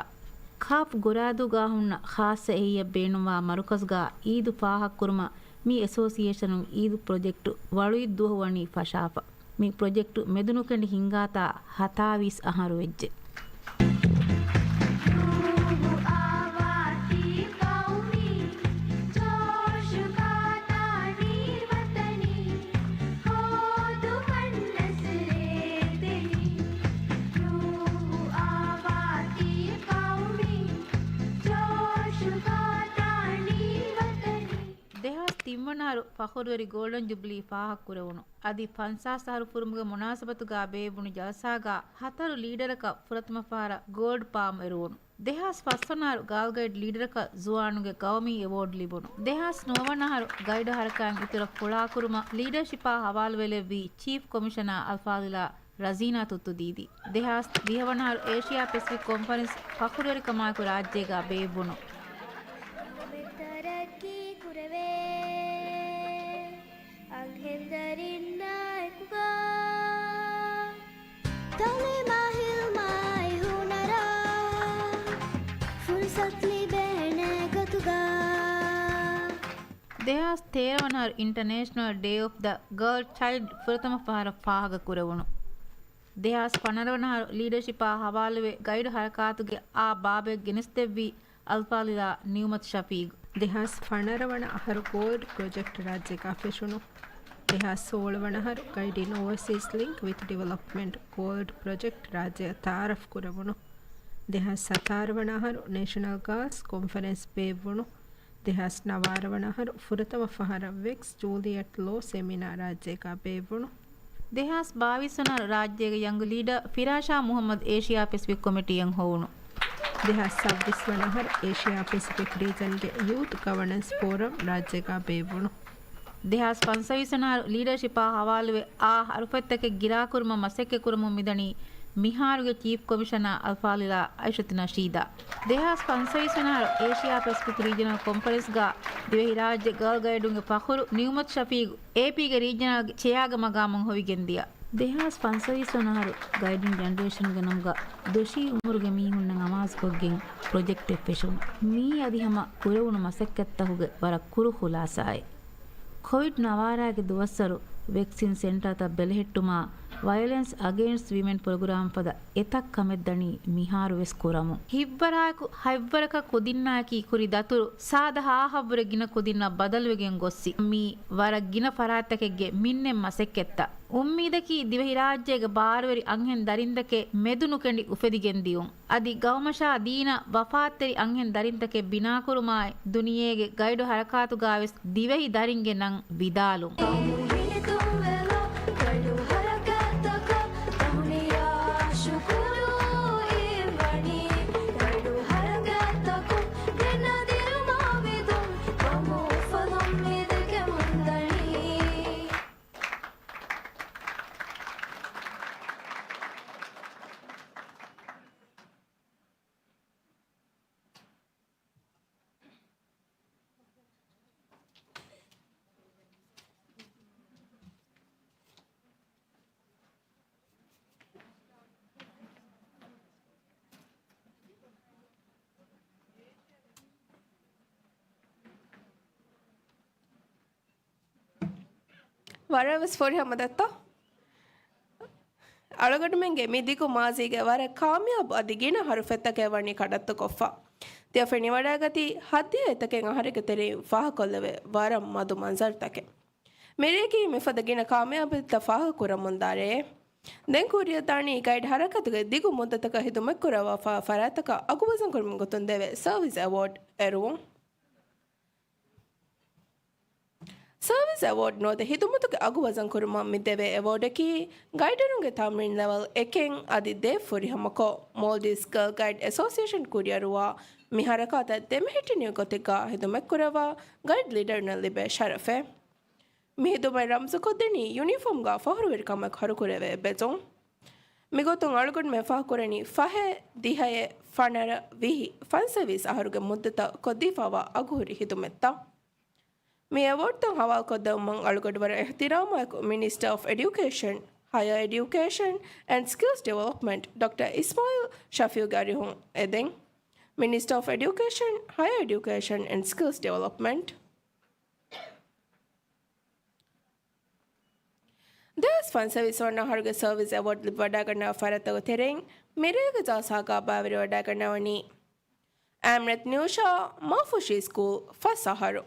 ކާފް ގުރާދޫގާ ހުންނަ ޚާއްޞަ އެހީއަށް ބޭނުންވާ މަރުކަޒުގާ އީދު ފާހަގަކުރުމަށް މި އެސޯސިއޭޝަނުން އީދު ޕްރޮޖެކްޓު ވަޅުއިއްދުވަހު ވަނީ ފަށާފަ. މި ޕްރޮޖެކްޓު މެދުނުކެނޑި ހިންގާތާ ހަތާވީސް އަހަރު ވެއްޖެ. ރޫޙު އާވާތީ ޤައުމީ، ޖޯޝުގާ ދާނީ ވަޠަނީ، ހޯދުމަށް ނަސްރޭ ދެނީ. ރޫޙު އާވާތީ ޤައުމީ، ޖޯޝުގާ ދާނީ ވަޠަނީ. ދެހާސް ތިން ނުވަނަހަރު ފަޚުރުވެރި ގޯލްޑަން ޖުބްލީ ފާހަގަކުރެވުނު. އަދި ފަންސާސް އަހަރު ފުރުމުގެ މުނާސަބަތުގާ ބޭއްވުނު ޖަލްސާގާ ހަތަރު ލީޑަރަކަށް ފުރަތަމަ ފަހަރަށް ގޯލްޑް ޕާމް އެރުވުނު. ދެހާސް ފަސްވަނަ އަހަރު ގާލް ގައިޑް ލީޑަރަކަށް ޒުވާނުންގެ ގައުމީ އެވޯޑް ލިބުނު. ދެހާސް ނުވަވަނަ އަހަރު ގައިޑު ހަރަކާތް އިތުރަށް ފުޅާކުރުމަށް ލީޑަރޝިޕާ ހަވާލުވެލެއްވީ ޗީފް ކޮމިޝަނާ އަލްފާޟިލާ ރަޒީނާ ތުއްތު ދީދީ. ދެހާސް ވިހި ވަނަ އަހަރު އޭޝިއާ ޕެސިފިކް ކޮންފަރެންސް ފަޚުރުވެރިކަމާއެކު ރާއްޖޭގާ ބޭއްވުނު. ތަރައްޤީ ކުރެވޭ އަންހެންދަރިންނާ އެކުގާ ތައުލީމާ ހިލްމާއި ހުނަރާ ފުރުސަތު ލިބޭނެ ގޮތުގާ. ދެހާސް ތޭރަ ވަނަ އަހަރު އިންޓަނޭޝަނަލް ޑޭ އޮފް ދަ ގާލް ޗައިލްޑް ފުރަތަމަ ފަހަރަށް ފާހަގަކުރެވުނު. ދެހާސް ފަނަރަ ވަނަ އަހަރު ލީޑަޝިޕާ ހަވާލުވެ ގައިޑު ހަރަކާތުގެ އާ ބާބެއް ގެނެސްދެއްވީ އަލްފާޟިލާ ނިއުމަތު ޝަފީގު. ދެހާސް ފަނަރަ ވަނަ އަހަރު ގޯލްޑް ޕްރޮޖެކްޓް ރާއްޖޭގާ ފެށުނު. ދެހާސް ސޯޅަ ވަނަ އަހަރު ގައިޑް އިން އޯވަސީސް ލިންކް ވިތް ޑިވެލޮޕްމަންޓް ގޯލްޑް ޕްރޮޖެކްޓް ރާއްޖެއަށް ތައާރަފް ކުރެވުނު. ދެހާސް ސަތާރަ ވަނަ އަހަރު ނޭޝަނަލް ގާސް ކޮންފަރެންސް ބޭއްވުނު. ދެހާސް ނަވާރަ ވަނަ އަހަރު ފުރަތަމަ ފަހަރަށް ވެކްސް ޖޫލިއެޓް ލޯ ސެމިނާ ރާއްޖޭގާ ބޭއްވުނު. ދެހާސް ބާވީސް ވަނަ އަހަރު ރާއްޖޭގެ ޔަންގް ލީޑަރ ފިރާޝާ މުހައްމަދު އޭޝިއާ ޕެސިފިކް ކޮމިޓީއަށް ހޮވުނު. ދެހާސް ސައްބީސް ވަނަ އަހަރު އޭޝިއާ ޕެސިފިކް ރީޖަންގެ ޔޫތު ގަވަނަންސް ފޯރަމް ރާއްޖޭގާ ބޭއްވުނު. ދެހާސް ފަންސަވީސް ވަނަ އަހަރު ލީޑަރޝިޕާ ހަވާލުވެ، އާ ހަރުފަތްތަކެއް ގިރާކުރުމަށް މަސައްކަތްކުރަމުން މިދަނީ މިހާރުގެ ޗީފް ކޮމިޝަނަރ އަލްފާޟިލާ އައިޝަތު ނަޝީދާ. ދެހާސް ފަންސަވީސް ވަނަ އަހަރު އޭޝިއާ ޕެސިފިކް ރީޖަނަލް ކޮންފަރެންސްގާ ދިވެހިރާއްޖެ ގާލް ގައިޑުންގެ ފަޚުރު ނިއުމަތު ޝަފީގު އޭޕީގެ ރީޖަނަލް ޗެއާގެ މަގާމުން ހޮވިގެންދިޔަ. ދެހާސް ފަންސަވީސް ވަނަ އަހަރު ގައިޑިން ޖެނެރޭޝަންގެ ނަމުގަ ދޮށީ އުމުރުގެ މީހުންނަށް އަމާޒުކޮށްގެން ޕްރޮޖެކްޓެއް ފެށުނު. މީ އަދި ހަމަ ކުރެވުނު މަސައްކަތްތަކުގެ ވަރަށް ކުރު ޚުލާސާއެއް. ކޮވިޑް ނަވާރާގެ ދުވަސްވަރު ވެކްސިން ސެންޓާތައް ބެލެހެއްޓުމާ، ވަޔަލެންސް އަގެއިންސްޓް ވިމެން ޕްރޮގްރާމް ފަދަ އެތައް ކަމެއް ދަނީ މިހާރު ވެސް ކުރަމުން. ހިތްވަރާއެކު ހަތްވަރަކަށް ކުދިންނާއެކީ ކުރި ދަތުރު ސާދަ ހާހަށްވުރެ ގިނަ ކުދިންނަށް ބަދަލުވެގެން ގޮއްސި. މީ ވަރަށް ގިނަ ފަރާތްތަކެއްގެ މިންނެއް މަސައްކަތްތައް. އުއްމީދަކީ ދިވެހިރާއްޖޭގެ ބާރުވެރި އަންހެން ދަރިންތަކެއް މެދުނުކެނޑި އުފެދިގެން ދިޔުން. އަދި ގައުމަށާ ދީނަށް ވަފާތްތެރި އަންހެން ދަރިންތަކެއް ބިނާކުރުމާއި، ދުނިޔޭގެ ގައިޑު ހަރަކާތުގާވެސް ދިވެހި ދަރިންގެ ނަން ވިދާލުން. ވަރަށް ވެސް ފުރިހަމަ ދައްތަ. އަޅުގަނޑުމެންގެ މި ދިގު މާޒީގެ ވަރަށް ކާމިޔާބު އަދި ގިނަ ހަރުފަތްތަކެއް ވަނީ ކަޑައްތުކޮށްފަ. ތިޔަ ފެނިވަޑައިގަތީ ހައްދިޔަ އެތަކެއް އަހަރެއްގެ ތެރެއިން ފާހަގަކޮށްލެވޭ ވަރަށް މަދު މަންޒަރުތަކެއް. މިރޭގެ މިފަދަ ގިނަ ކާމިޔާބުތައް ފާހަގަކުރަމުންދާ ރެއެއް. ދެން ކުރިއަށްދާނީ ގައިޑް ހަރަކާތުގެ ދިގު މުއްދަތަކަށް ހިދުމަތްކުރައްވާފާ ފަރާތްތަކަށް އަގުވަޒަންކުރުމުގެ ގޮތުން ދެވޭ ސަރވިސް އެވޯޑް އެރުވުން. ސަރވިސް އެވޯޑް ނުވަތަ ހިދުމަތުގެ އަގު ވަޒަންކުރުމަށް މި ދެވޭ އެވޯޑަކީ، ގައިޑަރުންގެ ތަމްރީން ލެވެލް އެކެއް އަދި ދޭއް ފުރިހަމަކޮށް، މޯލްޑިވްސް ގާލް ގައިޑް އެސޯސިއޭޝަން ކުރިއަރުވާ މި ހަރަކާތަށް ދެމެހެއްޓެނިވި ގޮތެއްގާ ހިދުމަތްކުރައްވާ ގައިޑް ލީޑަރުންނަށް ލިބޭ ޝަރަފެއް. މި ހިދުމަތް ރަމްޒުކޮށްދެނީ ޔުނީފޯމްގާ ފަހުރުވެރިކަމަށް ހަރުކުރެވޭ ބެޒުން. މިގޮތުން އަޅުގަނޑުމެން ފާހަގަކުރަނީ ފަހެއް، ދިހައެއް، ފަނަރަ، ވިހި، ފަންސަވީސް އަހަރުގެ މުއްދަތަށް ކޮށްދީފާވާ އަގުހުރި ހިދުމަތްތައް. މި އެވޯޑްތައް ހަވާލުކޮށްދެއްވުމަށް އަޅުގަނޑުވަރަށް އިޙްތިރާމާއެކު މިނިސްޓަރ އޮފް އެޑިއުކޭޝަން، ހަޔަރ އެޑިއުކޭޝަން އެންޑް ސްކިލްސް ޑިވެލޮޕްމަންޓް ޑޮކްޓަރ އިސްމާއިލް ޝަފީއުގެ އަރިހުން އެދެން. މިނިސްޓަރ އޮފް އެޑިއުކޭޝަން، ހަޔަރ އެޑިއުކޭޝަން އެންޑް ސްކިލްސް ޑިވެލޮޕްމަންޓް. ދެހާސް ފަންސަވީސް ވަނަ އަހަރުގެ ސަރވިސް އެވޯޑް ލިބިވަޑައިގަންނަވާ ފަރާތްތަކުގެ ތެރެއިން މިރޭގެ ޖަލްސާގާ ބައިވެރިވަޑައިގަންނަވަނީ، އައިމްރަތް ނިއުޝާ، މާފުށީ ސްކޫލް، ފަސް އަހަރު.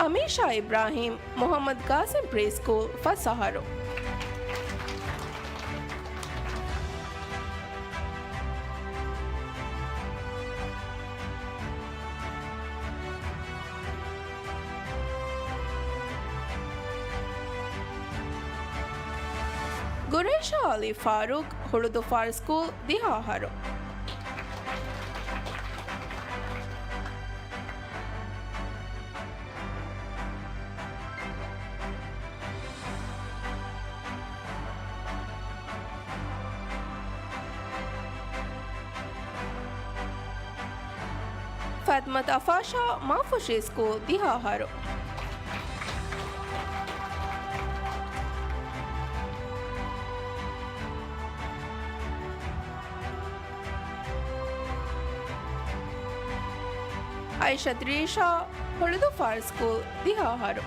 އަމީޝާ އިބްރާހީމް، މުޙައްމަދު ޤާސިމް ޕްރީ ސްކޫލް، ފަސް އަހަރު. ގުރައިޝާ އަލީ ފާރޫޤް، ހުޅުދުފާރު ސްކޫލް، ދިހަ އަހަރު. ފާތިމަތު އަފާޝާ، މާފުށީ ސްކޫލް، ދިހަ އަހަރު. އައިޝަތު ރީޝާ، ހުޅުދުފާރު ސްކޫލް، ދިހަ އަހަރު.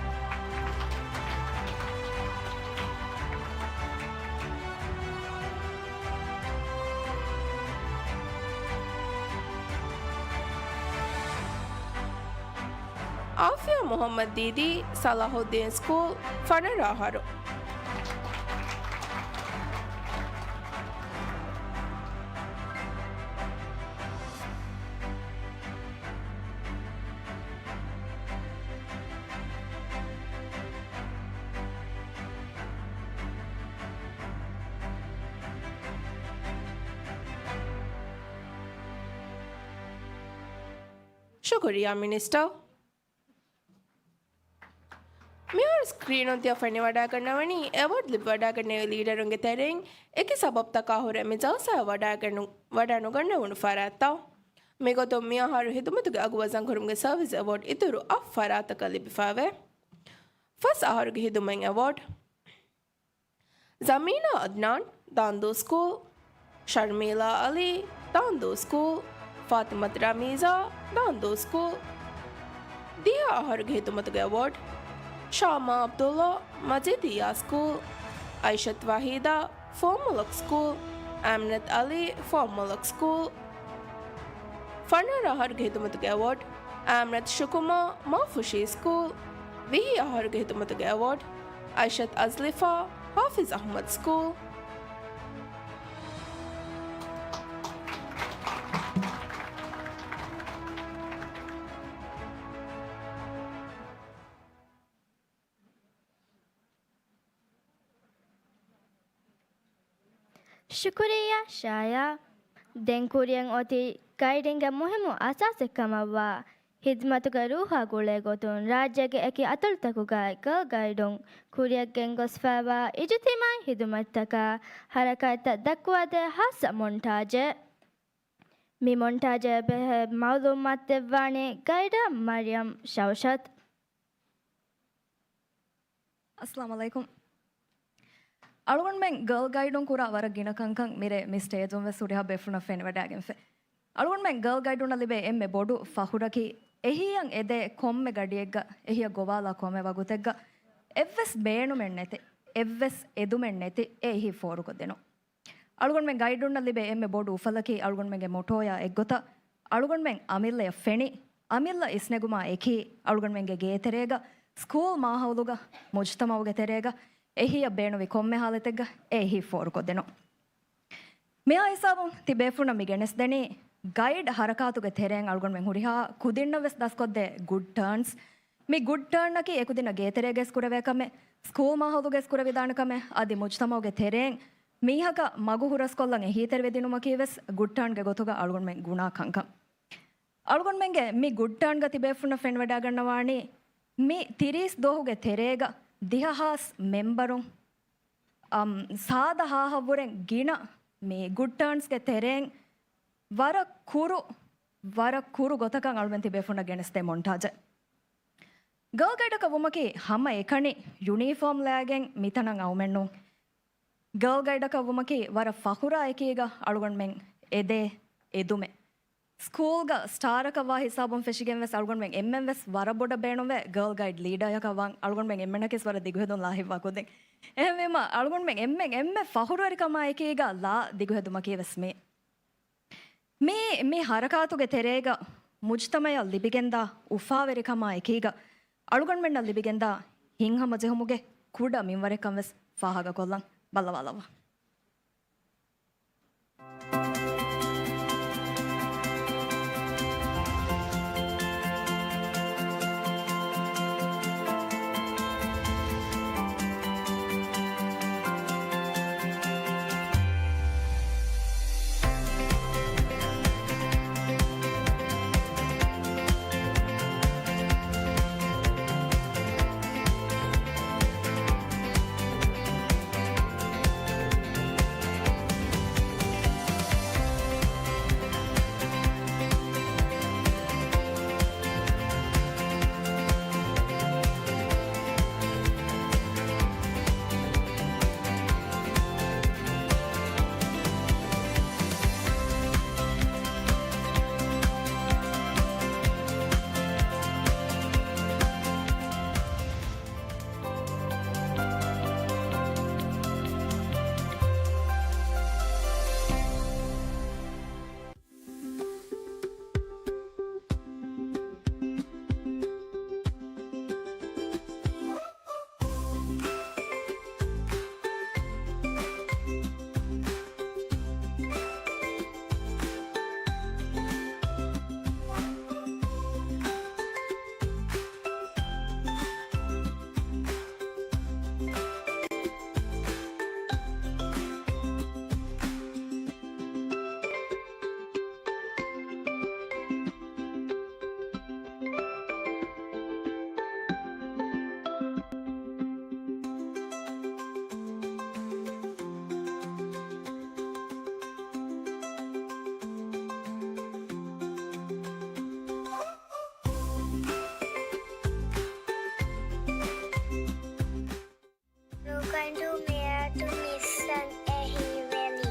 އާފިޔާ މުޙައްމަދު ދީދީ، ޞަލާޙުއްދީން ސްކޫލް، ފަނަރަ އަހަރު. ޝުކުރިއްޔާ މިނިސްޓަރ. މިހާރު ސްކްރީނުން ތިޔަ ފެނިވަޑައިގަންނަވަނީ އެވޯޑް ލިބިވަޑައިގެންނެވި ލީޑަރުންގެ ތެރެއިން އެކި ސަބަބުތަކާ ހުރެ މި ޖަލްސާއަށް ވަޑައިގެން-، ވަޑައިނުގަންނެވުނު ފަރާތްތައް. މިގޮތުން މިއަހަރު ހިދުމަތުގެ އަގު ވަޒަންކުރުމުގެ ސަރވިސް އެވޯޑް އިތުރު އަށް ފަރާތަކަށް ލިބިފައިވޭ. ފަސް އަހަރުގެ ހިދުމަތް އެވޯޑް. ޒަމީނާ އަދްނާން، ދާންދޫ ސްކޫލް. ޝަރްމީލާ އަލީ، ދާންދޫ ސްކޫލް. ފާތިމަތު ރަމީޒާ، ދާންދޫ ސްކޫލް. ދިހަ އަހަރުގެ ހިދުމަތުގެ އެވޯޑް. ޝާމާ އަބްދުﷲ، މަޖީދިއްޔާ ސްކޫލް. އައިޝަތު ވަހީދާ، ފޯމުލޮކް ސްކޫލް. އާމިނަތު އަލީ، ފޯމުލޮކް ސްކޫލް. ފަނަރަ އަހަރުގެ ހިދުމަތުގެ އެވޯޑް. އާމިނަތު ޝުކުމާ، މާފުށީ ސްކޫލް. ވިހި އަހަރުގެ ހިދުމަތުގެ އެވޯޑް. އައިޝަތު އަޒްލިފާ، ޙާފިޒް އަޙްމަދު ސްކޫލް. ޝުކުރިއްޔާ ޝާޔާ. ދެން ކުރިއަށް އޮތީ ގައިޑިންގ މުހިއްމު އަސާސެއް ކަމަށްވާ، ހިދުމަތުގެ ރޫހާ ގުޅޭ ގޮތުން ރާއްޖޭގެ އެކި އަތޮޅުތަކުގައި ގާ ގައިޑުން ކުރިއަށް ގެންގޮސްފައިވާ އިޖުތިމާޢީ ހިދުމަތްތަކާ ހަރަކާތްތައް ދައްކުވާދޭ ހާއްސަ މޮންޓާޖެއް. މި މޮންޓާޖާ ބެހޭ މައުލޫމާތު ދެއްވާނީ ގައިޑާ މަރިޔަމް ޝައުޝަތް. އައްސަލާމު ޢަލައިކުމް. އަޅުގަނޑުމެން ގާ ގައިޑުން ކުރާ ވަރަށް ގިނަ ކަންކަން މިރޭ މި ސްޓޭޖުން ވެސް ހުރިހާ ބޭފުޅުންނަށް ފެނިވަޑައިގެންފެ. އަޅުގަނޑުމެން ގާ ގައިޑުންނަށް ލިބޭ އެންމެ ބޮޑު ފަޚުރަކީ، އެހީއަށް އެދޭ ކޮންމެ ގަޑިއެއްގަ އެހީއަށް ގޮވާލާ ކޮންމެ ވަގުތެއްގަ އެއްވެސް ބޭނުމެއް ނެތި، އެއްވެސް އެދުމެއް ނެތި އެ އެހީ ފޯރުކޮށްދިނުން. އަޅުގަނޑުމެން ގައިޑުންނަށް ލިބޭ އެންމެ ބޮޑު އުފަލަކީ އަޅުގަނޑުމެންގެ މޮޓޯޔާ އެއްގޮތަށް އަޅުގަނޑުމެން އަމިއްލަޔަށް ފެނި، އަމިއްލަ އިސްނެގުމާ އެކީ، އަޅުގަނޑުމެންގެ ގޭތެރޭގަ، ސްކޫލް މާހައުލުގަ، މުޖުތަމައުގެ ތެރޭގަ އެހީއަށް ބޭނުންވި ކޮންމެ ހާލަތެއްގަ އެ އެހީ ފޯރުކޮށްދިނުން. މިއާ ހިސާބުން ތި ބޭފުޅުންނަށް މި ގެނެސްދެނީ، ގައިޑް ހަރަކާތުގެ ތެރެއިން އަޅުގަނޑުމެން ހުރިހާ ކުދިންނަށް ވެސް ދަސްކޮށްދޭ ގުޑް ޓާންސް. މި ގުޑް ޓާންއަކީ އެކުދިންނަށް ގޭތެރޭގައި ވެސް ކުރެވޭ ކަމެއް، ސްކޫލް މާހައުލުގައި ވެސް ކުރެވިދާނެ ކަމެއް، އަދި މުޖުތަމައުގެ ތެރެއިން މީހަކަށް މަގު ހުރަސްކޮށްލަން އެހީތެރިވެދިނުމަކީ ވެސް ގުޑް ޓާންގެ ގޮތުގަ އަޅުގަނޑުމެން ގުނާ ކަންކަން. އަޅުގަނޑުމެންގެ މި ގުޑް ޓާންގަ ތިބޭފުންނަށް ފެނިވަޑައިގަންނަވާނީ، މި ތިރީސް ދުވަހުގެ ތެރޭގަ ދިހަ ހާސް މެމްބަރުން، އަމް، ސާދަ ހާހަށްވުރެން ގިނަ މި ގުޑް ޓާންސްގެ ތެރެއިން ވަރަށް ކުރު، ވަރަށް ކުރު ގޮތަކަށް އަޅުމެން ތިބޭފުންނަށް ގެނެސްދޭ މޮންޓާޖެއް. ގާ ގައިޑަކަށް ވުމަކީ ހަމައެކަނި ޔުނީފޯމް ލައިގެން މިތަނަށް އައުމެއްނޫން. ގާ ގައިޑަކަށް ވުމަކީ ވަރަށް ފަޚުރާ އެކީގަ އަޅުގަނޑުމެން އެދޭ އެދުމެއް. ސްކޫލްގަ ސްޓާރަކަށް ވާ ހިސާބުން ފެށިގެން ވެސް އަޅުގަނޑުމެން އެންމެން ވެސް ވަރަށް ބޮޑަށް ބޭނުންވޭ ގާ ގައިޑް ލީޑާއަކަށް ވާން. އަޅުގަނޑުމެން އެންމެނަކީ ވެސް ވަރަށް ދިގުހެދުން ލާހިއްވާ ކުދިން. އެހެންވީމަ އަޅުގަނޑުމެން އެންމެން އެންމެ ފަޚުރުވެރިކަމާ އެކީގަ ލާ ދިގުހެދުމަކީ ވެސް މީ. މި، މި ހަރަކާތުގެ ތެރޭގަ މުޖުތަމައަށް ލިބިގެންދާ އުފާވެރިކަމާ އެކީގަ އަޅުގަނޑުމެންނަށް ލިބިގެންދާ ހިތްހަމަޖެހުމުގެ ކުޑަ މިންވަރެއްކަން ވެސް ފާހަގަކޮށްލަން. ބައްލަވާލައްވާ. ރޫގަނޑު މެޔަރު ނިސްސަން އެހީވެލި.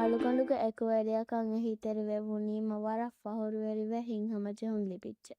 އަޅުގަނޑުގެ އެކުވެރިޔަކަން އެހީތެރިވެވުނީމަ ވަރަށް ފަހުރުވެރިވެ ހިތްހަމަޖެހުން ލިބިއްޖެ.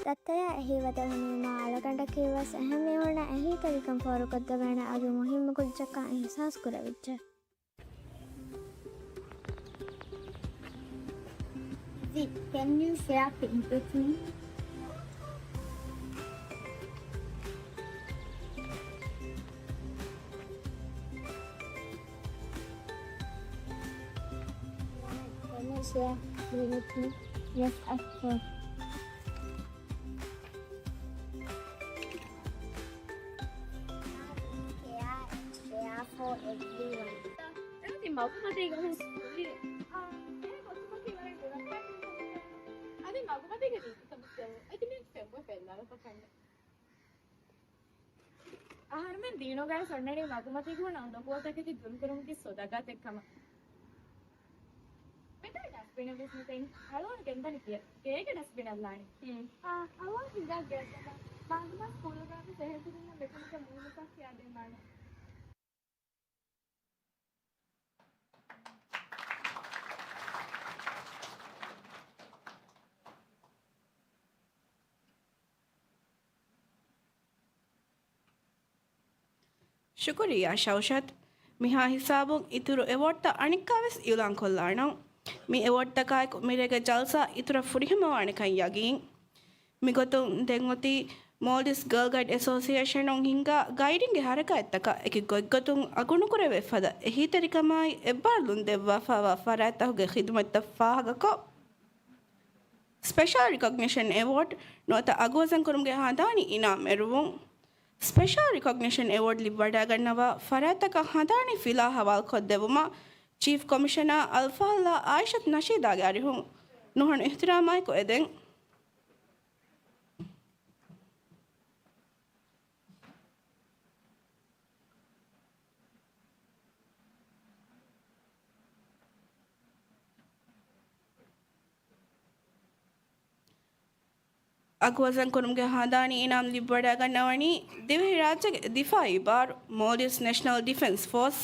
ރައްތަޔާ އެހީ ބަދަލުވީމާ، އަޅުގަނޑަކީވެސް އެހެން މީހުންނަށް އެހީތެރިކަން ފޯރުކޮށްދެވޭނެ އަދި މުހިއްމު ކުއްޖަކަށް އިހްސާސް ކުރެވިއްޖެ. Vic, can you share pictures with me? Can you share with me? Yes, of course. Care and share for everyone. އަދި މަގުމަތީގަ ހުސް ކުރި. އާ، އެ މަގުމަތީ ވަރަށް ގުނަކަން. އަދި މަގުމަތީގެ ރީތިކަމުގެ އެދި މި ފެންބޮ ފެންނަރަތަކަން. އަހަރުމެން ދީނުގައި އޮންނަނީ މަގުމަތީގަ ނުކުތްތަކެތި ދުރުކުރުމުގެ ސަދަގާތެއް ކަމަށް. މިތާ ޑަސްބިނެއް ވެސް ނެތޭ. އަޅުގަނޑު ގެންދަނީ ކިޔަ. ގޭގެ ޑަސްބިނެއް ލާނީ. ހުން. އާ، އަޅުގަނޑު ހިނގާ ގެއަށް ދަންނަ. މާދަމާ ސްކޫލުގައި ވެސް އެހެން ކުދިންނަށް މިކަމުގެ މުހިންމުކަން ކިޔާދޭން ދާނެ. ޝުކުރިއްޔާ ޝައުޝަތް. މިހާ ހިސާބުން އިތުރު އެވޯޑްތައް އަނެއްކާވެސް އިއުލާންކޮށްލާނަން. މި އެވޯޑްތަކާއެކު މިރޭގެ ޖަލްސާ އިތުރަށް ފުރިހަމަވާނެކަން ޔަގީން. މިގޮތުން ދެން އޮތީ މޯލްޑިވްސް ގާލް ގައިޑް އެސޯސިއޭޝަނުން ހިންގާ ގައިޑިންގެ ހަރަކާތްތަކަށް އެކި ގޮތްގޮތުން އަގުނުކުރެވޭފަދަ އެހީތެރިކަމާއި އެއްބާރުލުން ދެއްވާފައިވާ ފަރާތްތަކުގެ ޚިދުމަތްތައް ފާހަގަކޮށް، ސްޕެޝަލް ރިކޮގްނިޝަން އެވޯޑް ނުވަތަ އަގުވަޒަންކުރުމުގެ ހަނދާނީ އިނާމް އެރުވުން. ސްޕެޝަލް ރިކޮގްނިޝަން އެވޯޑް ލިބިވަޑައިގަންނަވާ ފަރާތްތަކަށް ހަނދާނީ ފިލާ ހަވާލުކޮށްދެއްވުމަށް ޗީފް ކޮމިޝަނަރ އަލްފާޟިލާ އާއިޝަތު ނަޝީދާގެ އަރިހުން. ނުހަނު އިޙްތިރާމާއެކު އެދެން. އަގުވަޒަންކުރުމުގެ ހަނދާނީ އިނާމް ލިބިވަޑައިގަންނަވަނީ ދިވެހިރާއްޖޭގެ ދިފާއީ ބާރު، މޯލްޑިވްސް ނެޝަނަލް ޑިފެންސް ފޯސް.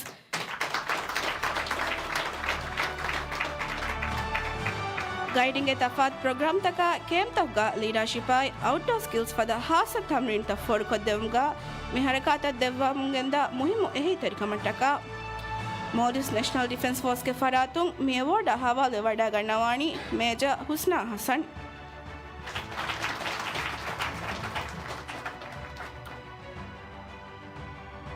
ގައިޑިންގގެ ތަފާތު ޕްރޮގްރާމްތަކާ ކޭމްތަކުގަ ލީޑަރޝިޕާއި އައުޓްޑޯ ސްކިލްސް ފަދަ ހާއްސަ ތަމްރީންތައް ފޯރުކޮށްދެވުމުގަ މި ހަރަކާތަށް ދެއްވަމުންގެންދާ މުހިއްމު އެހީތެރިކަމަށްޓަކާ، މޯލްޑިވްސް ނެޝަނަލް ޑިފެންސް ފޯސްގެ ފަރާތުން މި އެވޯޑާ ހަވާލުވެވަޑައިގަންނަވާނީ މޭޖަރ ހުސްނާ ހަސަން.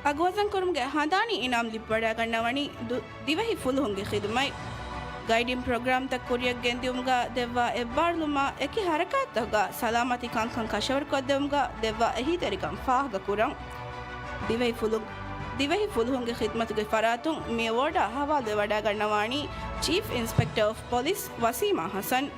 އަގުވަޒަންކުރުމުގެ ހަނދާނީ އިނާމް ލިބިވަޑައިގަންނަވަނީ ދު-، ދިވެހި ފުލުހުންގެ ޚިދުމަތް. ގައިޑިން ޕްރޮގްރާމްތައް ކުރިއަށް ގެންދިއުމުގަ ދެއްވާ އެއްބާރުލުމާ އެކި ހަރަކާތްތަކުގަ ސަލާމަތީ ކަންކަން ކަށަވަރުކޮށްދެވުމުގަ ދެއްވާ އެހީތެރިކަން ފާހަގަކުރަން. ދިވެހި ފުލު-، ދިވެހި ފުލުހުންގެ ޚިދުމަތުގެ ފަރާތުން މި އެވޯޑާ ހަވާލުވެވަޑައިގަންނަވާނީ ޗީފް އިންސްޕެކްޓަރ އޮފް ޕޮލިސް ވަސީމާ ހަސަން.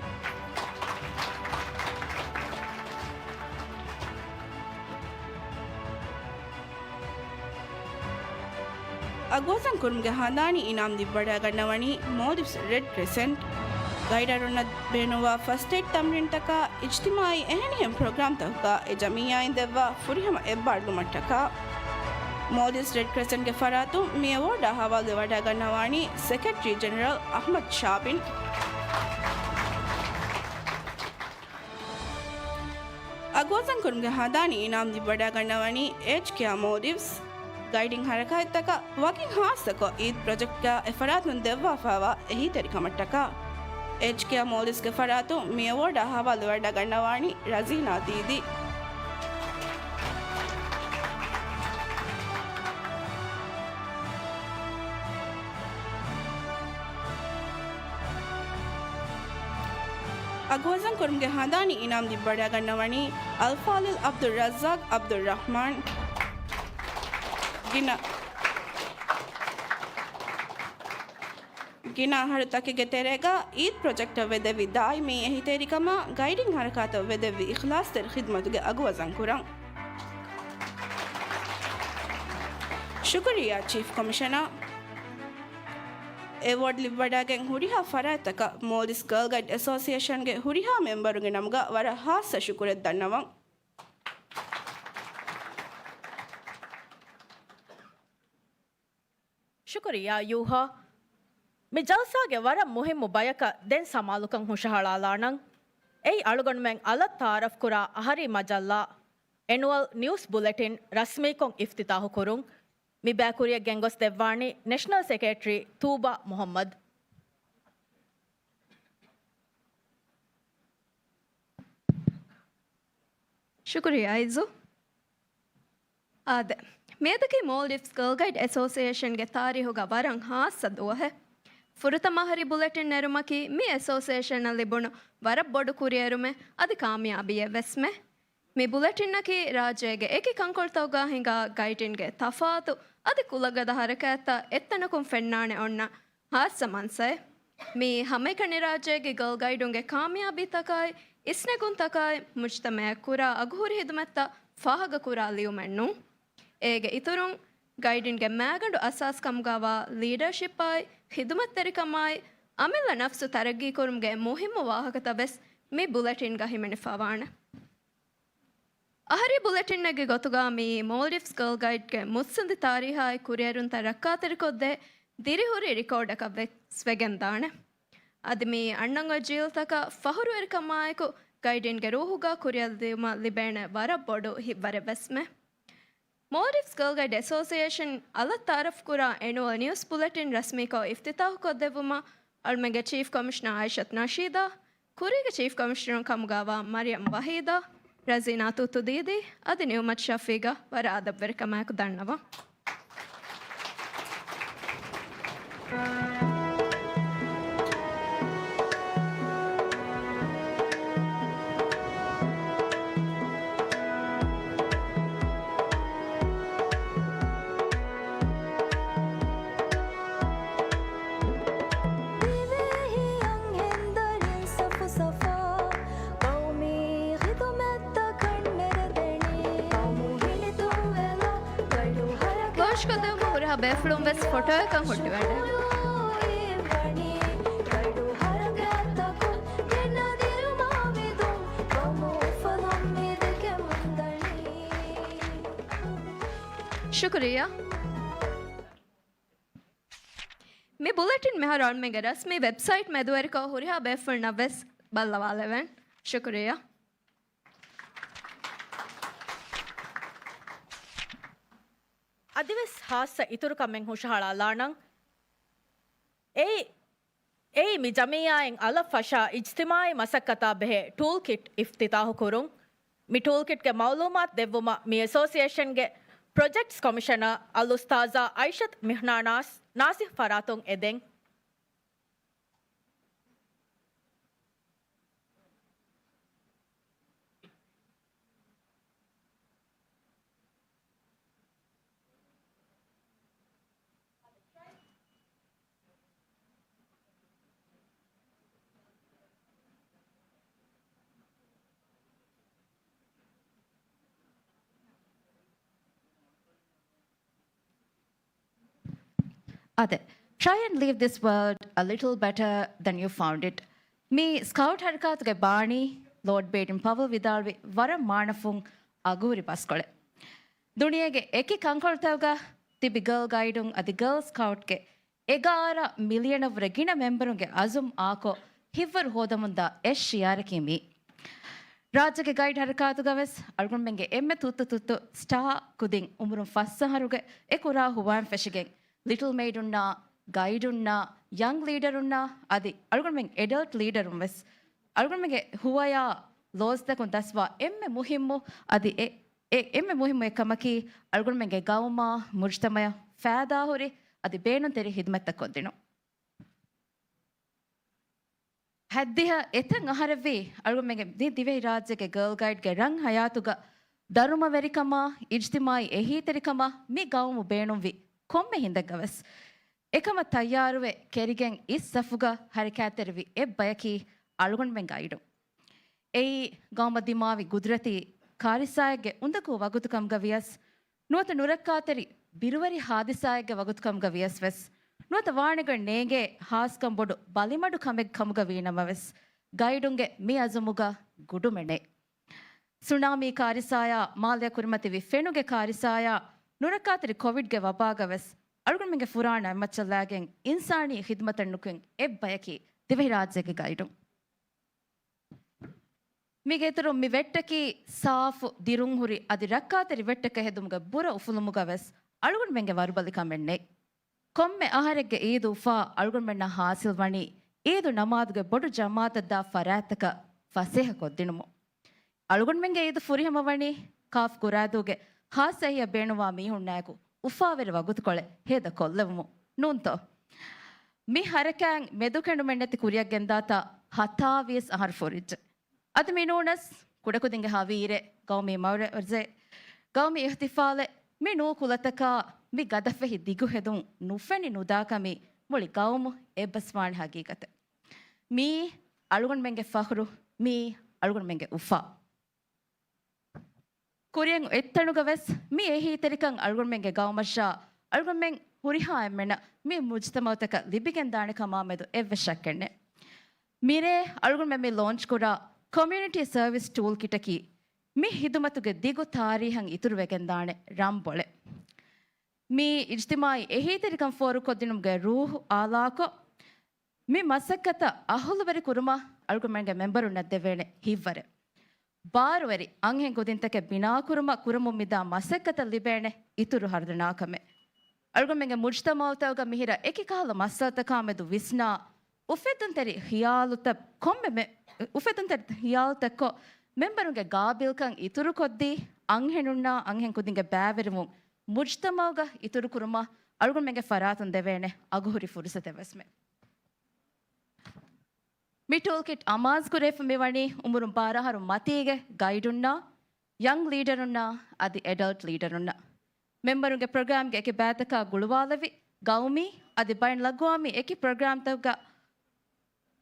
އަގުވަޒަން ކުރުމުގެ ހަނދާނީ އިނާމް ލިބިވަޑައިގަންނަވަނީ މޯލްޑިވްސް ރެޑް ކްރެސެންޓް. ގައިޑަރުންނަށް ބޭނުންވާ ފަސްޓް އެއިޑް ތަމްރީންތަކާ އިޖްތިމާއީ އެހެނިހެން ޕްރޮގްރާމްތަކުގަ އެ ޖަމިއްޔާއިން ދެއްވާ ފުރިހަމަ އެއްބާރުލުމަށްޓަކާ، މޯލްޑިވްސް ރެޑް ކްރެސެންޓްގެ ފަރާތުން މި އެވޯޑާ ހަވާލުވެވަޑައިގަންނަވާނީ ސެކްރެޓަރީ ޖެނެރަލް އަޙްމަދު ޝާބިން. އަގުވަޒަންކުރުމުގެ ހަނދާނީ އިނާމް ލިބިވަޑައިގަންނަވަނީ އޭޖް ކެއާ މޯލްޑިވްސް. ގައިޑިން ހަރަކާތްތަކަށް ވަކިން ހާއްސަކޮށް އީދް ޕްރޮޖެކްޓްގަ އެފަރާތުން ދެއްވާފައިވާ އެހީތެރިކަމަށްޓަކާ، އޭޖް ކެއާ މޯލްޑިވްސްގެ ފަރާތުން މި އެވޯޑާ ހަވާލުވެވަޑައިގަންނަވާނީ ރަޒީނާ ދީދީ. އަގުވަޒަން ކުރުމުގެ ހަނދާނީ އިނާމް ލިބިވަޑައިގަންނަވަނީ އަލްފާޟިލް އަބްދުއް ރައްޒާޤް އަބްދުއް ރަޙްމާން. ގިނަ، ގިނަ އަހަރުތަކެއްގެ ތެރޭގަ އީދް ޕްރޮޖެކްޓަށް ވެދެއްވި ދާއިމީ އެހީތެރިކަމާ ގައިޑިން ހަރަކާތަށް ވެދެއްވި އިޚްލާޞްތެރި ޚިދުމަތުގެ އަގުވަޒަން ކުރަން. ޝުކުރިއްޔާ ޗީފް ކޮމިޝަނަރ. އެވޯޑް ލިބިވަޑައިގެން ހުރިހާ ފަރާތްތަކަށް މޯލްޑިވްސް ގާލް ގައިޑް އެސޯސިއޭޝަންގެ ހުރިހާ މެމްބަރުންގެ ނަމުގަ ވަރަށް ހާއްސަ ޝުކުރެއް ދަންނަވަން. ޝުކުރިއްޔާ ޔޫހާ. މި ޖަލްސާގެ ވަރަށް މުހިއްމު ބަޔަކަށް ދެން ސަމާލުކަން ހުށަހަޅާލާނަން. އެއީ އަޅުގަނޑުމެން އަލަށް ތައާރަފްކުރާ އަހަރީ މަޖައްލާ، އެނުއަލް ނިއުސް ބުލެޓިން ރަސްމީކޮށް އިފްތިތާހު ކުރުން. މި ބައި ކުރިއަށް ގެންގޮސް ދެއްވާނީ ނެޝަނަލް ސެކްރެޓަރީ ތޫބާ މުޙައްމަދު. ޝުކުރިއްޔާ އައިޒު. އާދެ، މިއަދަކީ މޯލްޑިވްސް ގާލް ގައިޑް އެސޯސިއޭޝަންގެ ތާރީހުގަ ވަރަށް ހާއްސަ ދުވަހެއް. ފުރަތަމަ އަހަރީ ބުލެޓިން ނެރުމަކީ މި އެސޯސިއޭޝަނަށް ލިބުނު ވަރަށް ބޮޑު ކުރިއެރުމެއް އަދި ކާމިޔާބީއެއް ވެސްމެ. މި ބުލެޓިންއަކީ ރާއްޖޭގެ އެކި ކަންކޮޅުތަކުގަ ހިނގާ ގައިޑިންގެ ތަފާތު އަދި ކުލަގަދަ ހަރަކާތްތައް އެއްތަނަކުން ފެންނާނެ އޮންނަ ހާއްސަ މަންސައެއް. މިއީ ހަމައެކަނި ރާއްޖޭގެ ގާލް ގައިޑުންގެ ކާމިޔާބީތަކާއި، އިސްނެގުންތަކާއި، މުޖްތަމައަށް ކުރާ އަގުހުރި ހިދުމަތްތައް ފާހަގަކުރާ ލިޔުމެއް ނޫން. އޭގެ އިތުރުން، ގައިޑިންގެ މައިގަނޑު އަސާސްކަމުގަވާ ލީޑަރޝިޕާއި، ޚިދުމަތްތެރިކަމާއި، އަމިއްލަ ނަފްސު ތަރައްގީކުރުމުގެ މުހިއްމު ވާހަކަތައް ވެސް މި ބުލެޓިންގަ ހިމެނިފަވާނެ. އަހަރީ ބުލެޓިންއެއްގެ ގޮތުގަ މިއީ މޯލްޑިވްސް ގާލް ގައިޑްގެ މުއްސަނދި ތާރީހާއި ކުރިއެރުންތައް ރައްކާތެރިކޮށްދޭ ދިރިހުރި ރިކޯޑަކަށް ވެސް ވެގެންދާނެ. އަދި މިއީ އަންނަން އޮތް ޖީލްތަކަށް ފަހުރުވެރިކަމާއެކު ގައިޑިންގެ ރޫހުގަ ކުރިއަށް ލިޔުމަށް ލިބޭނެ ވަރަށް ބޮޑު ހިތްވަރެއް ވެސްމެ. މޯލްޑިވްސް ގާލް ގައިޑް އެސޯސިއޭޝަން އަލަށް ތައާރަފްކުރާ އެނުއަލް ނިއުސް ބުލެޓިން ރަސްމީކޮށް އިފްތިތާހުކޮށްދެއްވުމަށް އަޅުމެންގެ ޗީފް ކޮމިޝަނަރ އައިޝަތު ނަޝީދާ، ކުރީގެ ޗީފް ކޮމިޝަނަރު ކަމުގައިވާ މަރިޔަމް ވަހީދާ، ރަޒީނާ ތުއްތު ދީދީ އަދި ނިޢުމަތު ޝަފީޤަށް ވަރަށް އަދަބުވެރިކަމާއެކު ދަންނަވަން. ދިވެހި އަންހެން ދަރިން ސަފު ކޮށްދެވުމަށް ހުރިހާ ބޭފުޅުން ވެސް ފޮޓޯއަކަށް ހުއްޓިވަޑައި. ޝުކުރިއްޔާ. މި ބުލެޓިން މިހާރު އަޅުމެންގެ ރަސްމީ ވެބްސައިޓް މެދުވެރިކޮށް ހުރިހާ ބޭފުޅުންނަށް ވެސް ބައްލަވާލެވެން. ޝުކުރިއްޔާ. އަދިވެސް ހާއްސަ އިތުރު ކަމެއް ހުށަހަޅާލާނަން. އެއީ، އެއީ މި ޖަމިއްޔާއިން އަލަށް ފަށާ އިޖްތިމާޢީ މަސައްކަތާ ބެހޭ ޓޫލް ކިޓް އިފްތިތާޙު ކުރުން. މި ޓޫލް ކިޓްގެ މަޢުލޫމާތު ދެއްވުމަށް މި އެސޯސިއޭޝަންގެ ޕްރޮޖެކްޓްސް ކޮމިޝަނަރ އަލްއުސްތާޛާ އައިޝަތު މިހްނާ ނާސި-، ނާސިޙް ފަރާތުން އެދެން. އާދެ، try and leave this world a little better than you found it. މި ސްކައުޓް ހަރަކާތުގެ ބާނީ ލޯޑް ބޭޑިން ޕަވަލް ވިދާޅުވި ވަރަށް މާނަފުން އަގުހުރި ބަސްކޮޅެއް. ދުނިޔޭގެ އެކި ކަންކޮޅުތަކުގަ ތިބި ގާލް ގައިޑުން އަދި ގާލް ސްކައުޓްގެ އެގާރަ މިލިއަނަށްވުރެ ގިނަ މެމްބަރުންގެ އަޒުމް އާކޮށް، ހިތްވަރު ހޯދަމުންދާ އެއް ޝިއާރަކީ މީ. ރާއްޖޭގެ ގައިޑް ހަރަކާތުގަވެސް އަޅުގަނޑުމެންގެ އެންމެ ތުއްތު ތުއްތު ސްޓާ ކުދިން އުމުރުން ފަސް އަހަރުގެ އެ ކުރާ ހުވާއިން ފެށިގެން، ލިޓްލް މެއިޑުންނާ، ގައިޑުންނާ، ޔަންގް ލީޑަރުންނާ އަދި އަޅުގަނޑުމެން އެޑަލްޓް ލީޑަރުން ވެސް އަޅުގަނޑުމެންގެ ހުވަޔާ ލޯޒްތަކުން ދަސްވާ އެންމެ މުހިއްމު އަދި އެ، އެ، އެންމެ މުހިއްމު އެއްކަމަކީ އަޅުގަނޑުމެންގެ ގައުމާ، މުޖްތަމަޢަށް ފައިދާހުރި އަދި ބޭނުންތެރި ހިދުމަތްތައް ކޮށްދިނުން. ހައްދިހަ އެތައް އަހަރެއްވީ އަޅުގަނޑުމެންގެ ދި-، ދިވެހިރާއްޖޭގެ ގާލް ގައިޑްގެ ރަން ހަޔާތުގަ ދަރުމަވެރިކަމާ، އިޖްތިމާޢީ އެހީތެރިކަމާ މި ގައުމު ބޭނުންވި ކޮންމެ ހިނދެއްގަވެސް އެކަމަށް ތައްޔާރުވެ، ކެރިގެން އިސް ސަފުގަ ހަރަކާތްތެރިވި އެއްބަޔަކީ އަޅުގަނޑުމެން ގައިޑުން. އެއީ ގައުމަށް ދިމާވި ގުދުރަތީ ކާރިސާއެއްގެ އުނދަގޫ ވަގުތު ކަމުގަ ވިޔަސް، ނުވަތަ ނުރައްކާތެރި ބިރުވެރި ހާދިސާއެއްގެ ވަގުތު ކަމުގަ ވިޔަސް ވެސް، ނުވަތަ ވާނެގޮތް ނޭނގޭ ހާސްކަން ބޮޑު ބަލިމަޑު ކަމެއް ކަމުގަ ވީނަމަވެސް، ގައިޑުންގެ މި އަޒުމުގަ ގުޑުމެއް ނެތް. ސުނާމީ ކާރިސާޔާ، މާލެއަށް ކުރިމަތިވި ފެނުގެ ކާރިސާޔާ، ނުރައްކާތެރި ކޮވިޑްގެ ވަބާގަވެސް އަޅުގަނޑުމެންގެ ފުރާނަ އެއްމައްޗަށް ލާގެން އިންސާނީ ޚިދުމަތަށް ނުކުތް އެއްބަޔަކީ ދިވެހިރާއްޖޭގެ ގައިޑުން. މީގެ އިތުރުން މި ވެއްޓަކީ ސާފު، ދިރުންހުރި އަދި ރައްކާތެރި ވެއްޓެއްކަ ހެދުމުގެ ބުރަ އުފުލުމުގަވެސް އަޅުގަނޑުމެންގެ ވަރުބަލިކަމެއް ނެތް. ކޮންމެ އަހަރެއްގެ އީދު އުފާ އަޅުގަނޑުމެންނަށް ހާސިލް ވަނީ އީދު ނަމާދުގެ ބޮޑު ޖަމާޢަތަށް ދާ ފަރާތްތަކަށް ފަސޭހަ ކޮށްދިނުމުން. އަޅުގަނޑުމެންގެ އީދު ފުރިހަމަވަނީ ކާފް ގުރާދޫގެ ހާއްސަ އެހީއަށް ބޭނުންވާ މީހުންނާއެކު އުފާވެރި ވަގުތުކޮޅެއް ހޭދަ ކޮށްލެވުމުން ނޫންތޯ؟ މި ހަރަކާތް މެދުކެނޑުމެއްނެތި ކުރިއަށް ގެންދާތާ ހަތާވީސް އަހަރު ފުރިއްޖެ. އަދި މި ނޫނަސް ކުޑަކުދިންގެ ހަވީރެއް، ގައުމީ މައުރަޒެއް، ގައުމީ އިޙްތިފާލެއް، މި ނޫ ކުލަތަކާ މި ގަދަފެހި ދިގުހެދުން ނުފެނި ނުދާކަމީ މުޅި ގައުމު އެއްބަސްވާނެ ހަގީގަތެއް. މީ އަޅުގަނޑުމެންގެ ފަޚުރު، މީ އަޅުގަނޑުމެންގެ އުފާ. ކުރިއަށް އޮތްތަނުގަ ވެސް މި އެހީތެރިކަން އަޅުގަނޑުމެންގެ ގައުމަށާ އަޅުގަނޑުމެން ހުރިހާ އެންމެނަށް މި މުޖްތަމަޢުތަކަށް ލިބިގެންދާނެ ކަމާމެދު އެއްވެސް ޝައްކެއް ނެތް. މިރޭ އަޅުގަނޑުމެން މި ލޯންޗް ކުރާ ކޮމިއުނިޓީ ސަރވިސް ޓޫލް ކިޓަކީ މި ހިދުމަތުގެ ދިގު ތާރީހަށް އިތުރުވެގެންދާނެ ރަންބޮޅެއް. މި އިޖްތިމާޢީ އެހީތެރިކަން ފޯރުކޮށްދިނުމުގެ ރޫޙު އާލާކޮށް، މި މަސައްކަތަށް އަހުލުވެރި ކުރުމަށް އަޅުގަނޑުމެންގެ މެމްބަރުންނަށް ދެވޭނެ ހިތްވަރެއް. ބާރުވެރި އަންހެން ކުދިންތަކެއް ބިނާކުރުމަށް ކުރަމުން މިދާ މަސައްކަތަށް ލިބޭނެ އިތުރު ހަރުދަނާކަމެއް. އަޅުގަނޑުމެންގެ މުޖްތަމަޢުތަކުގަ މިހިރަ އެކި ކަހަލަ މައްސަލަތަކާމެދު ވިސްނާ، އުފެދުންތެރި ޚިޔާލުތައް ކޮންމެ މެ-، އުފެދުންތެރި ޚިޔާލުތައްކޮށް، މެމްބަރުންގެ ގާބިލްކަން އިތުރުކޮށްދީ، އަންހެނުންނާ އަންހެން ކުދިންގެ ބައިވެރިވުން މުޖްތަމަޢުގަ އިތުރުކުރުމަށް އަޅުގަނޑުމެންގެ ފަރާތުން ދެވޭނެ އަގުހުރި ފުރުސަތެއް ވެސްމެ. މި ޓޫލް ކިޓް އަމާޒުކުރެވިފަ މިވަނީ އުމުރުން ބާރަ އަހަރު މަތީގެ ގައިޑުންނާ، ޔަންގް ލީޑަރުންނާ އަދި އެޑަލްޓް ލީޑަރުންނަށް. މެމްބަރުންގެ ޕްރޮގްރާމްގެ އެކި ބައިތަކާ ގުޅުވާލެވި، ގައުމީ އަދި ބައިން ލަގްވާމީ އެކި ޕްރޮގްރާމްތަކުގަ،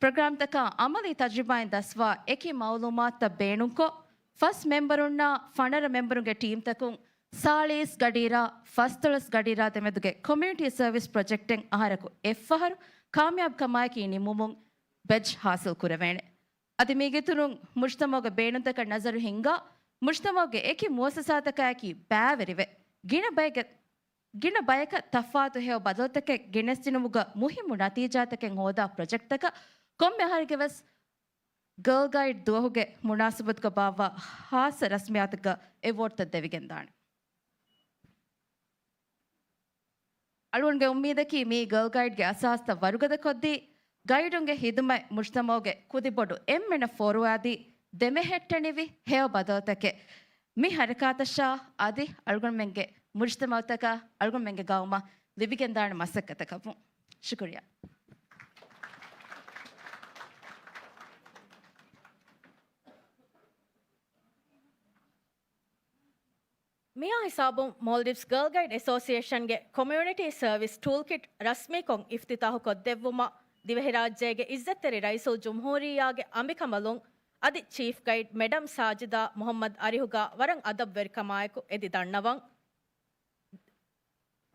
ޕްރޮގްރާމްތަކާ އަމަލީ ތަޖުރިބާއިން ދަސްވާ އެކި މައުލޫމާތުތައް ބޭނުންކޮށް، ފަސް މެމްބަރުންނާ ފަނަރަ މެމްބަރުންގެ ޓީމްތަކުން ސާޅީސް ގަޑިއިރާ ފަސްދޮޅަސް ގަޑިއިރާ ދެމެދުގެ ކޮމިއުނިޓީ ސަރވިސް ޕްރޮޖެކްޓެއް އަހަރަކު އެއްފަހަރު ކާމިޔާބުކަމާއެކީ ނިމުމުން ބެޖް ހާސިލް ކުރެވޭނެ. އަދި މީގެ އިތުރުން މުޖްތަމަޢުގެ ބޭނުންތަކަށް ނަޒަރު ހިންގާ، މުޖްތަމަޢުގެ އެކި މުއައްސަސާތަކާއެކީ ބައިވެރިވެ، ގިނަ ބަޔަކަށް، ގިނަ ބަޔަކަށް ތަފާތު ހެޔޮ ބަދަލުތަކެއް ގެނެސްދިނުމުގަ މުހިއްމު ނަތީޖާތަކެއް ހޯދާ ޕްރޮޖެކްޓްތަކަށް ކޮންމެ އަހަރެއްގެ ވެސް ގާލް ގައިޑް ދުވަހުގެ މުނާސަބަތުގަ ބާއްވާ ހާއްސަ ރަސްމިއްޔާތެއްގަ އެވޯޑްތައް ދެވިގެންދާނެ. އަޅުގަނޑުގެ އުއްމީދަކީ މިއީ ގާލް ގައިޑްގެ އަސާސްތައް ވަރުގަދަކޮށްދީ، ގައިޑުންގެ ހިދުމަތް މުޖްތަމަޢުގެ ކުދިބޮޑު އެންމެނަށް ފޯރުވާދީ، ދެމެހެއްޓެނިވި ހެޔޮ ބަދަލުތަކެއް މި ހަރަކާތަށާ އަދި އަޅުގަނޑުމެންގެ މުޖްތަމަޢުތަކަށް އަޅުގަނޑުމެންގެ ގައުމަށް ލިބިގެންދާނެ މަސައްކަތަކަށްވުން. ޝުކުރިއްޔާ. މިއާ ހިސާބުން މޯލްޑިވްސް ގާލް ގައިޑް އެސޯސިއޭޝަންގެ ކޮމިއުނިޓީ ސަރވިސް ޓޫލްކިޓް ރަސްމީކޮށް އިފްތިތާޙުކޮށްދެއްވުމަށް ދިވެހިރާއްޖޭގެ ޢިއްޒަތްތެރި ރައީސުލްޖުމްހޫރިއްޔާގެ އަނބިކަނބަލުން އަދި ޗީފް ގައިޑް މެޑަމް ސާޖިދާ މުޙައްމަދު އަރިހުގަ ވަރަށް އަދަބުވެރިކަމާއެކު އެދި ދަންނަވަން.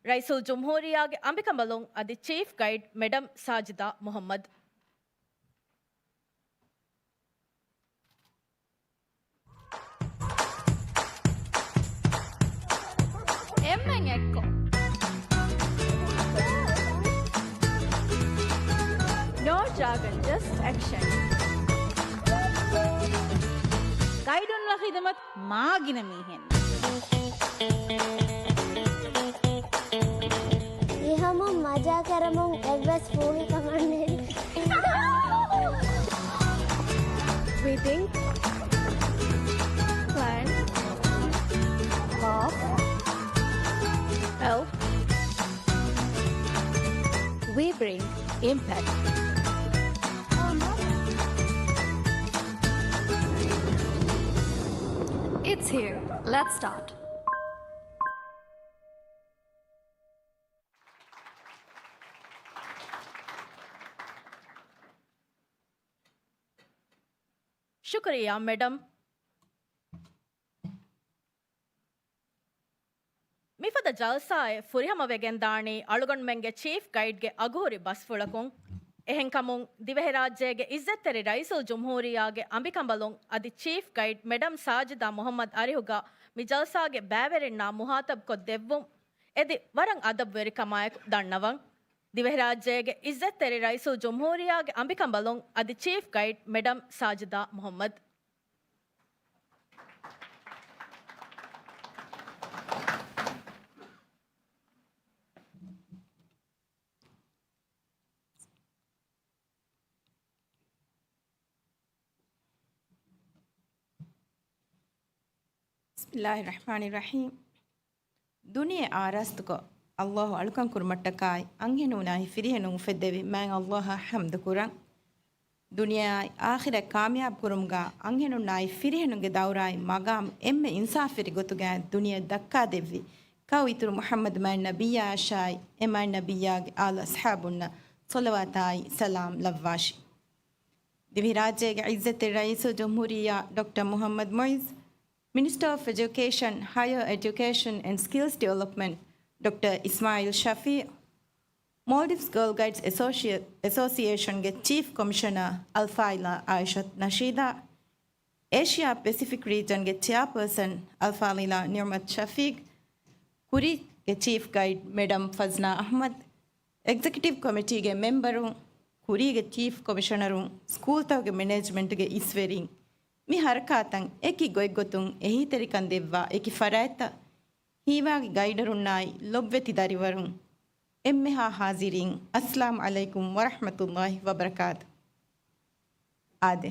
ރައީސުލްޖުމްހޫރިއްޔާގެ އަނބިކަނބަލުން އަދި ޗީފް ގައިޑް މެޑަމް ސާޖިދާ މުޙައްމަދު. އެންމެން އެއްކޮށް. No jargon, just action. ގައިޑުންނަށް ޚިދުމަތް މާގިނަ މީހެއް. އިހަމުން މަޖާ ކަރަމުން އެއްވެސް ފޫހި ކަމަށް ނެތް. We think, plan, laugh, help. We bring impact. It's here. Let's start. ޝުކުރިއްޔާ، މެޑަމް. މިފަދަ ޖަލްސާއެއް ފުރިހަމަވެގެންދާނީ އަޅުގަނޑުމެންގެ ޗީފް ގައިޑްގެ އަގުހުރި ބަސްފުޅަކުން. އެހެންކަމުން، ދިވެހިރާއްޖޭގެ ޢިއްޒަތްތެރި ރައީސުލްޖުމްހޫރިއްޔާގެ އަނބިކަނބަލުން އަދި ޗީފް ގައިޑް މެޑަމް ސާޖިދާ މުޙައްމަދު އަރިހުގަ މި ޖަލްސާގެ ބައިވެރިންނާ މުޚާޠަބުކޮށްދެއްވުން އެދި ވަރަށް އަދަބުވެރިކަމާއެކު ދަންނަވަން. ދިވެހިރާއްޖޭގެ ޢިއްޒަތްތެރި ރައީސުލްޖުމްހޫރިއްޔާގެ އަނބިކަނބަލުން އަދި ޗީފް ގައިޑް މެޑަމް ސާޖިދާ މުޙައްމަދު. بسم الله الرحمن الرحيم. ދުނިޔެ އާރާސްތުކޮށް، ﷲ އަޅުކަން ކުރުމަށްޓަކާއި، އަންހެނުންނާއި ފިރިހެނުން އުފެއްދެވި މާތް ﷲ އަށް ޙަމްދު ކުރަން. ދުނިޔެއާއި އާޚިރަތް ކާމިޔާބު ކުރުމުގަ އަންހެނުންނާއި ފިރިހެނުންގެ ދައުރާއި މަގާމު އެންމެ އިންސާފުވެރި ގޮތުގައި ދުނިޔެ ދައްކާދެއްވި ކައު އިތުރު މުޙައްމަދު މާތް ނަބިއްޔާއަށާއި، އެ މާތް ނަބިއްޔާގެ އާލު އަޞްޙާބުންނަށް ޞަލަވާތާއި ސަލާމް ލައްވާށި. ދިވެހިރާއްޖޭގެ ޢިއްޒަތްތެރި ރައީސުލްޖުމްހޫރިއްޔާ ޑޮކްޓަރ މުޙައްމަދު މުޢިއްޒު، މިނިސްޓަރ އޮފް އެޖުކޭޝަން، ހަޔަރ އެޖުކޭޝަން އެންޑް ސްކިލްސް ޑިވެލޮޕްމަންޓް ޑޮކްޓަރ އިސްމާޢީލް ޝަފީޢު، މޯލްޑިވްސް ގާލް ގައިޑްސް އެސޯޝިއޭ-، އެސޯސިއޭޝަންގެ ޗީފް ކޮމިޝަނަރ އަލްފާޟިލާ އާއިޝަތު ނަޝީދާ، އޭޝިއާ ޕެސިފިކް ރީޖަންގެ ޗެއާޕާސަން އަލްފާޟިލާ ނިޢުމަތު ޝަފީޤް، ކުރީގެ ޗީފް ގައިޑް މެޑަމް ފަޒްނާ އަޙްމަދު، އެގްޒެކެޓިވް ކޮމިޓީގެ މެމްބަރުން، ކުރީގެ ޗީފް ކޮމިޝަނަރުން، ސްކޫލްތަކުގެ މެނޭޖްމަންޓްގެ އިސްވެރިން، މި ހަރަކާތަށް އެކި ގޮތްގޮތުން އެހީތެރިކަން ދެއްވާ އެކި ފަރާތްތައް، ހީވާގި ގައިޑަރުންނާއި ލޮބުވެތި ދަރިވަރުން، އެންމެހާ ޙާޟިރީން، އައްސަލާމު ޢަލައިކުމް ވަރަޙްމަތުﷲި ވަބަރަކާތު. އާދެ،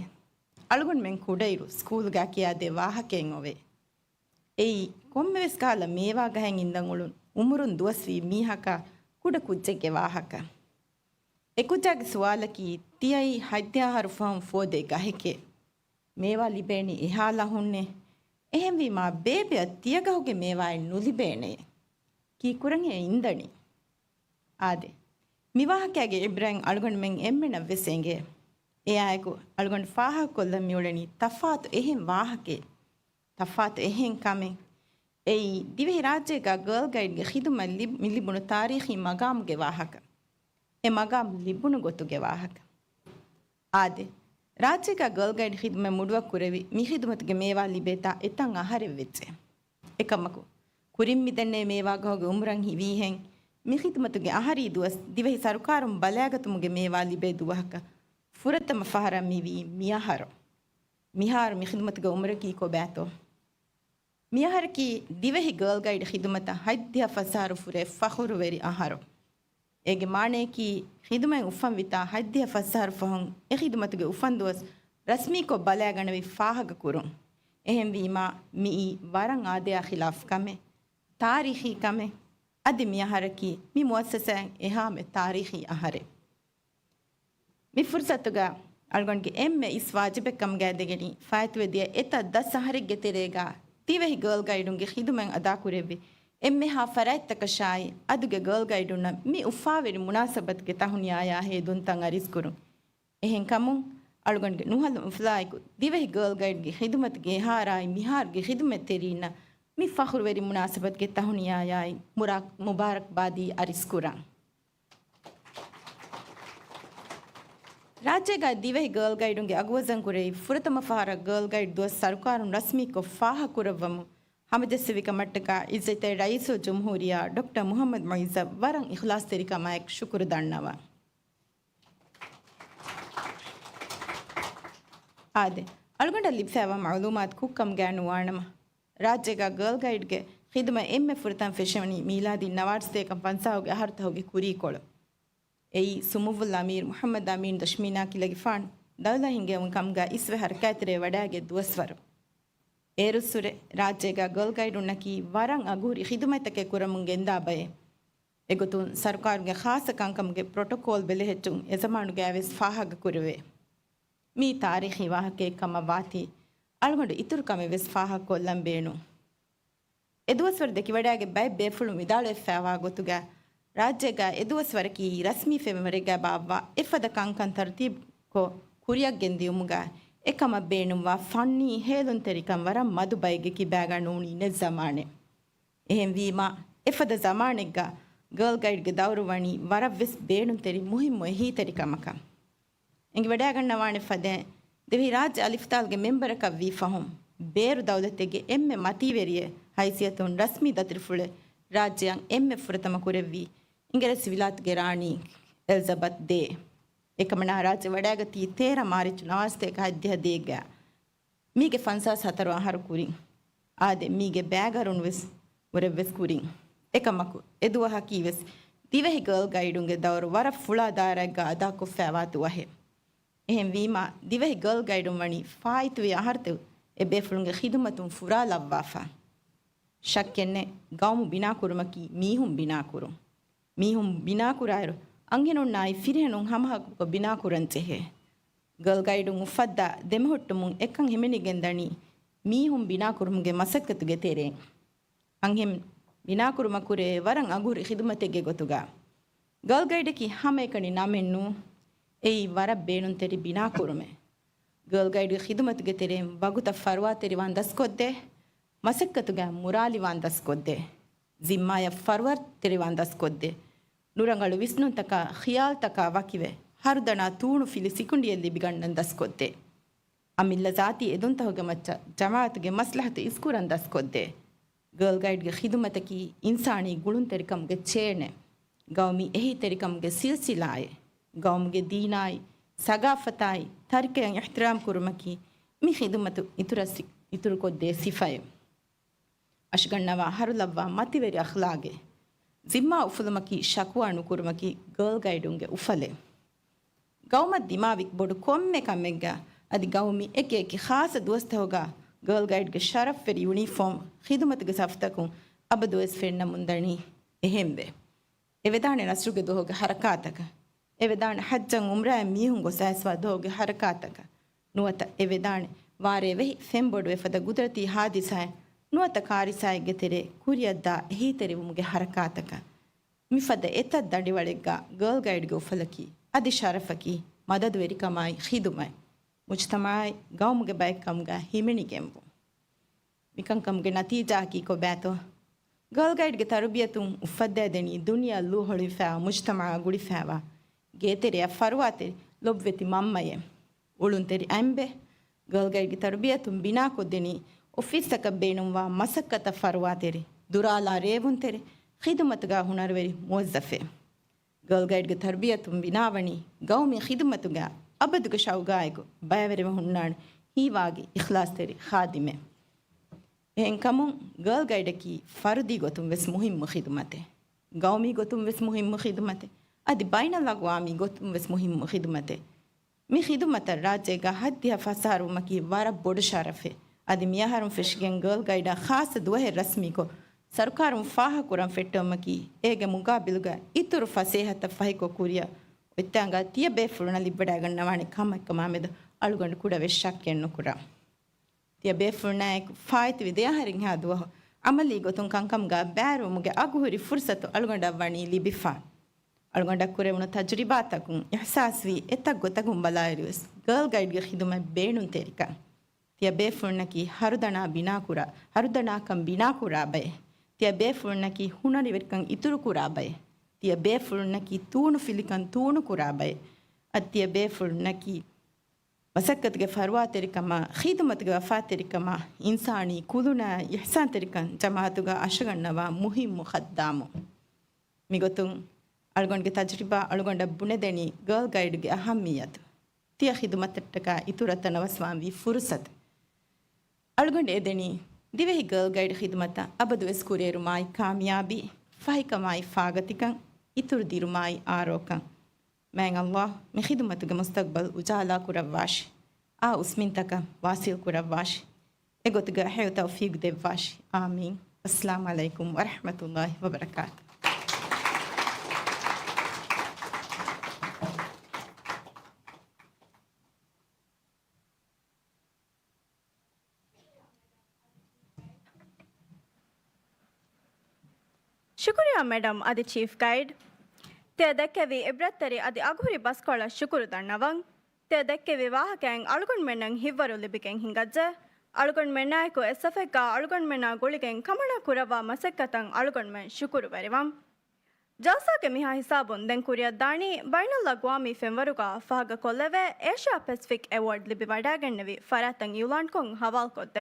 އަޅުގަނޑުމެން ކުޑައިރު ސްކޫލްގަ ކިޔާދޭ ވާހަކައެއް އޮވޭ. އެއީ، ކޮންމެވެސް ކަހަލަ މޭވާ ގަހެއް އިންދަން އުޅުނު އުމުރުން ދުވަސްވީ މީހަކާ ކުޑަ ކުއްޖެއްގެ ވާހަކަ. އެ ކުއްޖާގެ ސުވާލަކީ، ތިޔައީ ހަތްދިހަ އަހަރު ފަހުން ފޯދޭ ގަހެކޭ. މޭވާ ލިބޭނީ އެހާ ލަހުންނޭ. އެހެންވީމާ، ބޭބެއަށް ތިޔަގަހުގެ މޭވާއެއް ނުލިބޭނޭ. ކީއްކުރަންހޭ އިންދަނީ؟ އާދެ، މި ވާހަކައިގެ އިބްރަތް އަޅުގަނޑުމެން އެންމެނަށް ވެސް އެނގޭ. އެއާއެކު އަޅުގަނޑު ފާހަގަކޮށްލަން މިއުޅެނީ ތަފާތު އެހެން ވާހަކައެއް، ތަފާތު އެހެން ކަމެއް. އެއީ، ދިވެހިރާއްޖޭގަ ގާލް ގައިޑްގެ ޚިދުމަތް ލިބް-، މި ލިބުނު ތާރީޚީ މަގާމުގެ ވާހަކަ. އެ މަގާމް ލިބުނު ގޮތުގެ ވާހަކަ. އާދެ، ރާއްޖޭގަ ގާލް ގައިޑް ޚިދުމަތް މުޑުވަށް ކުރެވި، މި ޚިދުމަތުގެ މޭވާ ލިބޭތާ އެތައް އަހަރެއް ވެއްޖެ. އެކަމަކު، ކުރިން މިދެންނެވި މޭވާގަހުގެ އުމުރަށް ހިވީހެން، މި ޚިދުމަތުގެ އަހަރީ ދުވަސް ދިވެހި ސަރުކާރުން ބަލައިގަތުމުގެ މޭވާ ލިބޭ ދުވަހަކަށް ފުރަތަމަ ފަހަރަށް މިވީ މިއަހަރު. މިހާރު މި ޚިދުމަތުގެ އުމުރަކީ ކޮބާތޯ؟ މިއަހަރަކީ ދިވެހި ގާލް ގައިޑް ޚިދުމަތަށް ހަތްދިހަ ފަސް އަހަރު ފުރޭ ފަޚުރުވެރި އަހަރު. އޭގެ މާނަޔަކީ، ޚިދުމަތް އުފަންވިތާ ހަތްދިހަ ފަސް އަހަރު ފަހުން އެ ޚިދުމަތުގެ އުފަންދުވަސް ރަސްމީކޮށް ބަލައިގަނެވި ފާހަގަކުރުން. އެހެންވީމާ، މިއީ ވަރަށް އާދަޔާ ޚިލާފު ކަމެއް، ތާރީޚީ ކަމެއް. އަދި މިއަހަރަކީ މި މުއައްސަސާއިން އެހާމެ ތާރީޚީ އަހަރެއް. މި ފުރުސަތުގަ އަޅުގަނޑުގެ އެންމެ އިސް ވާޖިބެއް ކަމުގައި ދެގެނީ، ފާއިތުވެދިޔަ އެތައް ދަސް އަހަރެއްގެ ތެރޭގަ ދިވެހި ގާލް ގައިޑުންގެ ޚިދުމަތް އަދާކުރެއްވި އެންމެހާ ފަރާތްތަކަށާއި، އަދުގެ ގާލް ގައިޑުންނަށް މި އުފާވެރި މުނާސަބަތުގެ ތަހުނިޔާޔާ ހޭދުންތައް އަރިސްކުރުން. އެހެންކަމުން، އަޅުގަނޑުގެ ނުހަލު އުފުލާއެކު، ދިވެހި ގާލް ގައިޑްގެ ޚިދުމަތުގެ އެހާރާއި މިހާރުގެ ޚިދުމަތްތެރީންނަށް މި ފަޚުރުވެރި މުނާސަބަތުގެ ތަހުނިޔާޔާއި މުރާ-، މުބާރަކްބާދީ އަރިސްކުރަން. ރާއްޖޭގައި ދިވެހި ގާލް ގައިޑުންގެ އަގުވަޒަން ކުރެވި ފުރަތަމަ ފަހަރަށް ގާލް ގައިޑް ދުވަސް ސަރުކާރުން ރަސްމީކޮށް ފާހަގަކުރައްވަމުން ހަމަޖެއްސެވި ކަމަށްޓަކާ އިއްޒަތްތެރި ރައީސުލްޖުމްހޫރިއްޔާ ޑޮކްޓަރ މުހައްމަދު މުއިއްޒަށް ވަރަށް އިޚްލާޞްތެރިކަމާއެކު ޝުކުރު ދަންނަވަން. އާދެ، އަޅުގަނޑަށް ލިބިފައިވާ މަޢުލޫމާތު ކުށްކަމުގައި ނުވާނަމަ، ރާއްޖޭގަ ގާލް ގައިޑްގެ ޚިދުމަތް އެންމެ ފުރަތަމަ ފެށެވުނީ މީލާދީ ނަވާރަ ސަތޭކަ ފަންސާހުގެ އަހަރުތަހުގެ ކުރީކޮޅު. އެއީ ސުމުއްވުލް އަމީރު މުޙައްމަދު އަމީނު ދަޝްމީ ނާކިލަގެފާނު ދައުލަތް ހިންގެވުން ކަމުގަ އިސްވެ ހަރަކާތްތެރޭ ވަޑައިގެ ދުވަސްވަރު. އޭރުއްސުރެ ރާއްޖޭގަ ގާލް ގައިޑުންނަކީ ވަރަށް އަގުހުރި ޚިދުމަތްތަކެއް ކުރަމުން ގެންދާ ބައެއް. އެގޮތުން ސަރުކާރުގެ ޚާއްޞަ ކަންކަމުގެ ޕްރޮޓޮކޯލް ބެލެހެއްޓުން އެޒަމާނުގައިވެސް ފާހަގަކުރެވޭ. މީ ތާރީޚީ ވާހަކައެއް ކަމަށް ވާތީ، އަޅުގަނޑު އިތުރު ކަމެއް ވެސް ފާހަގަކޮށްލަން ބޭނުން. އެދުވަސްވަރު ދެކިވަޑައިގެން ބައެއް ބޭފުޅުން ވިދާޅުވެފައިވާ ގޮތުގަ، ރާއްޖޭގަ އެދުވަސްވަރަކީ ރަސްމީ ފެންވަރެއްގައި ބާއްވާ އެފަދަ ކަންކަން ތަރުތީބުކޮށް ކުރިއަށް ގެންދިޔުމުގަ އެކަމަށް ބޭނުންވާ ފަންނީ ހޭލުންތެރިކަން ވަރަށް މަދު ބައެއްގެ ކިބާގަ ނޫނީ ނެތް ޒަމާނެއް. އެހެންވީމާ، އެފަދަ ޒަމާނެއްގަ ގާލް ގައިޑްގެ ދައުރު ވަނީ ވަރަށްވެސް ބޭނުންތެރި މުހިއްމު އެހީތެރިކަމަކަށް. އެނގިވަޑައިގަންނަވާނެ ފަދައިން، ދިވެހިރާއްޖެ އަލިފުތާލުގެ މެމްބަރަކަށް ވީ ފަހުން، ބޭރު ދައުލަތެއްގެ އެންމެ މަތީވެރިއެއް ހައިސިއްޔަތުން ރަސްމީ ދަތުރުފުޅެއް ރާއްޖެއަށް އެންމެ ފުރަތަމަ ކުރެއްވީ އިނގިރޭސިވިލާތުގެ ރާނީ އެލްޒަބަތް ދޭ. އެކަމަނާ ރާއްޖެ ވަޑައިގަތީ ތޭރަ މާރިޗު ނަވާރަ ސަތޭކަ ހަތްދިހަ ދޭގަ. މީގެ ފަންސާސް ހަތަރު އަހަރު ކުރިން. އާދެ، މީގެ ބައިގަރުން ވެސް ވަރަށް ވެސް ކުރިން. އެކަމަކު، އެދުވަހަކީ ވެސް ދިވެހި ގާލް ގައިޑުންގެ ދައުރު ވަރަށް ފުޅާ ދާއިރާއެއްގަ އަދާކޮށްފައިވާ ދުވަހެއް. އެހެންވީމާ، ދިވެހި ގާލް ގައިޑުން ވަނީ ފާއިތުވި އަހަރުތައް އެ ބޭފުޅުންގެ ޚިދުމަތުން ފުރާލައްވާފަ. ޝައްކެއްނެތް، ގައުމު ބިނާކުރުމަކީ މީހުން ބިނާކުރުން. މީހުން ބިނާކުރާއިރު، އަންހެނުންނާއި ފިރިހެނުން ހަމަހައްކުކޮށް ބިނާކުރަންޖެހޭ. ގާލް ގައިޑުން އުފައްދާ ދެމެހުއްޓުމުން އެކަން ހިމެނިގެންދަނީ މީހުން ބިނާކުރުމުގެ މަސައްކަތުގެ ތެރެއިން. އަންހެން ބިނާކުރުމަށް ކުރެވޭ ވަރަށް އަގުހުރި ޚިދުމަތެއްގެ ގޮތުގަ. ގާލް ގައިޑަކީ ހަމައެކަނި ނަމެއް ނޫން. އެއީ ވަރަށް ބޭނުންތެރި ބިނާކުރުމެއް. ގާލް ގައިޑްގެ ޚިދުމަތުގެ ތެރެއިން ވަގުތަށް ފަރުވާތެރިވާން ދަސްކޮށްދޭ، މަސައްކަތުގައި މުރާލިވާން ދަސްކޮށްދޭ، ޒިންމާޔަށް ފަރުވާތެރިވާން ދަސްކޮށްދޭ، ނުރަނގަޅު ވިސްނުންތަކާ ޚިޔާލްތަކާ ވަކިވެ، ހަރުދަނާ ތޫނު ފިލި ސިކުނޑިއެއް ލިބިގަންނަން ދަސްކޮށްދޭ. އަމިއްލަ ޒާތީ އެދުންތަކުގެ މައްޗަށް ޖަމާއަތުގެ މަސްލަހަތު އިސްކުރަން ދަސްކޮށްދޭ. ގާލް ގައިޑްގެ ޚިދުމަތަކީ އިންސާނީ ގުޅުންތެރިކަމުގެ ޗޭނެއް، ގައުމީ އެހީތެރިކަމުގެ ސިލްސިލާއެއް، ގައުމުގެ ދީނާއި، ސަގާފަތާއި، ތަރިކައަށް އިޙްތިރާމް ކުރުމަކީ މި ޚިދުމަތު އިތުރަށް ސި-، އިތުރުކޮށްދޭ ސިފައެއް. އަށްގަންނަވާ ހަރުލައްވާ މަތިވެރި އަޚްލާގެއް. ޒިންމާ އުފުލުމަކީ ޝަކުވާ ނުކުރުމަކީ ގާލް ގައިޑުންގެ އުފަލެއް. ގައުމަށް ދިމާވި ބޮޑު ކޮންމެ ކަމެއްގަ އަދި ގައުމީ އެކި އެކި ޚާއްޞަ ދުވަސްތަކުގަ ގާލް ގައިޑްގެ ޝަރަފްވެރި ޔުނީފޯމް ޚިދުމަތުގެ ސަފުތަކުން އަބަދުވެސް ފެންނަމުންދަނީ އެހެންވެ. އެވެދާނެ ނަސްރުގެ ދުވަހުގެ ހަރަކާތަކަށް. އެވެދާނެ ޙައްޖަށް އުމްރާއަށް މީހުން ގޮސް އައިސްވާ ދުވަހުގެ ހަރަކާތަކަށް. ނުވަތަ އެވެދާނެ ވާރޭ ވެހި ފެންބޮޑުވެ ފަދަ ގުދުރަތީ ހާދިސާއެއް ނުވަތަ ކާރިސާއެއްގެ ތެރޭ ކުރިއަށްދާ އެހީތެރިވުމުގެ ހަރަކާތަކަށް. މިފަދަ އެތައް ދަނޑިވަޅެއްގަ ގާލް ގައިޑްގެ އުފަލަކީ އަދި ޝަރަފަކީ މަދަދުވެރިކަމާއި ޚިދުމަތް، މުޖްތަމަޢާއި ގައުމުގެ ބައެއްކަމުގަ ހިމެނިގެންވުން. މިކަންކަމުގެ ނަތީޖާއަކީ ކޮބާތޯ؟ ގާލް ގައިޑްގެ ތަރުބިޔަތުން އުފައްދައިދެނީ ދުނިޔެއަށް ލޫހޮޅިފައި މުޖްތަމަޢާ ގުޅިފައިވާ ގޭތެރެއަށް ފަރުވާތެރި ލޮބުވެތި މަންމައެއް. އުޅުންތެރި އަނބެއް. ގާލް ގައިޑްގެ ތަރުބިޔަތުން ބިނާކޮށްދެނީ އޮފީސްތަކަށް ބޭނުންވާ މަސައްކަތަށް ފަރުވާތެރި، ދުރާލާ ރޭވުންތެރި، ޚިދުމަތުގަ ހުނަރުވެރި މުވައްޒަފެއް. ގާލް ގައިޑްގެ ތަރުބިޔަތުން ބިނާވަނީ ގައުމީ ޚިދުމަތުގަ އަބަދުގެ ޝައުގާއެކު ބައިވެރިވެ ހުންނާނެ ހީވާގި އިޚްލާޞްތެރި ޚާދިމެއް. އެހެންކަމުން ގާލް ގައިޑަކީ ފަރުދީ ގޮތުން ވެސް މުހިއްމު ޚިދުމަތެއް، ގައުމީ ގޮތުން ވެސް މުހިއްމު ޚިދުމަތެއް، އަދި ބައިނަލްއަގްވާމީ ގޮތުން ވެސް މުހިއްމު ޚިދުމަތެއް. މި ޚިދުމަތަށް ރާއްޖޭގަ ހައްދިހަ ފަސް އަހަރުވުމަކީ ވަރަށް ބޮޑު ޝަރަފެއް. އަދި މިއަހަރުން ފެށިގެން ގާލް ގައިޑަށް ޚާއްޞަ ދުވަހެއް ރަސްމީކޮށް، ސަރުކާރުން ފާހަގަކުރަން ފެއްޓެވުމަކީ، އޭގެ މުގާބިލުގަ އިތުރު ފަސޭހަތައް ފަހިކޮށް ކުރިއަށް އޮތްތާނގަ ތިޔަބޭފުޅުންނަށް ލިބިވަޑައިގަންނަވާނެ ކަމެއްކަމާމެދު އަޅުގަނޑު ކުޑަވެސް ޝައްކެއް ނުކުރާ. ތިޔަބޭފުޅުންނާއެކު ފާއިތުވި ދެއަހަރެއްހާ ދުވަހު ޢަމަލީ ގޮތުން ކަންކަމުގަ ބައިވެރިވުމުގެ އަގުހުރި ފުރުޞަތު އަޅުގަނޑަށް ވަނީ ލިބިފަ. އަޅުގަނޑަށް ކުރެވުނު ތަޖުރިބާތަކުން އިޙްސާސްވީ އެތައް ގޮތަކުން ބަލާއިރުވެސް، ގާލް ގައިޑްގެ ޚިދުމަތް ބޭނުންތެރިކަން. ތިޔަބޭފުޅުންނަކީ ހަރުދަނާ ބިނާކުރާ، ހަރުދަނާކަން ބިނާކުރާ ބައެއް. ތިޔަބޭފުޅުންނަކީ ހުނަރުވެރިކަން އިތުރުކުރާ ބައެއް. ތިޔަބޭފުޅުންނަކީ ތޫނުފިލިކަން ތޫނުކުރާ ބައެއް. އަދި ތިޔަބޭފުޅުންނަކީ މަސައްކަތުގެ ފަރުވާތެރިކަމާ، ޚިދުމަތުގެ ވަފާތެރިކަމާ، އިންސާނީ ކުލުނާ އިޙްސާންތެރިކަން ޖަމާޢަތުގަ އަށަގަންނަވާ މުހިއްމު ޚައްދާމު. މިގޮތުން އަޅުގަނޑުގެ ތަޖުރިބާ އަޅުގަނޑަށް ބުނެދެނީ ގާލް ގައިޑްގެ އަހައްމިއްޔަތު. ތިޔަ ޚިދުމަތަށްޓަކާ އިތުރަށް ތަނަވަސްވާންވީ ފުރުޞަތު. އަޅުގަނޑު އެދެނީ ދިވެހި ގާލް ގައިޑް ޚިދުމަތަށް އަބަދުވެސް ކުރިއެރުމާއި ކާމިޔާބީ، ފަހިކަމާއި ފާގަތިކަން، އިތުރު ދިރުމާއި އާރޯކަން. މާތް ﷲ މި ޚިދުމަތުގެ މުސްތަޤްބަލް އުޖާލާ ކުރައްވާށި. އާ އުސްމިންތަކަށް ވާޞިލް ކުރައްވާށި. އެގޮތުގަ ހެޔޮ ތައުފީޤު ދެއްވާށި. އާމީން. އައްސަލާމު ޢަލައިކުމް ވަރަޙްމަތުﷲ ވަބަރަކާތު. ޝުކުރިއްޔާ މެޑަމް އަދި ޗީފް ގައިޑް. ތިޔަ ދެއްކެވި ޢިބްރަތްތެރި އަދި އަގުހުރި ބަސްކޮޅަށް ޝުކުރު ދަންނަވަން. ތިޔަ ދެއްކެވި ވާހަކައިން އަޅުގަނޑުމެންނަށް ހިތްވަރު ލިބިގެން ހިނގައްޖެ. އަޅުގަނޑުމެންނާއެކު އެއްސަފެއްގަ އަޅުގަނޑުމެންނާ ގުޅިގެން ކަމަނާ ކުރައްވާ މަސައްކަތަށް އަޅުގަނޑުމެން ޝުކުރުވެރިވަން. ޖަލްސާގެ މިހާ ހިސާބުން ދެން ކުރިއަށްދާނީ ބައިނަލްއަގްވާމީ ފެންވަރުގަ ފަހަގަކޮށްލެވޭ އޭޝިއާ ޕެސިފިކް އެވޯޑް ލިބިވަޑައިގެންނެވި ފަރާތްތައް އިއުލާންކޮށް ހަވާލުކޮށްދެ.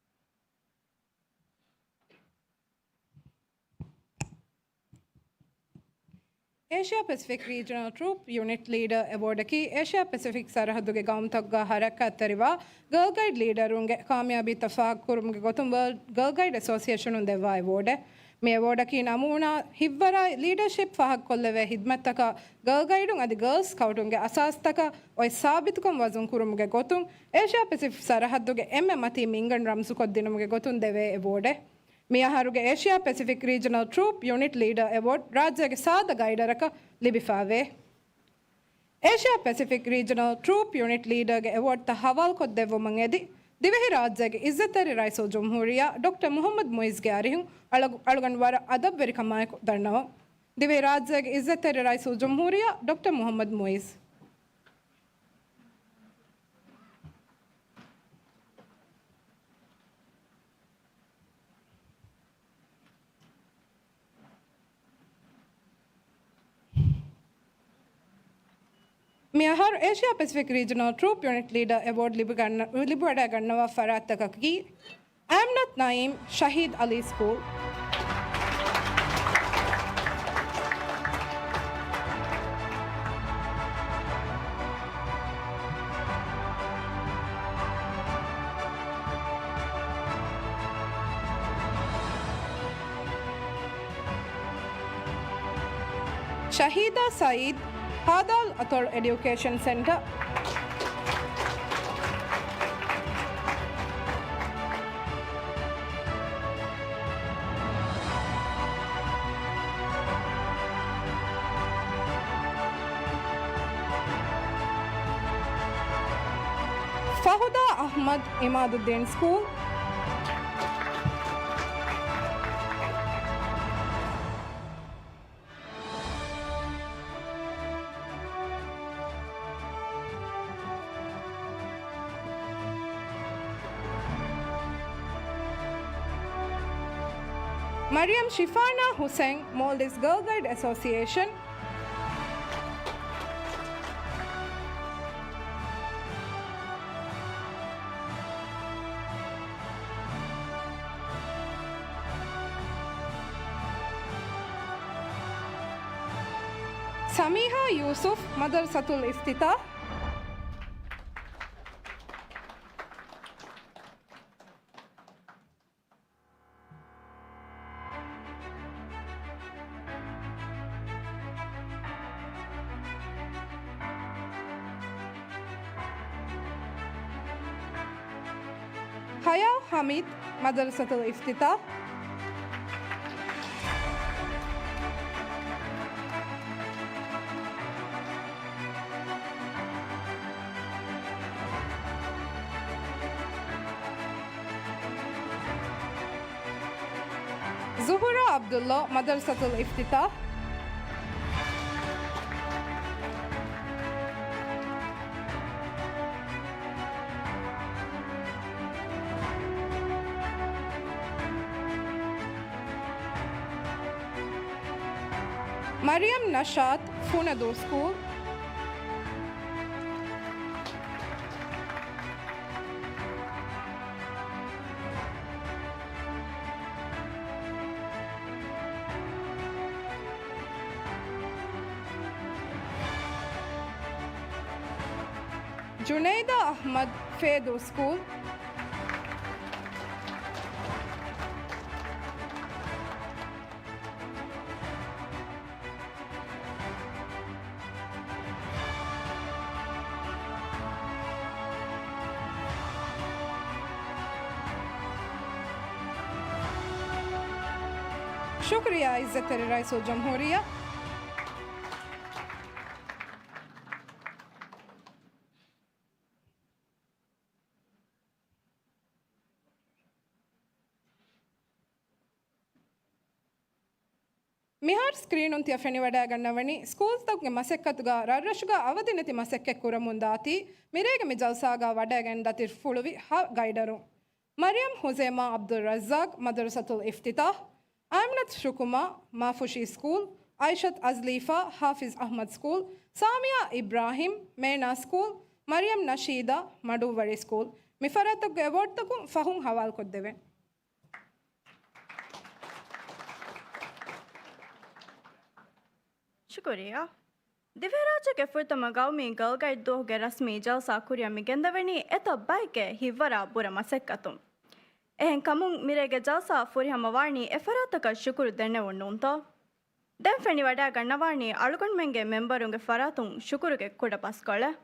އޭޝިއާ ޕެސިފިކް ރީޖަނަލް ޓްރޫޕް ޔުނިޓް ލީޑަރ އެވޯޑަކީ އޭޝިއާ ޕެސިފިކް ސަރަހައްދުގެ ގައުމުތަކުގަ ހަރަކާތްތެރިވާ ގާލް ގައިޑް ލީޑަރުންގެ ކާމިޔާބީތައް ފާހަގަކުރުމުގެ ގޮތުން ވަރލްޑް ގާލް ގައިޑް އެސޯސިއޭޝަނުން ދެއްވާ އެވޯޑެއް. މި އެވޯޑަކީ ނަމޫނާ ހިތްވަރާއި ލީޑަޝިޕް ފާހަގަކޮށްލެވޭ ހިދްމަތްތަކަށް ގާލް ގައިޑުން އަދި ގާލް ސްކައުޓުންގެ އަސާސްތަކަށް އޮތް ސާބިތުކަން ވަޒުން ކުރުމުގެ ގޮތުން އޭޝިއާ ޕެސިފިކް ސަރަހައްދުގެ އެންމެ މަތީ މިންގަނޑު ރަމްޒުކޮށްދިނުމުގެ ގޮތުން ދެވޭ އެވޯޑެއް. މިއަހަރުގެ އޭޝިއާ ޕެސިފިކް ރީޖަނަލް ޓްރޫޕް ޔުނިޓް ލީޑަރ އެވޯޑް ރާއްޖޭގެ ސާދަ ގައިޑަރަކަށް ލިބިފައިވޭ. އޭޝިއާ ޕެސިފިކް ރީޖަނަލް ޓްރޫޕް ޔުނިޓް ލީޑަރގެ އެވޯޑްތައް ހަވާލުކޮށްދެއްވުމަށް އެދި، ދިވެހިރާއްޖޭގެ އިއްޒަތްތެރި ރައީސުލްޖުމްހޫރިއްޔާ ޑޮކްޓަރ މުޙައްމަދު މުޢިއްޒުގެ އަރިހުން އަޅު-، އަޅުގަނޑު ވަރަށް އަދަބުވެރިކަމާއެކު ދަންނަވަން. ދިވެހިރާއްޖޭގެ އިއްޒަތްތެރި ރައީސުލްޖުމްހޫރިއްޔާ ޑޮކްޓަރ މުޙައްމަދު މުޢިއްޒު. މިއަހަރު އޭޝިއާ ޕެސިފިކް ރީޖަނަލް ޓްރޫޕް ޔުނިޓް ލީޑަރ އެވޯޑް ލިބިގަންނަ-، ލިބިވަޑައިގަންނަވާ ފަރާތްތަކަކީ، އަމްނަތް ނައީމް ޝަހީދު އަލީ ސްކޫލް. ޝަހީދާ ސައީދު، ހާދާލް އަތޮޅު އެޑިއުކޭޝަން ސެންޓަރ. ފަހުދާ އަޙްމަދު، އިމާދުއްދީން ސްކޫލް. މަރިޔަމް ޝިފާނާ ހުސެން، މޯލްޑިވްސް ގާލް ގައިޑް އެސޯސިއޭޝަން. ސަމީހާ ޔޫސުފް، މަދަރުސަތުލް އިފްތިތާޙް. ހަޔާ ހަމީދު، މަދަރުސަތުލް އިފްތިތާޙް. ޒުހުރާ ޢަބްދުﷲ، މަދަރުސަތުލް އިފްތިތާޙް. މަރިޔަމް ނަޝާތް، ފުނަދޫ ސްކޫލް. ޖުނައިދާ އަޙްމަދު، ފޭދޫ ސްކޫލް. ޝުކުރިއްޔާ ޢިއްޒަތްތެރި ރައީސުލްޖުމްހޫރިއްޔާ. މިހާރު ސްކްރީނުން ތިޔަ ފެނިވަޑައިގަންނަވަނީ، ސްކޫލްތަކުގެ މަސައްކަތުގަ ރަށްރަށުގަ އަވަދިނެތި މަސައްކަތް ކުރަމުންދާތީ، މިރޭގެ މި ޖަލްސާގަ ވަޑައިގެން ދަތި ފުޅުވި ހަ ގައިޑަރުން. މަރިޔަމް ހުޒޭމާ ޢަބްދުއްރައްޒާޤް، މަދަރުސަތުލް އިފްތިތާޙް، އައިމްނަތު ޝުކުމާ، މާފުށީ ސްކޫލް، އައިޝަތު އަޒްލީފާ، ޙާފިޒް އަޙްމަދު ސްކޫލް، ސާމިޔާ އިބްރާހިމް، މޭނާ ސްކޫލް، މަރިޔަމް ނަޝީދާ، މަޑުއްވަރި ސްކޫލް. މި ފަރާތްތަކުގެ އެވޯޑްތަކުން ފަހުން ހަވާލުކޮށްދެވޭ. ޝުކުރިއްޔާ. ދިވެހިރާއްޖޭގެ ފުރަތަމަ ގައުމީ ގާލްގައިޑް ދުވަހުގެ ރަސްމީ ޖަލްސާ ކުރިއަށް މި ގެންދަވަނީ އެތައް ބައެއްގެ ހިތްވަރާ ބުރަ މަސައްކަތުން. އެހެންކަމުން މިރޭގެ ޖަލްސާ ފުރިހަމަވާނީ އެފަރާތަކަށް ޝުކުރު ދެންނެވުން ނޫންތޯ؟ ދެން ފެނިވަޑައިގަންނަވާނީ އަޅުގަނޑުމެންގެ މެމްބަރުންގެ ފަރާތުން ޝުކުރުގެ ކުޑަ ބަސްކޮޅެއް.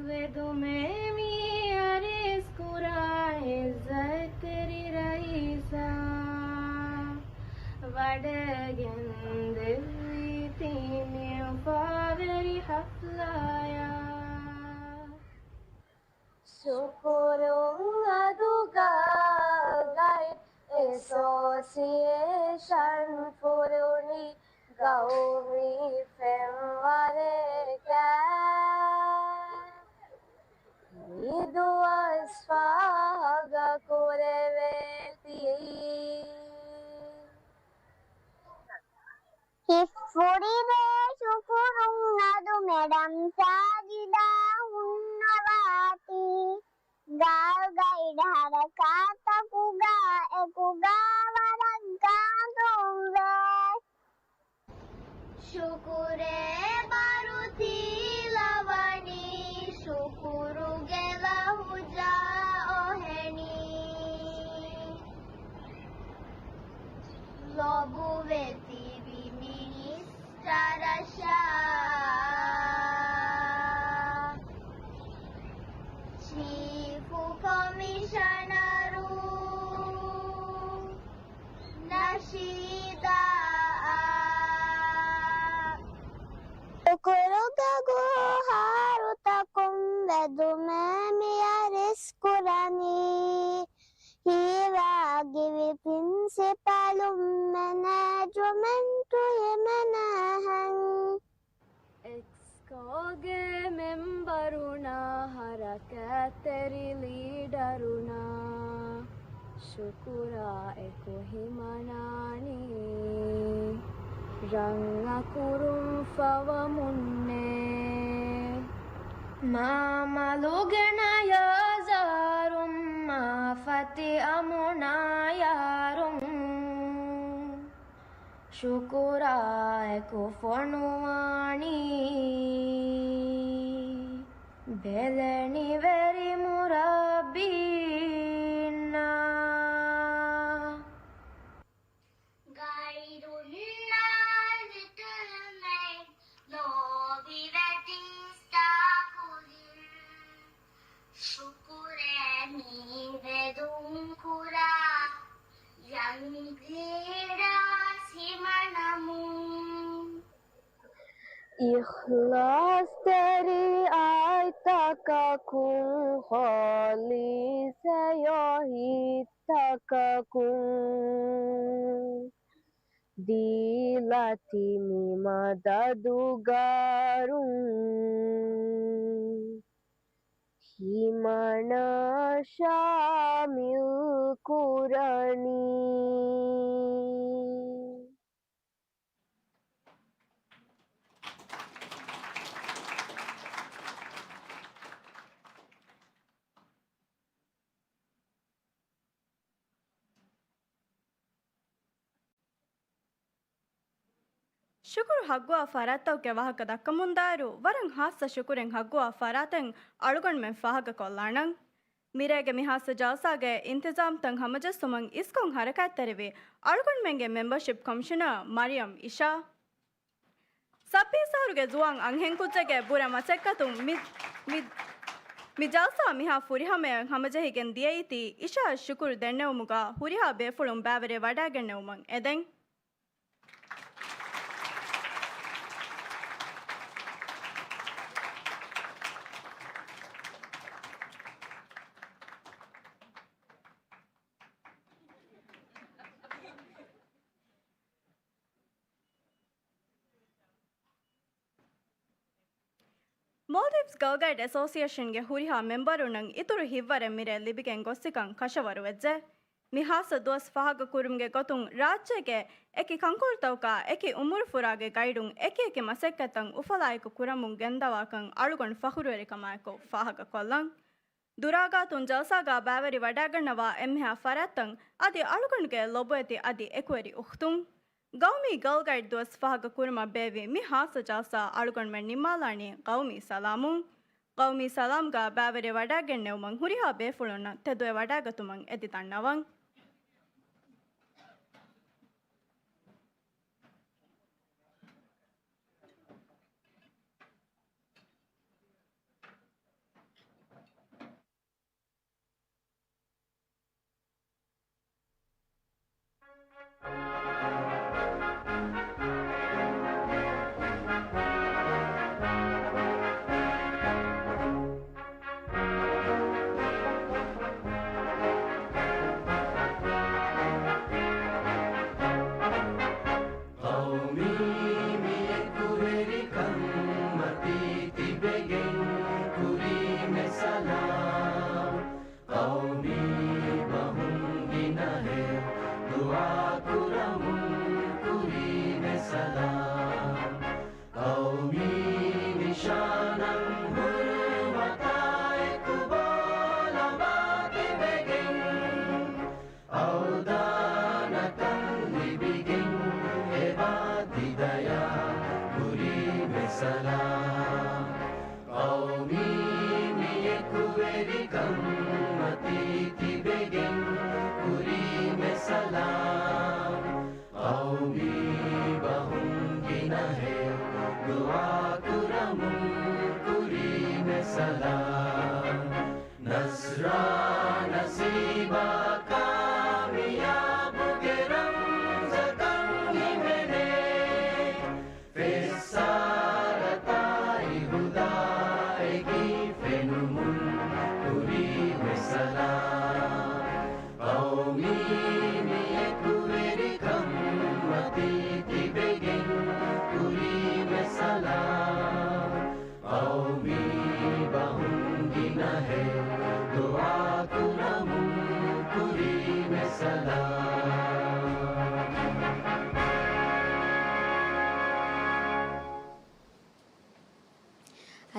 ވެދުމޭ މި އަރިސް ކުރާ އިއްޒަތްތެރި ރައީސާ، ވަޑައިގެން ދެއްވީތީ މި އުފާވެރި ހަފްލާޔާ. ޝުކުރު އަދު ގާލްގައިޑް އެސޯސިއޭޝަން ފުރު ގައުމީ ފެންވަރެކަށް މިދުވަސް ފާހަގަ ކުރެވޭތީ. ހިތްފުރިވޭ ޝުކުރުން އަދު މެޑަމް ސާޖިދާ ހުންނަވާތީ. ގާލް ގައިޑް ހަރަކާތްތަކުގާ އެކުގާ ވަރަށް ގާތުންވޭ. ޝުކުރޭ ބަރު ތީލަވަނީ، ޝުކުރުގެ ލަހުޖާ އޮހެނީ. ލޮބުވެތިބި މިނިސްޓަރަށާ، ޗީފު ކޮމިޝަނަރު ނަޝީދާއާ. ޝުކުރުގެ ގުރުހާރުތަކުން ވެދުމޭ މި އަރިސް ކުރަނީ. ހީވާގިވި ޕްރިންސިޕަލުން މެނޭޖުމެންޓު ހިމެނޭހެން. އެކްސްކޯގެ މެމްބަރުންނާ ހަރަކާތްތެރި ލީޑަރުންނާ ޝުކުރާ އެކު ހިމަނާނީ ރަން އަކުރުން ފަވަމުންނޭ. މާމަލުގެ ނަޔާޒާރުން މާފަތި އަމުނާޔާރުން ޝުކުރާއެކު ފޮނުވާނީ. ބެލެނިވެރި މުރައްބީންނާ ގައިޑުންނާ ލިޓަލްމެން ލޯބިވެތި ސްޓާފުން ޝުކުރޭ މި ވެދުން ކުރާ ޔަންގް ލީޑާސް ހިމަނަމުން. އިޚްލާޞްތެރި އަތްތަކަކުން ޚާލިޞް ހިތްތަކަކުން ދީލަތި މި މަދަދުގާރުން ހިމަނާ ޝާމިލް ކުރަނީ. ޝުކުރު ހައްގުވާ ފަރާތްތަކުގެ ވާހަކަ ދައްކަމުންދާއިރު، ވަރަށް ހާއްސަ ޝުކުރެއް ހައްގުވާ ފަރާތެއް އަޅުގަނޑުމެން ފާހަގަކޮށްލާނަން. މިރޭގެ މި ހާއްސަ ޖަލްސާގެ އިންތިޒާމްތައް ހަމަޖެއްސުމަށް އިސްކޮށް ހަރަކާތްތެރިވި އަޅުގަނޑުމެންގެ މެމްބަޝިޕް ކޮމިޝަނަރ މަރިޔަމް އިޝާ. ސައްބީސް އަހަރުގެ ޒުވާން އަންހެންކުއްޖެއްގެ ބުރަ މަސައްކަތުން މި، މި، މި ޖަލްސާ މިހާ ފުރިހަމަޔަށް ހަމަޖެހިގެން ދިޔައީތީ އިޝާއަށް ޝުކުރު ދެންނެވުމުގަ ހުރިހާ ބޭފުޅުން ބައިވެރިވެ ވަޑައިގެންނެވުމަށް އެދެން. މޯލްޑިވްސް ގާލް ގައިޑް އެސޯސިއޭޝަންގެ ހުރިހާ މެމްބަރުންނަށް އިތުރު ހިތްވަރެއް މިރޭ ލިބިގެން ގޮއްސިކަން ކަށަވަރުވެއްޖެ. މި ހާއްސަ ދުވަސް ފާހަގަކުރުމުގެ ގޮތުން ރާއްޖޭގެ އެކި ކަންކޮޅުތަކުގަ އެކި އުމުރުފުރާގެ ގައިޑުން އެކިއެކި މަސައްކަތްތައް އުފަލާއެކު ކުރަމުން ގެންދަވާކަން އަޅުގަނޑު ފަޚުރުވެރިކަމާއެކު ފާހަގަކޮށްލަން. ދުރާގާތުން ޖަލްސާގަ ބައިވެރިވަޑައިގަންނަވާ އެންމެހާ ފަރާތްތައް އަދި އަޅުގަނޑުގެ ލޮބުވެތި އަދި އެކުވެރި އުޚްތުން. ގައުމީ ގާލް ގައިޑް ދުވަސް ފާހަގަ ކުރުމަށް ބޭއްވި މި ހާއްސަ ޖަލްސާ އަޅުގަނޑުމެން ނިންމާލާނީ ގައުމީ ސަލާމުން. ގައުމީ ސަލާމްގަ ބައިވެރިވެ ވަޑައިގެންނެވުމަށް ހުރިހާ ބޭފުޅުންނަށް ތެދުވެ ވަޑައިގަތުމަށް އެދި ދަންނަވަން.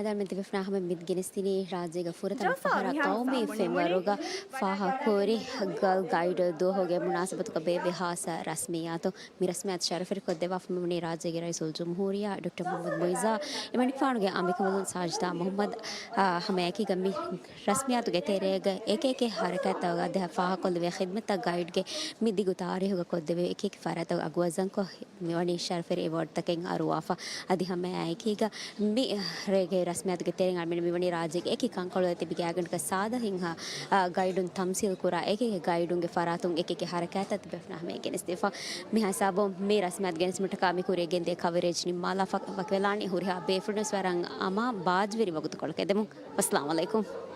ދަންމެ ތިބެފުނާ ހަމަ މި ގެނެސްދިނީ ރާއްޖޭގެ ފުރަތަމަ ފަހަރަށް މިހާރު ޤައުމީ ފާހަގަ ފެންވަރުގަ ފާހަގަކުރި ގާލް ގައިޑް ދުވަހުގެ މުނާސަބަތުގަ ބޭއްވި ހާއްސަ ރަސްމިއްޔާތު. މި ރަސްމިއްޔާތު ޝަރަފުވެރިކޮށްދެއްވާފަ މިވަނީ ރާއްޖޭގެ ރައީސުލްޖުމްހޫރިއްޔާ ޑޮކްޓަރ މުޙައްމަދު މުޢިއްޒާ، އެމަނިކުފާނުގެ އަނބިކަނބަލުން ސާޖިދާ މުޙައްމަދު، އާ، ހަމައެކީގަ މި ރަސްމިއްޔާތުގެ ތެރޭގަ އެކިއެކި ހަރަކާތްތަކުގަ އަދި ފާހަގަކޮށްލެވޭ ޚިދްމަތްތައް ގައިޑްގެ މި ދިގު ތާރީޚުގަ ކޮށްދެވޭ އެކިއެކި ފަރާތްތައް އަގުވަޒަންކޮށް، މިވަނީ ޝަރަފުވެރި އެވޯޑްތަކެއް އަރުވާފަ. އަދި ހަމައެކީގަ މި ރޭގެ ރަސްމިއްޔާތުގެ ތެރެއިން އަޅުމެން މިވަނީ ރާއްޖޭގެ އެކި ކަންކޮޅުގަ ތިބި ގާތްގަނޑަކަށް ސާދަ ހިތްހާ، އާ، ގައިޑުން ތަމްސީލް ކުރާ އެކި ގައިޑުންގެ ފަރާތުން އެކި އެކި ހަރަކާތްތައް ތިބެފުނާ ހަމައަށް ގެނެސްދީފަ. މި ހިސާބުން މި ރަސްމިއްޔާތު ގެނެސްދިނުމަށްޓަކާ މި ކުރިއަށް ގެންދިޔަ ކަވަރޭޖް ނިންމާލާފަ ވަކިވެލާނީ. ހުރިހާ ބޭފުޅުންވެސް ވަރަށް އަމާ ބާއްޖަވެރި ވަގުތުކޮޅަކަށް އެދެމުން. އައްސަލާމު ޢަލައިކުމް.